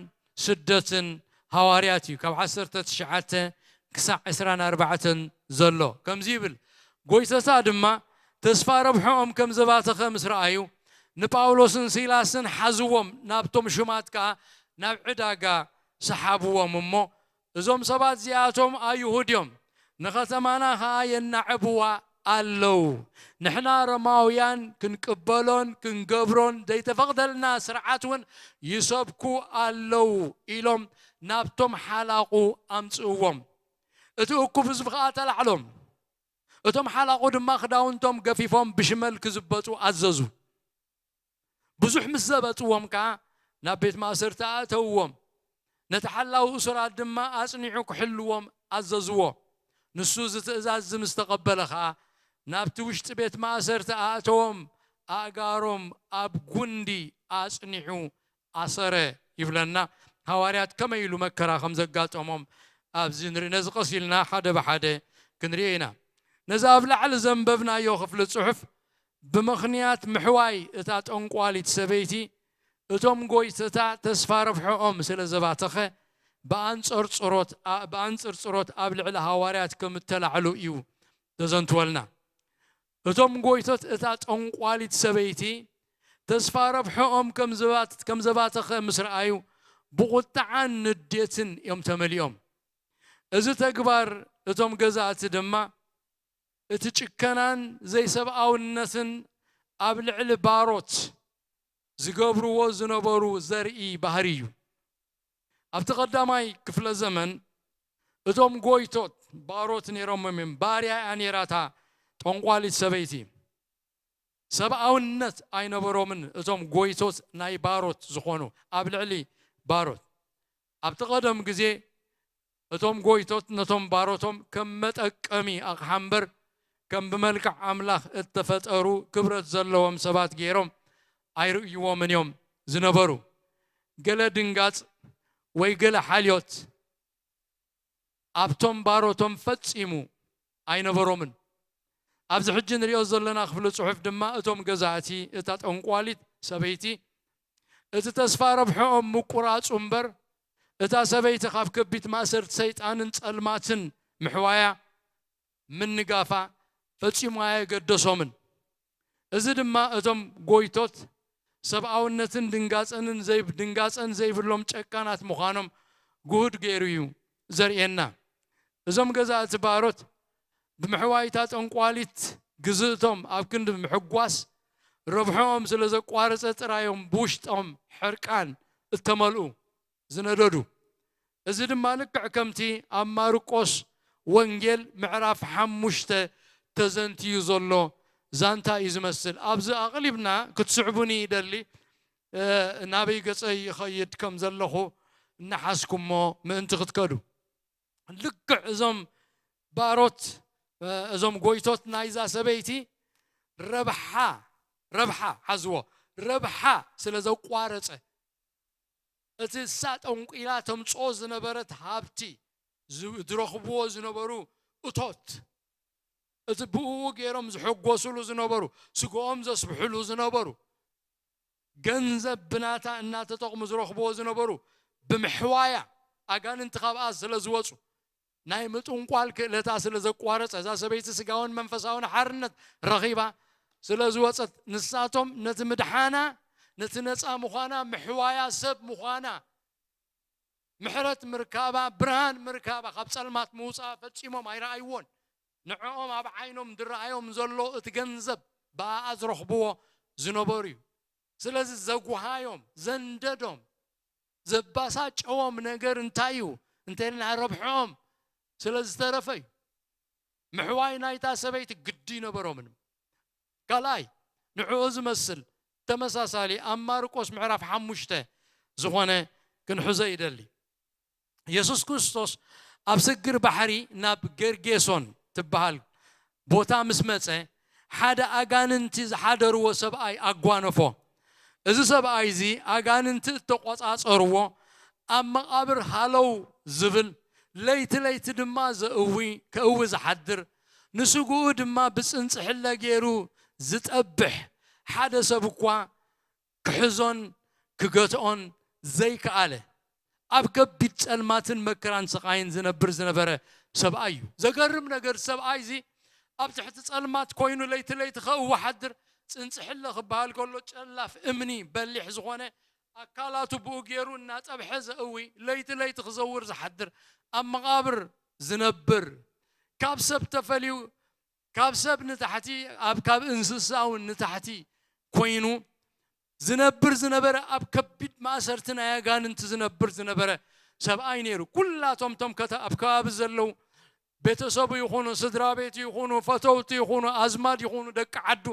ስደትን ሃዋርያት እዩ፣ ካብ ዓሰርተ ትሽዓተ ክሳዕ ዕስራን ኣርባዕተን ዘሎ። ከምዚ ይብል፣ ጎይተታ ድማ ተስፋ ረብሕኦም ከም ዘባተኸ ምስ ረኣዩ፣ ንጳውሎስን ሲላስን ሓዝዎም፣ ናብቶም ሹማት ከኣ ናብ ዕዳጋ ሰሓብዎም እሞ፣ እዞም ሰባት እዚኣቶም ኣይሁድ እዮም፣ ንኸተማና ኸኣ የናዕብዋ ኣለዉ። ንሕና ሮማውያን ክንቅበሎን ክንገብሮን ዘይተፈቕደልና ስርዓት እውን ይሰብኩ ኣለዉ ኢሎም ናብቶም ሓላቑ ኣምጽእዎም። እቲ እኩብ ህዝቢ ኸኣ ተላዕሎም። እቶም ሓላቑ ድማ ክዳውንቶም ገፊፎም ብሽመል ክዝበጡ ኣዘዙ። ብዙሕ ምስ ዘበጥዎም ከኣ ናብ ቤት ማእሰርቲ ኣእተውዎም። ነቲ ሓላዊ እሱራት ድማ ኣጽኒዑ ክሕልዎም ኣዘዝዎ። ንሱ እዚ ትእዛዝ እዚ ምስ ተቐበለ ኸኣ ናብቲ ውሽጢ ቤት ማእሰርቲ ኣእተዎም፣ ኣእጋሮም ኣብ ጉንዲ ኣጽኒዑ ኣሰረ ይብለና። ሃዋርያት ከመይ ኢሉ መከራ ከም ዘጋጠሞም ኣብዚ ንርኢ። ነዚ ቀስ ኢልና ሓደ ብሓደ ክንርኢ ኢና። ነዚ ኣብ ላዕሊ ዘንበብናዮ ክፍሊ ጽሑፍ ብምኽንያት ምሕዋይ እታ ጠንቋሊት ሰበይቲ እቶም ጎይተታ ተስፋ ረብሕኦም ስለ ዘባተኸ ብኣንጸርጽሮት ኣ-፣ ብኣንጽርጽሮት ኣብ ልዕሊ ሃዋርያት ከም እተላዕሉ እዩ ተዘንትወልና። እቶም ጎይቶት እታ ጠንቋሊት ሰበይቲ ተስፋ ረብሕኦም ከም ዘባት-፣ ከም ዘባተኸ ምስ ረኣዩ ብቑጥዓን ንዴትን እዮም ተመሊኦም። እዚ ተግባር እቶም ገዛእቲ ድማ እቲ ጭከናን ዘይሰብኣውነትን ኣብ ልዕሊ ባሮት ዝገብርዎ ዝነበሩ ዘርኢ ባህሪ እዩ። ኣብቲ ቀዳማይ ክፍለ ዘመን እቶም ጎይቶት ባሮት ነይሮም እዮም። ባርያ እያ ነይራ እታ ጠንቋሊት ሰበይቲ። ሰብኣውነት ኣይነበሮምን እቶም ጎይቶት ናይ ባሮት ዝኾኑ ኣብ ልዕሊ ባሮት። ኣብቲ ቀደም ግዜ እቶም ጎይቶት ነቶም ባሮቶም ከም መጠቀሚ ኣቕሓ እምበር ከም ብመልክዕ ኣምላኽ እተፈጠሩ ክብረት ዘለዎም ሰባት ገይሮም ኣይርእይዎምን እዮም ዝነበሩ። ገለ ድንጋጽ ወይ ገለ ሓልዮት ኣብቶም ባሮቶም ፈጺሙ ኣይነበሮምን። ኣብዚ ሕጂ ንሪኦ ዘለና ክፍሊ ጽሑፍ ድማ እቶም ገዛእቲ እታ ጠንቋሊት ሰበይቲ እቲ ተስፋ ረብሕኦም ምቁራጹ እምበር እታ ሰበይቲ ካብ ከቢት ማእሰርቲ ሰይጣንን ጸልማትን ምሕዋያ ምንጋፋ ፈጺሙ ኣየገደሶምን። እዚ ድማ እቶም ጎይቶት ሰብኣውነትን ድንጋጸንን ዘይ ድንጋጸን ዘይብሎም ጨካናት ምዃኖም ግሁድ ገይሩ እዩ ዘርእየና። እዞም ገዛእቲ ባሮት ብምሕዋይታ ጠንቋሊት ግዝእቶም ኣብ ክንዲ ምሕጓስ ረብሖኦም ስለ ዘቋረጸ ጥራዮም ብውሽጦም ሕርቃን እተመልኡ ዝነደዱ። እዚ ድማ ልክዕ ከምቲ ኣብ ማርቆስ ወንጌል ምዕራፍ ሓሙሽተ ተዘንትዩ ዘሎ ዛንታ እዩ ዝመስል። ኣብዚ ኣቕሊብና ክትስዕቡኒ ይደሊ። እ፣ ናበይ ገጸይ ይኸይድ ከም ዘለኹ እናሓዝኩሞ ምእንቲ ክትከዱ። ልክዕ እዞም ባሮት፣ እ፣ እዞም ጎይቶት ናይዛ ሰበይቲ ረብሓ፣ ረብሓ፣ ሓዝዎ፣ ረብሓ ስለ ዘቋረጸ፣ እቲ እሳ ጠንቂላ ተምጽኦ ዝነበረት ሃብቲ፣ ዝ-፣ ዝረኽብዎ ዝነበሩ እቶት፣ እቲ ብእኡ ገይሮም ዝሕጎስሉ ዝነበሩ፣ ስግኦም ዘስብሕሉ ዝነበሩ፣ ገንዘብ ብናታ እናተጠቕሙ ዝረኽብዎ ዝነበሩ፣ ብምሕዋያ ኣጋንንቲ ካብኣ ስለ ዝወጹ፣ ናይ ምጥንቋል ክእለታ ስለ ዘቋረጸ፣ እዛ ሰበይቲ ስጋውን መንፈሳውን ሓርነት ረኺባ ስለ ዝወጸት፣ ንሳቶም ነቲ ምድሓና፣ ነቲ ነጻ ምዃና፣ ምሕዋያ ሰብ ምዃና፣ ምሕረት ምርካባ፣ ብርሃን ምርካባ፣ ካብ ጸልማት ምውጻኣ ፈጺሞም ኣይረኣይዎን። ንዕኦም ኣብ ዓይኖም ዝረኣዮም ዘሎ እቲ ገንዘብ ብኣኣ ዝረኽብዎ ዝነበሩ እዩ። ስለዚ ዘጉሃዮም፣ ዘንደዶም፣ ዘባሳጨዎም ነገር እንታይ እዩ እንተኢልና ረብሕኦም ስለ ዝተረፈ እዩ። ምሕዋይ ናይታ ሰበይቲ ግዲ ይነበሮምን። ካልኣይ፣ ንዕኡ ዝመስል ተመሳሳሊ ኣብ ማርቆስ ምዕራፍ ሓሙሽተ ዝኾነ ክንሕዞ ይደሊ። የሱስ ክርስቶስ ኣብ ስግር ባሕሪ ናብ ጌርጌሶን ትበሃል ቦታ ምስ መጸ፣ ሓደ ኣጋንንቲ ዝሓደርዎ ሰብኣይ ኣጓነፎ። እዚ ሰብኣይ እዚ ኣጋንንቲ እተቖጻጸርዎ፣ ኣብ መቓብር ሃለው ዝብል፣ ለይቲ ለይቲ ድማ ዘእዊ፣ ከእዊ ዝሓድር፣ ንስግኡ ድማ ብጽንጽሕለ ገይሩ ዝጠብሕ ሓደ ሰብ እኳ ክሕዞን ክገትኦን ዘይከኣለ፣ ኣብ ከቢድ ጸልማትን መከራን ስቓይን ዝነብር ዝነበረ ሰብኣይ እዩ። ዘገርም ነገር፣ ሰብኣይ እዚ ኣብ ትሕቲ ጸልማት ኮይኑ ለይቲ ለይቲ ከእዊ ሓድር፣ ጽንጽሕለ ክበሃል ከሎ ጨላፍ እምኒ በሊሕ ዝኾነ ኣካላቱ ብኡ ገይሩ እናጠብሐ ዘእዊ፣ ለይቲ ለይቲ ክዘውር ዝሓድር፣ ኣብ መቓብር ዝነብር፣ ካብ ሰብ ተፈልዩ፣ ካብ ሰብ ንታሕቲ፣ ኣብ፣ ካብ እንስሳ እውን ንታሕቲ ኮይኑ ዝነብር ዝነበረ፣ ኣብ ከቢድ ማእሰርቲ ናይ ኣጋንንቲ ዝነብር ዝነበረ ሰብኣይ ነይሩ። ኩላቶም እቶም ከተ-፣ ኣብ ከባቢ ዘለዉ ቤተሰቡ ይኹኑ፣ ስድራ ቤት ይኹኑ፣ ፈተውቲ ይኹኑ፣ ኣዝማድ ይኹኑ፣ ደቂ ዓዱ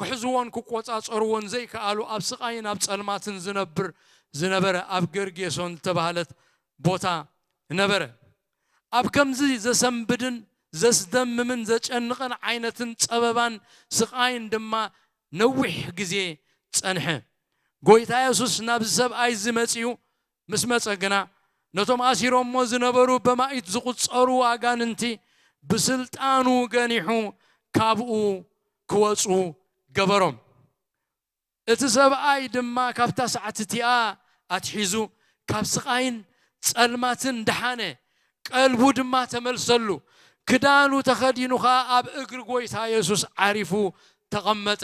ክሕዝዎን ክቆጻጸርዎን ዘይከኣሉ፣ ኣብ ስቓይን ኣብ ጸልማትን ዝነብር ዝነበረ፣ ኣብ ገርጌሶን ዝተባህለት ቦታ ነበረ። ኣብ ከምዚ ዘሰንብድን ዘስደምምን ዘጨንቕን ዓይነትን ጸበባን ስቓይን ድማ ነዊሕ ግዜ ጸንሐ። ጎይታ የሱስ ናብዚ ሰብኣይ እዚ መጺኡ ምስ መጸ ግና፣ ነቶም ኣሲሮሞ ዝነበሩ በማኢት ዝቑጸሩ ኣጋንንቲ ብስልጣኑ ገኒሑ ካብኡ ክወጹ ገበሮም። እቲ ሰብኣይ ድማ ካብታ ሰዓት እቲኣ ኣትሒዙ ካብ ስቓይን ጸልማትን ደሓነ፣ ቀልቡ ድማ ተመልሰሉ። ክዳኑ ተኸዲኑ ኸኣ ኣብ እግሪ ጐይታ የሱስ ዓሪፉ ተቐመጠ።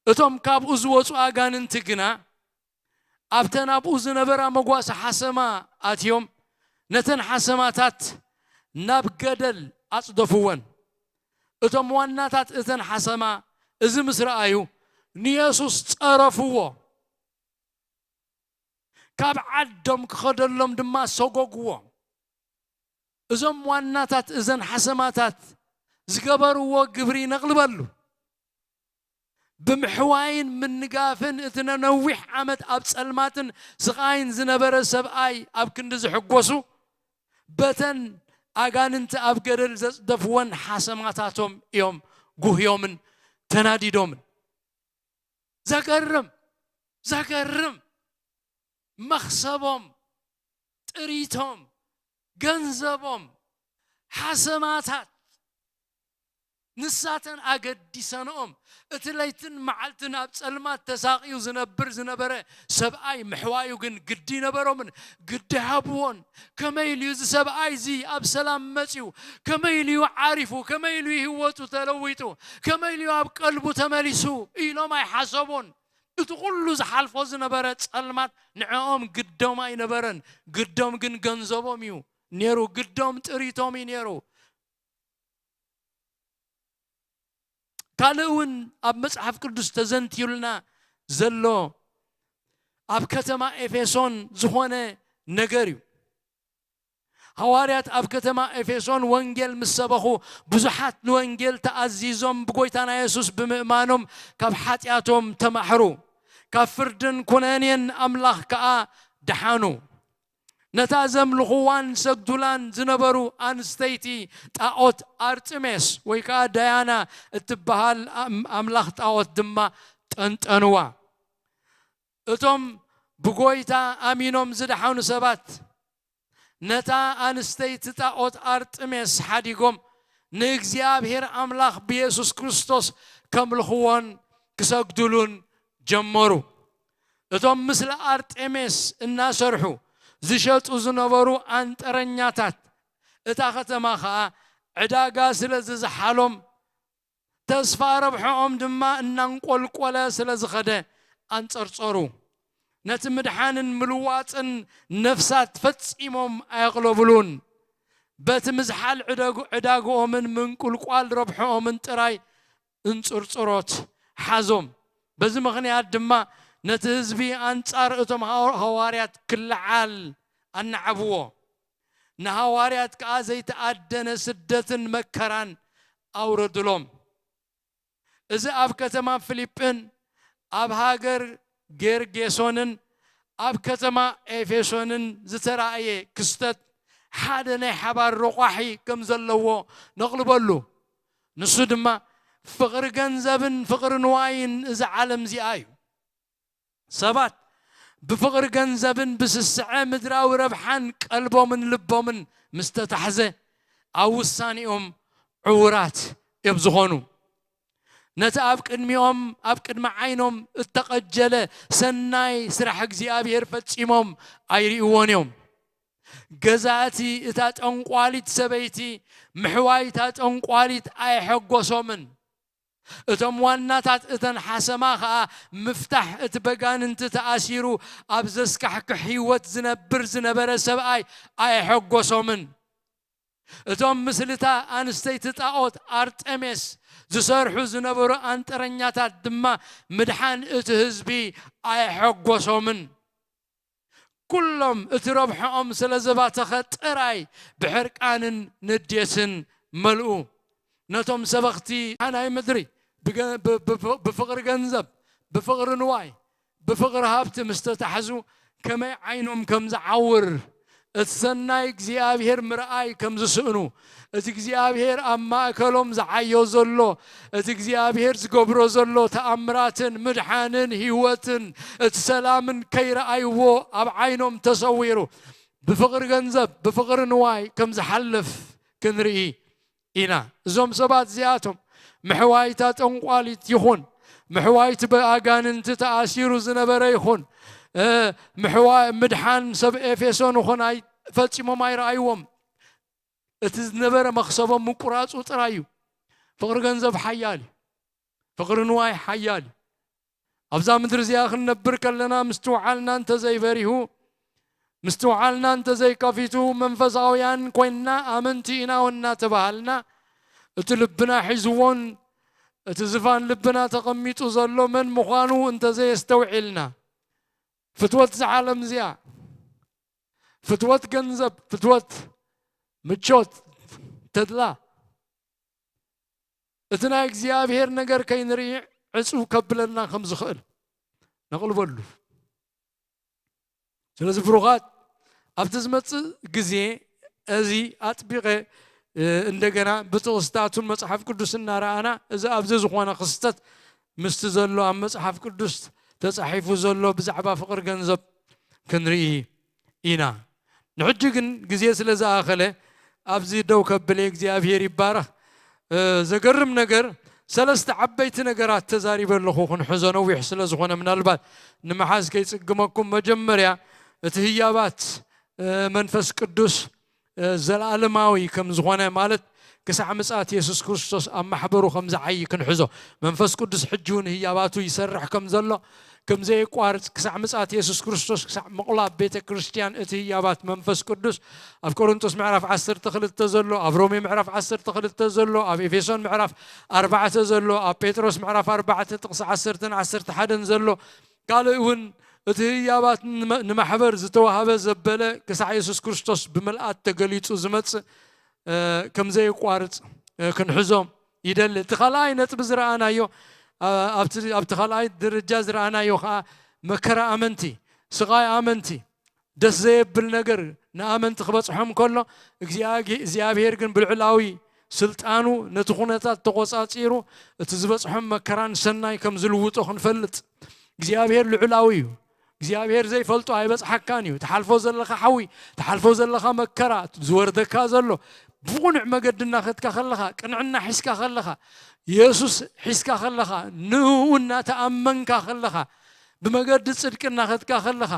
እቶም ካብኡ ዝወጹ ኣጋንንቲ ግና ኣብተን ኣብኡ ዝነበራ መጓሰ ሓሰማ ኣትዮም፣ ነተን ሓሰማታት ናብ ገደል ኣጽደፍወን። እቶም ዋናታት እተን ሓሰማ እዚ ምስ ረኣዩ፣ ንየሱስ ጸረፍዎ። ካብ ዓዶም ክኸደሎም ድማ ሰጎግዎም። እዞም ዋናታት እዘን ሓሰማታት ዝገበርዎ ግብሪ ነቕልበሉ። ብምሕዋይን ምንጋፍን እቲ ነነዊሕ ዓመት ኣብ ጸልማትን ስቓይን ዝነበረ ሰብኣይ ኣብ ክንዲ ዝሕጎሱ፣ በተን ኣጋንንቲ ኣብ ገደል ዘጽደፍወን ሓሰማታቶም እዮም ጉህዮምን ተናዲዶምን። ዘገርም፣ ዘገርም። መኽሰቦም፣ ጥሪቶም፣ ገንዘቦም፣ ሓሰማታት ንሳተን ኣገዲሰንኦም። እቲ ለይትን መዓልትን ኣብ ጸልማት ተሳቕዩ ዝነብር ዝነበረ ሰብኣይ ምሕዋዩ ግን ግዲ ነበሮምን ግዲ ሃብዎን። ከመይ ኢሉ እዩ እዚ ሰብኣይ እዚ ኣብ ሰላም መጺኡ? ከመይ ኢሉ እዩ ዓሪፉ? ከመይ ኢሉ እዩ ህይወቱ ተለዊጡ? ከመይ ኢሉ እዩ ኣብ ቀልቡ ተመሊሱ? ኢሎም ኣይሓሰቦን። እቲ ኩሉ ዝሓልፎ ዝነበረ ጸልማት ንዕኦም ግዶም ኣይነበረን። ግዶም ግን ገንዘቦም እዩ ነይሩ። ግዶም ጥሪቶም እዩ ነይሩ። ካልእ እውን ኣብ መጽሓፍ ቅዱስ ተዘንትዩልና ዘሎ ኣብ ከተማ ኤፌሶን ዝኾነ ነገር እዩ። ሃዋርያት ኣብ ከተማ ኤፌሶን ወንጌል ምስ ሰበኹ፣ ብዙሓት ንወንጌል ተኣዚዞም ብጎይታና የሱስ ብምእማኖም ካብ ሓጢኣቶም ተማሕሩ። ካብ ፍርድን ኩነኔን ኣምላኽ ከኣ ደሓኑ። ነታ ዘምልኹዋን ሰግዱላን ዝነበሩ ኣንስተይቲ ጣዖት ኣርጥሜስ ወይ ከኣ ዳያና እትበሃል ኣም-፣ ኣምላኽ ጣዖት ድማ ጠንጠንዋ። እቶም ብጎይታ ኣሚኖም ዝደሓኑ ሰባት ነታ ኣንስተይቲ ጣዖት ኣርጥሜስ ሓዲጎም ንእግዚኣብሔር ኣምላኽ ብየሱስ ክርስቶስ ከምልኽዎን ክሰግዱሉን ጀመሩ። እቶም ምስሊ ኣርጤሜስ እናሰርሑ ዝሸጡ ዝነበሩ ኣንጠረኛታት እታ ከተማ ኸኣ ዕዳጋ ስለ ዝዝሓሎም ተስፋ ረብሕኦም ድማ እናንቆልቆለ ስለ ዝኸደ ኣንጸርጸሩ። ነቲ ምድሓንን ምልዋጥን ነፍሳት ፈጺሞም ኣየቕለብሉን። በቲ ምዝሓል ዕደግ-፣ ዕዳግኦምን ምንቁልቋል ረብሕኦምን ጥራይ እንጽርጽሮት ሓዞም። በዚ ምኽንያት ድማ ነቲ ህዝቢ ኣንጻር እቶም ሃዋ-፣ ሃዋርያት ክለዓል ኣናዓብዎ። ንሃዋርያት ከኣ ዘይተኣደነ ስደትን መከራን ኣውረድሎም። እዚ ኣብ ከተማ ፊሊጵን ኣብ ሃገር ጌርጌሶንን ኣብ ከተማ ኤፌሶንን ዝተራእየ ክስተት ሓደ ናይ ሓባር ረቋሒ ከም ዘለዎ ነቕልበሉ። ንሱ ድማ ፍቕሪ ገንዘብን ፍቕሪ ንዋይን እዛ ዓለም እዚኣ እዩ። ሰባት ብፍቕሪ ገንዘብን ብስስዐ ምድራዊ ረብሓን ቀልቦምን ልቦምን ምስ ተታሕዘ፣ ኣብ ውሳኔኦም ዕዉራት እዮም ዝኾኑ። ነቲ ኣብ ቅድሚኦም፣ ኣብ ቅድሚ ዓይኖም እተቐጀለ ሰናይ ስራሕ እግዚኣብሔር ፈጺሞም ኣይርእይዎን እዮም። ገዛእቲ እታ ጠንቋሊት ሰበይቲ ምሕዋይ እታ ጠንቋሊት ኣየሐጎሶምን። እቶም ዋናታት እተን ሓሰማ ኸኣ ምፍታሕ እቲ በጋንንቲ ተኣሲሩ ኣብ ዘስካሕክሕ ህይወት ዝነብር ዝነበረ ሰብኣይ ኣየሐጎሶምን። እቶም ምስልታ ኣንስተይቲ ጣዖት ኣርጤሜስ ዝሰርሑ ዝነበሩ ኣንጠረኛታት ድማ ምድሓን እቲ ህዝቢ ኣየሐጎሶምን። ኩሎም እቲ ረብሕኦም ስለ ዘባተኸ ጥራይ ብሕርቃንን ንዴትን መልኡ። ነቶም ሰበኽቲ ናይ ምድሪ ብገ-፣ ብ-፣ ብ-፣ ብፍቕሪ ገንዘብ፣ ብፍቕሪ ንዋይ፣ ብፍቕሪ ሃብቲ ምስ ተታሕዙ ከመይ ዓይኖም ከም ዝዓውር፣ እቲ ሰናይ እግዚኣብሔር ምርኣይ ከም ዝስእኑ፣ እቲ እግዚኣብሔር ኣብ ማእከሎም ዝዓዮ ዘሎ፣ እቲ እግዚኣብሔር ዝገብሮ ዘሎ ተኣምራትን ምድሓንን ህይወትን እቲ ሰላምን ከይረኣይዎ ኣብ ዓይኖም ተሰዊሩ፣ ብፍቕሪ ገንዘብ፣ ብፍቕሪ ንዋይ ከም ዝሓልፍ ክንርኢ ኢና። እዞም ሰባት እዚኣቶም ምሕዋይታ ጠንቋሊት ይኹን፣ ምሕዋይቲ ብኣጋንንቲ ተኣሲሩ ዝነበረ ይኹን፣ እ፣ ምሕዋ-፣ ምድሓን ሰብ ኤፌሶን ይኹን ኣይ-፣ ፈጺሞም ኣይረኣይዎም። እቲ ዝነበረ መኽሰቦም ምቁራጹ ጥራይ እዩ። ፍቕሪ ገንዘብ ሓያል እዩ። ፍቕሪ ንዋይ ሓያል እዩ። ኣብዛ ምድሪ እዚኣ ክንነብር ከለና ምስትውዓልና እንተዘይበሪሁ፣ ምስትውዓልና እንተዘይከፊቱ፣ መንፈሳውያን ኮይንና ኣመንቲ ኢና እናተባሃልና፣ እቲ ልብና ሒዝዎን እቲ ዝፋን ልብና ተቐሚጡ ዘሎ መን ምዃኑ እንተዘየስተውዒልና፣ ፍትወት ዝዓለም እዚኣ፣ ፍትወት ገንዘብ፣ ፍትወት ምቾት፣ ተድላ፣ እቲ ናይ እግዚኣብሔር ነገር ከይንርኢ ዕጽው ከብለና ከም ዝኽእል ነቕልበሉ። ስለዚ ብሩኻት፣ ኣብቲ ዝመጽእ ግዜ እዚ ኣጥቢቐ፣ እ፣ እንደገና ብጥቕስታቱን መጽሓፍ ቅዱስ እናረኣና፣ እዚ ኣብዚ ዝኾነ ክስተት ምስቲ ዘሎ ኣብ መጽሓፍ ቅዱስ ተጻሒፉ ዘሎ ብዛዕባ ፍቕሪ ገንዘብ ክንርኢ ኢና። ንሕጂ ግን ግዜ ስለ ዝኣኸለ ኣብዚ ደው ከብል እየ። እግዚኣብሔር ይባረኽ። እ፣ ዘገርም ነገር፣ ሰለስተ ዓበይቲ ነገራት ተዛሪበ ኣለኹ፣ ክንሕዞ ነዊሕ ስለ ዝኾነ። ምናልባት ንምሓዝ ከይጽግመኩም፣ መጀመርያ እቲ ህያባት፣ እ፣ መንፈስ ቅዱስ፣ እ፣ ዘለኣለማዊ ከም ዝኾነ፣ ማለት ክሳዕ ምጽኣት የሱስ ክርስቶስ ኣብ ማሕበሩ ከም ዝዓዪ ክንሕዞ። መንፈስ ቅዱስ ሕጂ እውን ህያባቱ ይሰርሕ ከም ዘሎ፣ ከም ዘየቋርጽ፣ ክሳዕ ምጽኣት የሱስ ክርስቶስ፣ ክሳዕ ምቑላብ ቤተ ክርስቲያን እቲ ህያባት መንፈስ ቅዱስ፣ ኣብ ቆሮንቶስ ምዕራፍ ዓሰርተ ክልተ ዘሎ፣ ኣብ ሮሜ ምዕራፍ ዓሰርተ ክልተ ዘሎ፣ ኣብ ኤፌሶን ምዕራፍ ኣርባዕተ ዘሎ፣ ኣብ ጴጥሮስ ምዕራፍ ኣርባዕተ ጥቕሲ ዓሰርተን ዓሰርተ ሓደን ዘሎ፣ ካልእ እውን እቲ ህያባት ንመ-፣ ንማሕበር ዝተዋህበ ዘበለ ክሳዕ የሱስ ክርስቶስ ብምልኣት ተገሊጹ ዝመጽእ፣ እ፣ ከም ዘየቋርጽ፣ እ፣ ክንሕዞ ይደሊ። እቲ ካልኣይ ነጥቢ ዝረኣናዮ፣ እ፣ ኣብቲ፣ ኣብቲ ካልኣይ ደረጃ ዝረኣናዮ ኸኣ መከራ ኣመንቲ፣ ስቓይ ኣመንቲ፣ ደስ ዘየብል ነገር ንኣመንቲ ክበጽሖም ከሎ፣ እግዚኣብ-፣ እግዚኣብሔር ግን ብልዑላዊ ስልጣኑ ነቲ ኩነታት ተቖጻጺሩ፣ እቲ ዝበጽሖም መከራን ሰናይ ከም ዝልውጦ ክንፈልጥ። እግዚኣብሔር ልዑላዊ እዩ። እግዚኣብሔር ዘይፈልጦ ኣይበጽሓካን እዩ። ትሓልፎ ዘለኻ ሓዊ፣ ትሓልፎ ዘለኻ መከራ፣ ዝወርደካ ዘሎ፣ ብቕኑዕ መገዲ እናኸድካ ከለኻ፣ ቅንዕና ሒዝካ ከለኻ፣ የሱስ ሒዝካ ከለኻ፣ ንእኡ እናተኣመንካ ከለኻ፣ ብመገዲ ጽድቂ እናኸድካ ከለኻ፣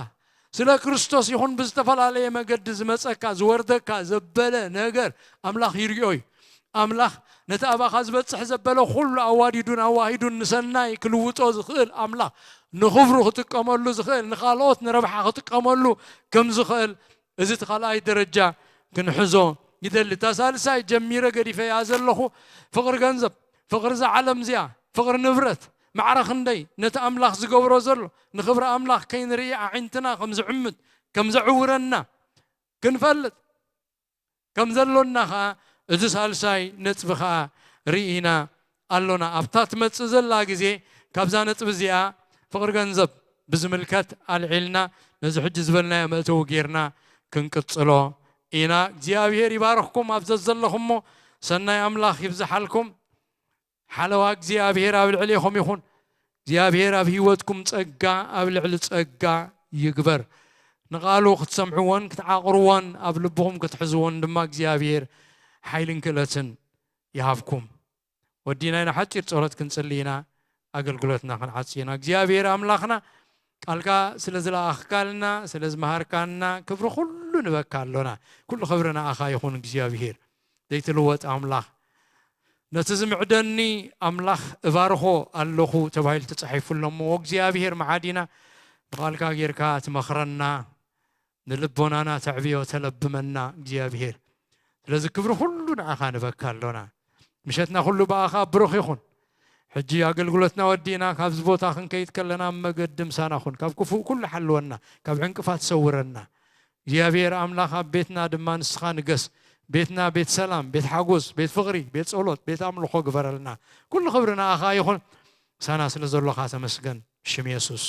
ስለ ክርስቶስ ይኹን ብዝተፈላለየ መገዲ ዝመጸካ፣ ዝወርደካ፣ ዘበለ ነገር ኣምላኽ ይርእዮ እዩ። ኣምላኽ ነቲ ኣባኻ ዝበጽሕ ዘበለ ኩሉ ኣዋዲዱን ኣዋሂዱን ንሰናይ ክልውጦ ዝኽእል ኣምላኽ፣ ንኽብሩ ክጥቀመሉ ዝኽእል፣ ንኻልኦት ንረብሓ ክጥቀመሉ ከም ዝኽእል፣ እዚ እቲ ካልኣይ ደረጃ ክንሕዞ ይደሊ። እታ ሳልሳይ ጀሚረ ገዲፈያ ዘለኹ፣ ፍቕሪ ገንዘብ፣ ፍቕሪ እዛ ዓለም እዚኣ፣ ፍቕሪ ንብረት፣ ማዕረ ክንደይ ነቲ ኣምላኽ ዝገብሮ ዘሎ፣ ንኽብሪ ኣምላኽ ከይንርኢ ኣዒንትና ከም ዝዕምት፣ ከም ዘዕውረና ክንፈልጥ ከም ዘሎና ኸኣ፣ እዚ ሳልሳይ ነጥቢ ኸኣ ርኢና ኣሎና። ኣብታ ትመጽእ ዘላ ግዜ፣ ካብዛ ነጥቢ እዚኣ፣ ፍቕሪ ገንዘብ ብዝምልከት ኣልዒልና፣ ነዚ ሕጂ ዝበልናዮ መእተዊ ጌርና ክንቅጽሎ ኢና። እግዚኣብሔር ይባርኽኩም፣ ኣብ ዘዘለኹሞ ሰናይ ኣምላኽ ይብዝሓልኩም። ሓለዋ እግዚኣብሔር ኣብ ልዕሌኹም ይኹን። እግዚኣብሔር ኣብ ህይወትኩም ጸጋ ኣብ ልዕሊ ጸጋ ይግበር። ንቓሉ ክትሰምዕዎን ክትዓቕርዎን ኣብ ልብኹም ክትሕዝዎን ድማ እግዚኣብሔር ሓይልን ክእለትን ይሃብኩም። ወዲና ኢና ሓጺር ጸሎት ክንጽሊ ኢና፣ ኣገልግሎትና ክንዓጽ ኢና። እግዚኣብሔር ኣምላኽና፣ ቃልካ ስለ ዝለኣኽካልና፣ ስለ ዝመሃርካና፣ ክብሪ ኩሉ ንበካ ኣሎና። ኩሉ ክብሪ ንኣኻ ይኹን እግዚኣብሔር። ዘይትልወጥ ኣምላኽ። ነቲ ዝምዕደኒ ኣምላኽ እባርኾ ኣለኹ ተባሂሉ ተጻሒፉ ኣሎ እሞ፣ እግዚኣብሔር መዓዲና፣ ብቓልካ ጌርካ ትመኽረና፣ ንልቦናና ተዕብዮ፣ ተለብመና እግዚኣብሔር። ስለዚ ክብሪ ኩሉ ንኣኻ ንበካ ኣሎና። ምሸትና ኩሉ ብኣኻ ብሩኽ ይኹን። ሕጂ ኣገልግሎትና ወዲእና ካብዚ ቦታ ክንከይድ ከለና፣ ኣብ መገዲ ምሳና ኩን። ካብ ክፉእ ኩሉ ሓልወና፣ ካብ ዕንቅፋት ሰውረና። እግዚኣብሔር ኣምላኽ፣ ኣብ ቤትና ድማ ንስኻ ንገስ። ቤትና ቤት ሰላም፣ ቤት ሓጎስ፣ ቤት ፍቕሪ፣ ቤት ጸሎት፣ ቤት ኣምልኾ ግበረልና። ኩሉ ክብሪ ንኣኻ ይኹን። ምሳና ስለ ዘሎኻ ተመስገን። ሽም የሱስ።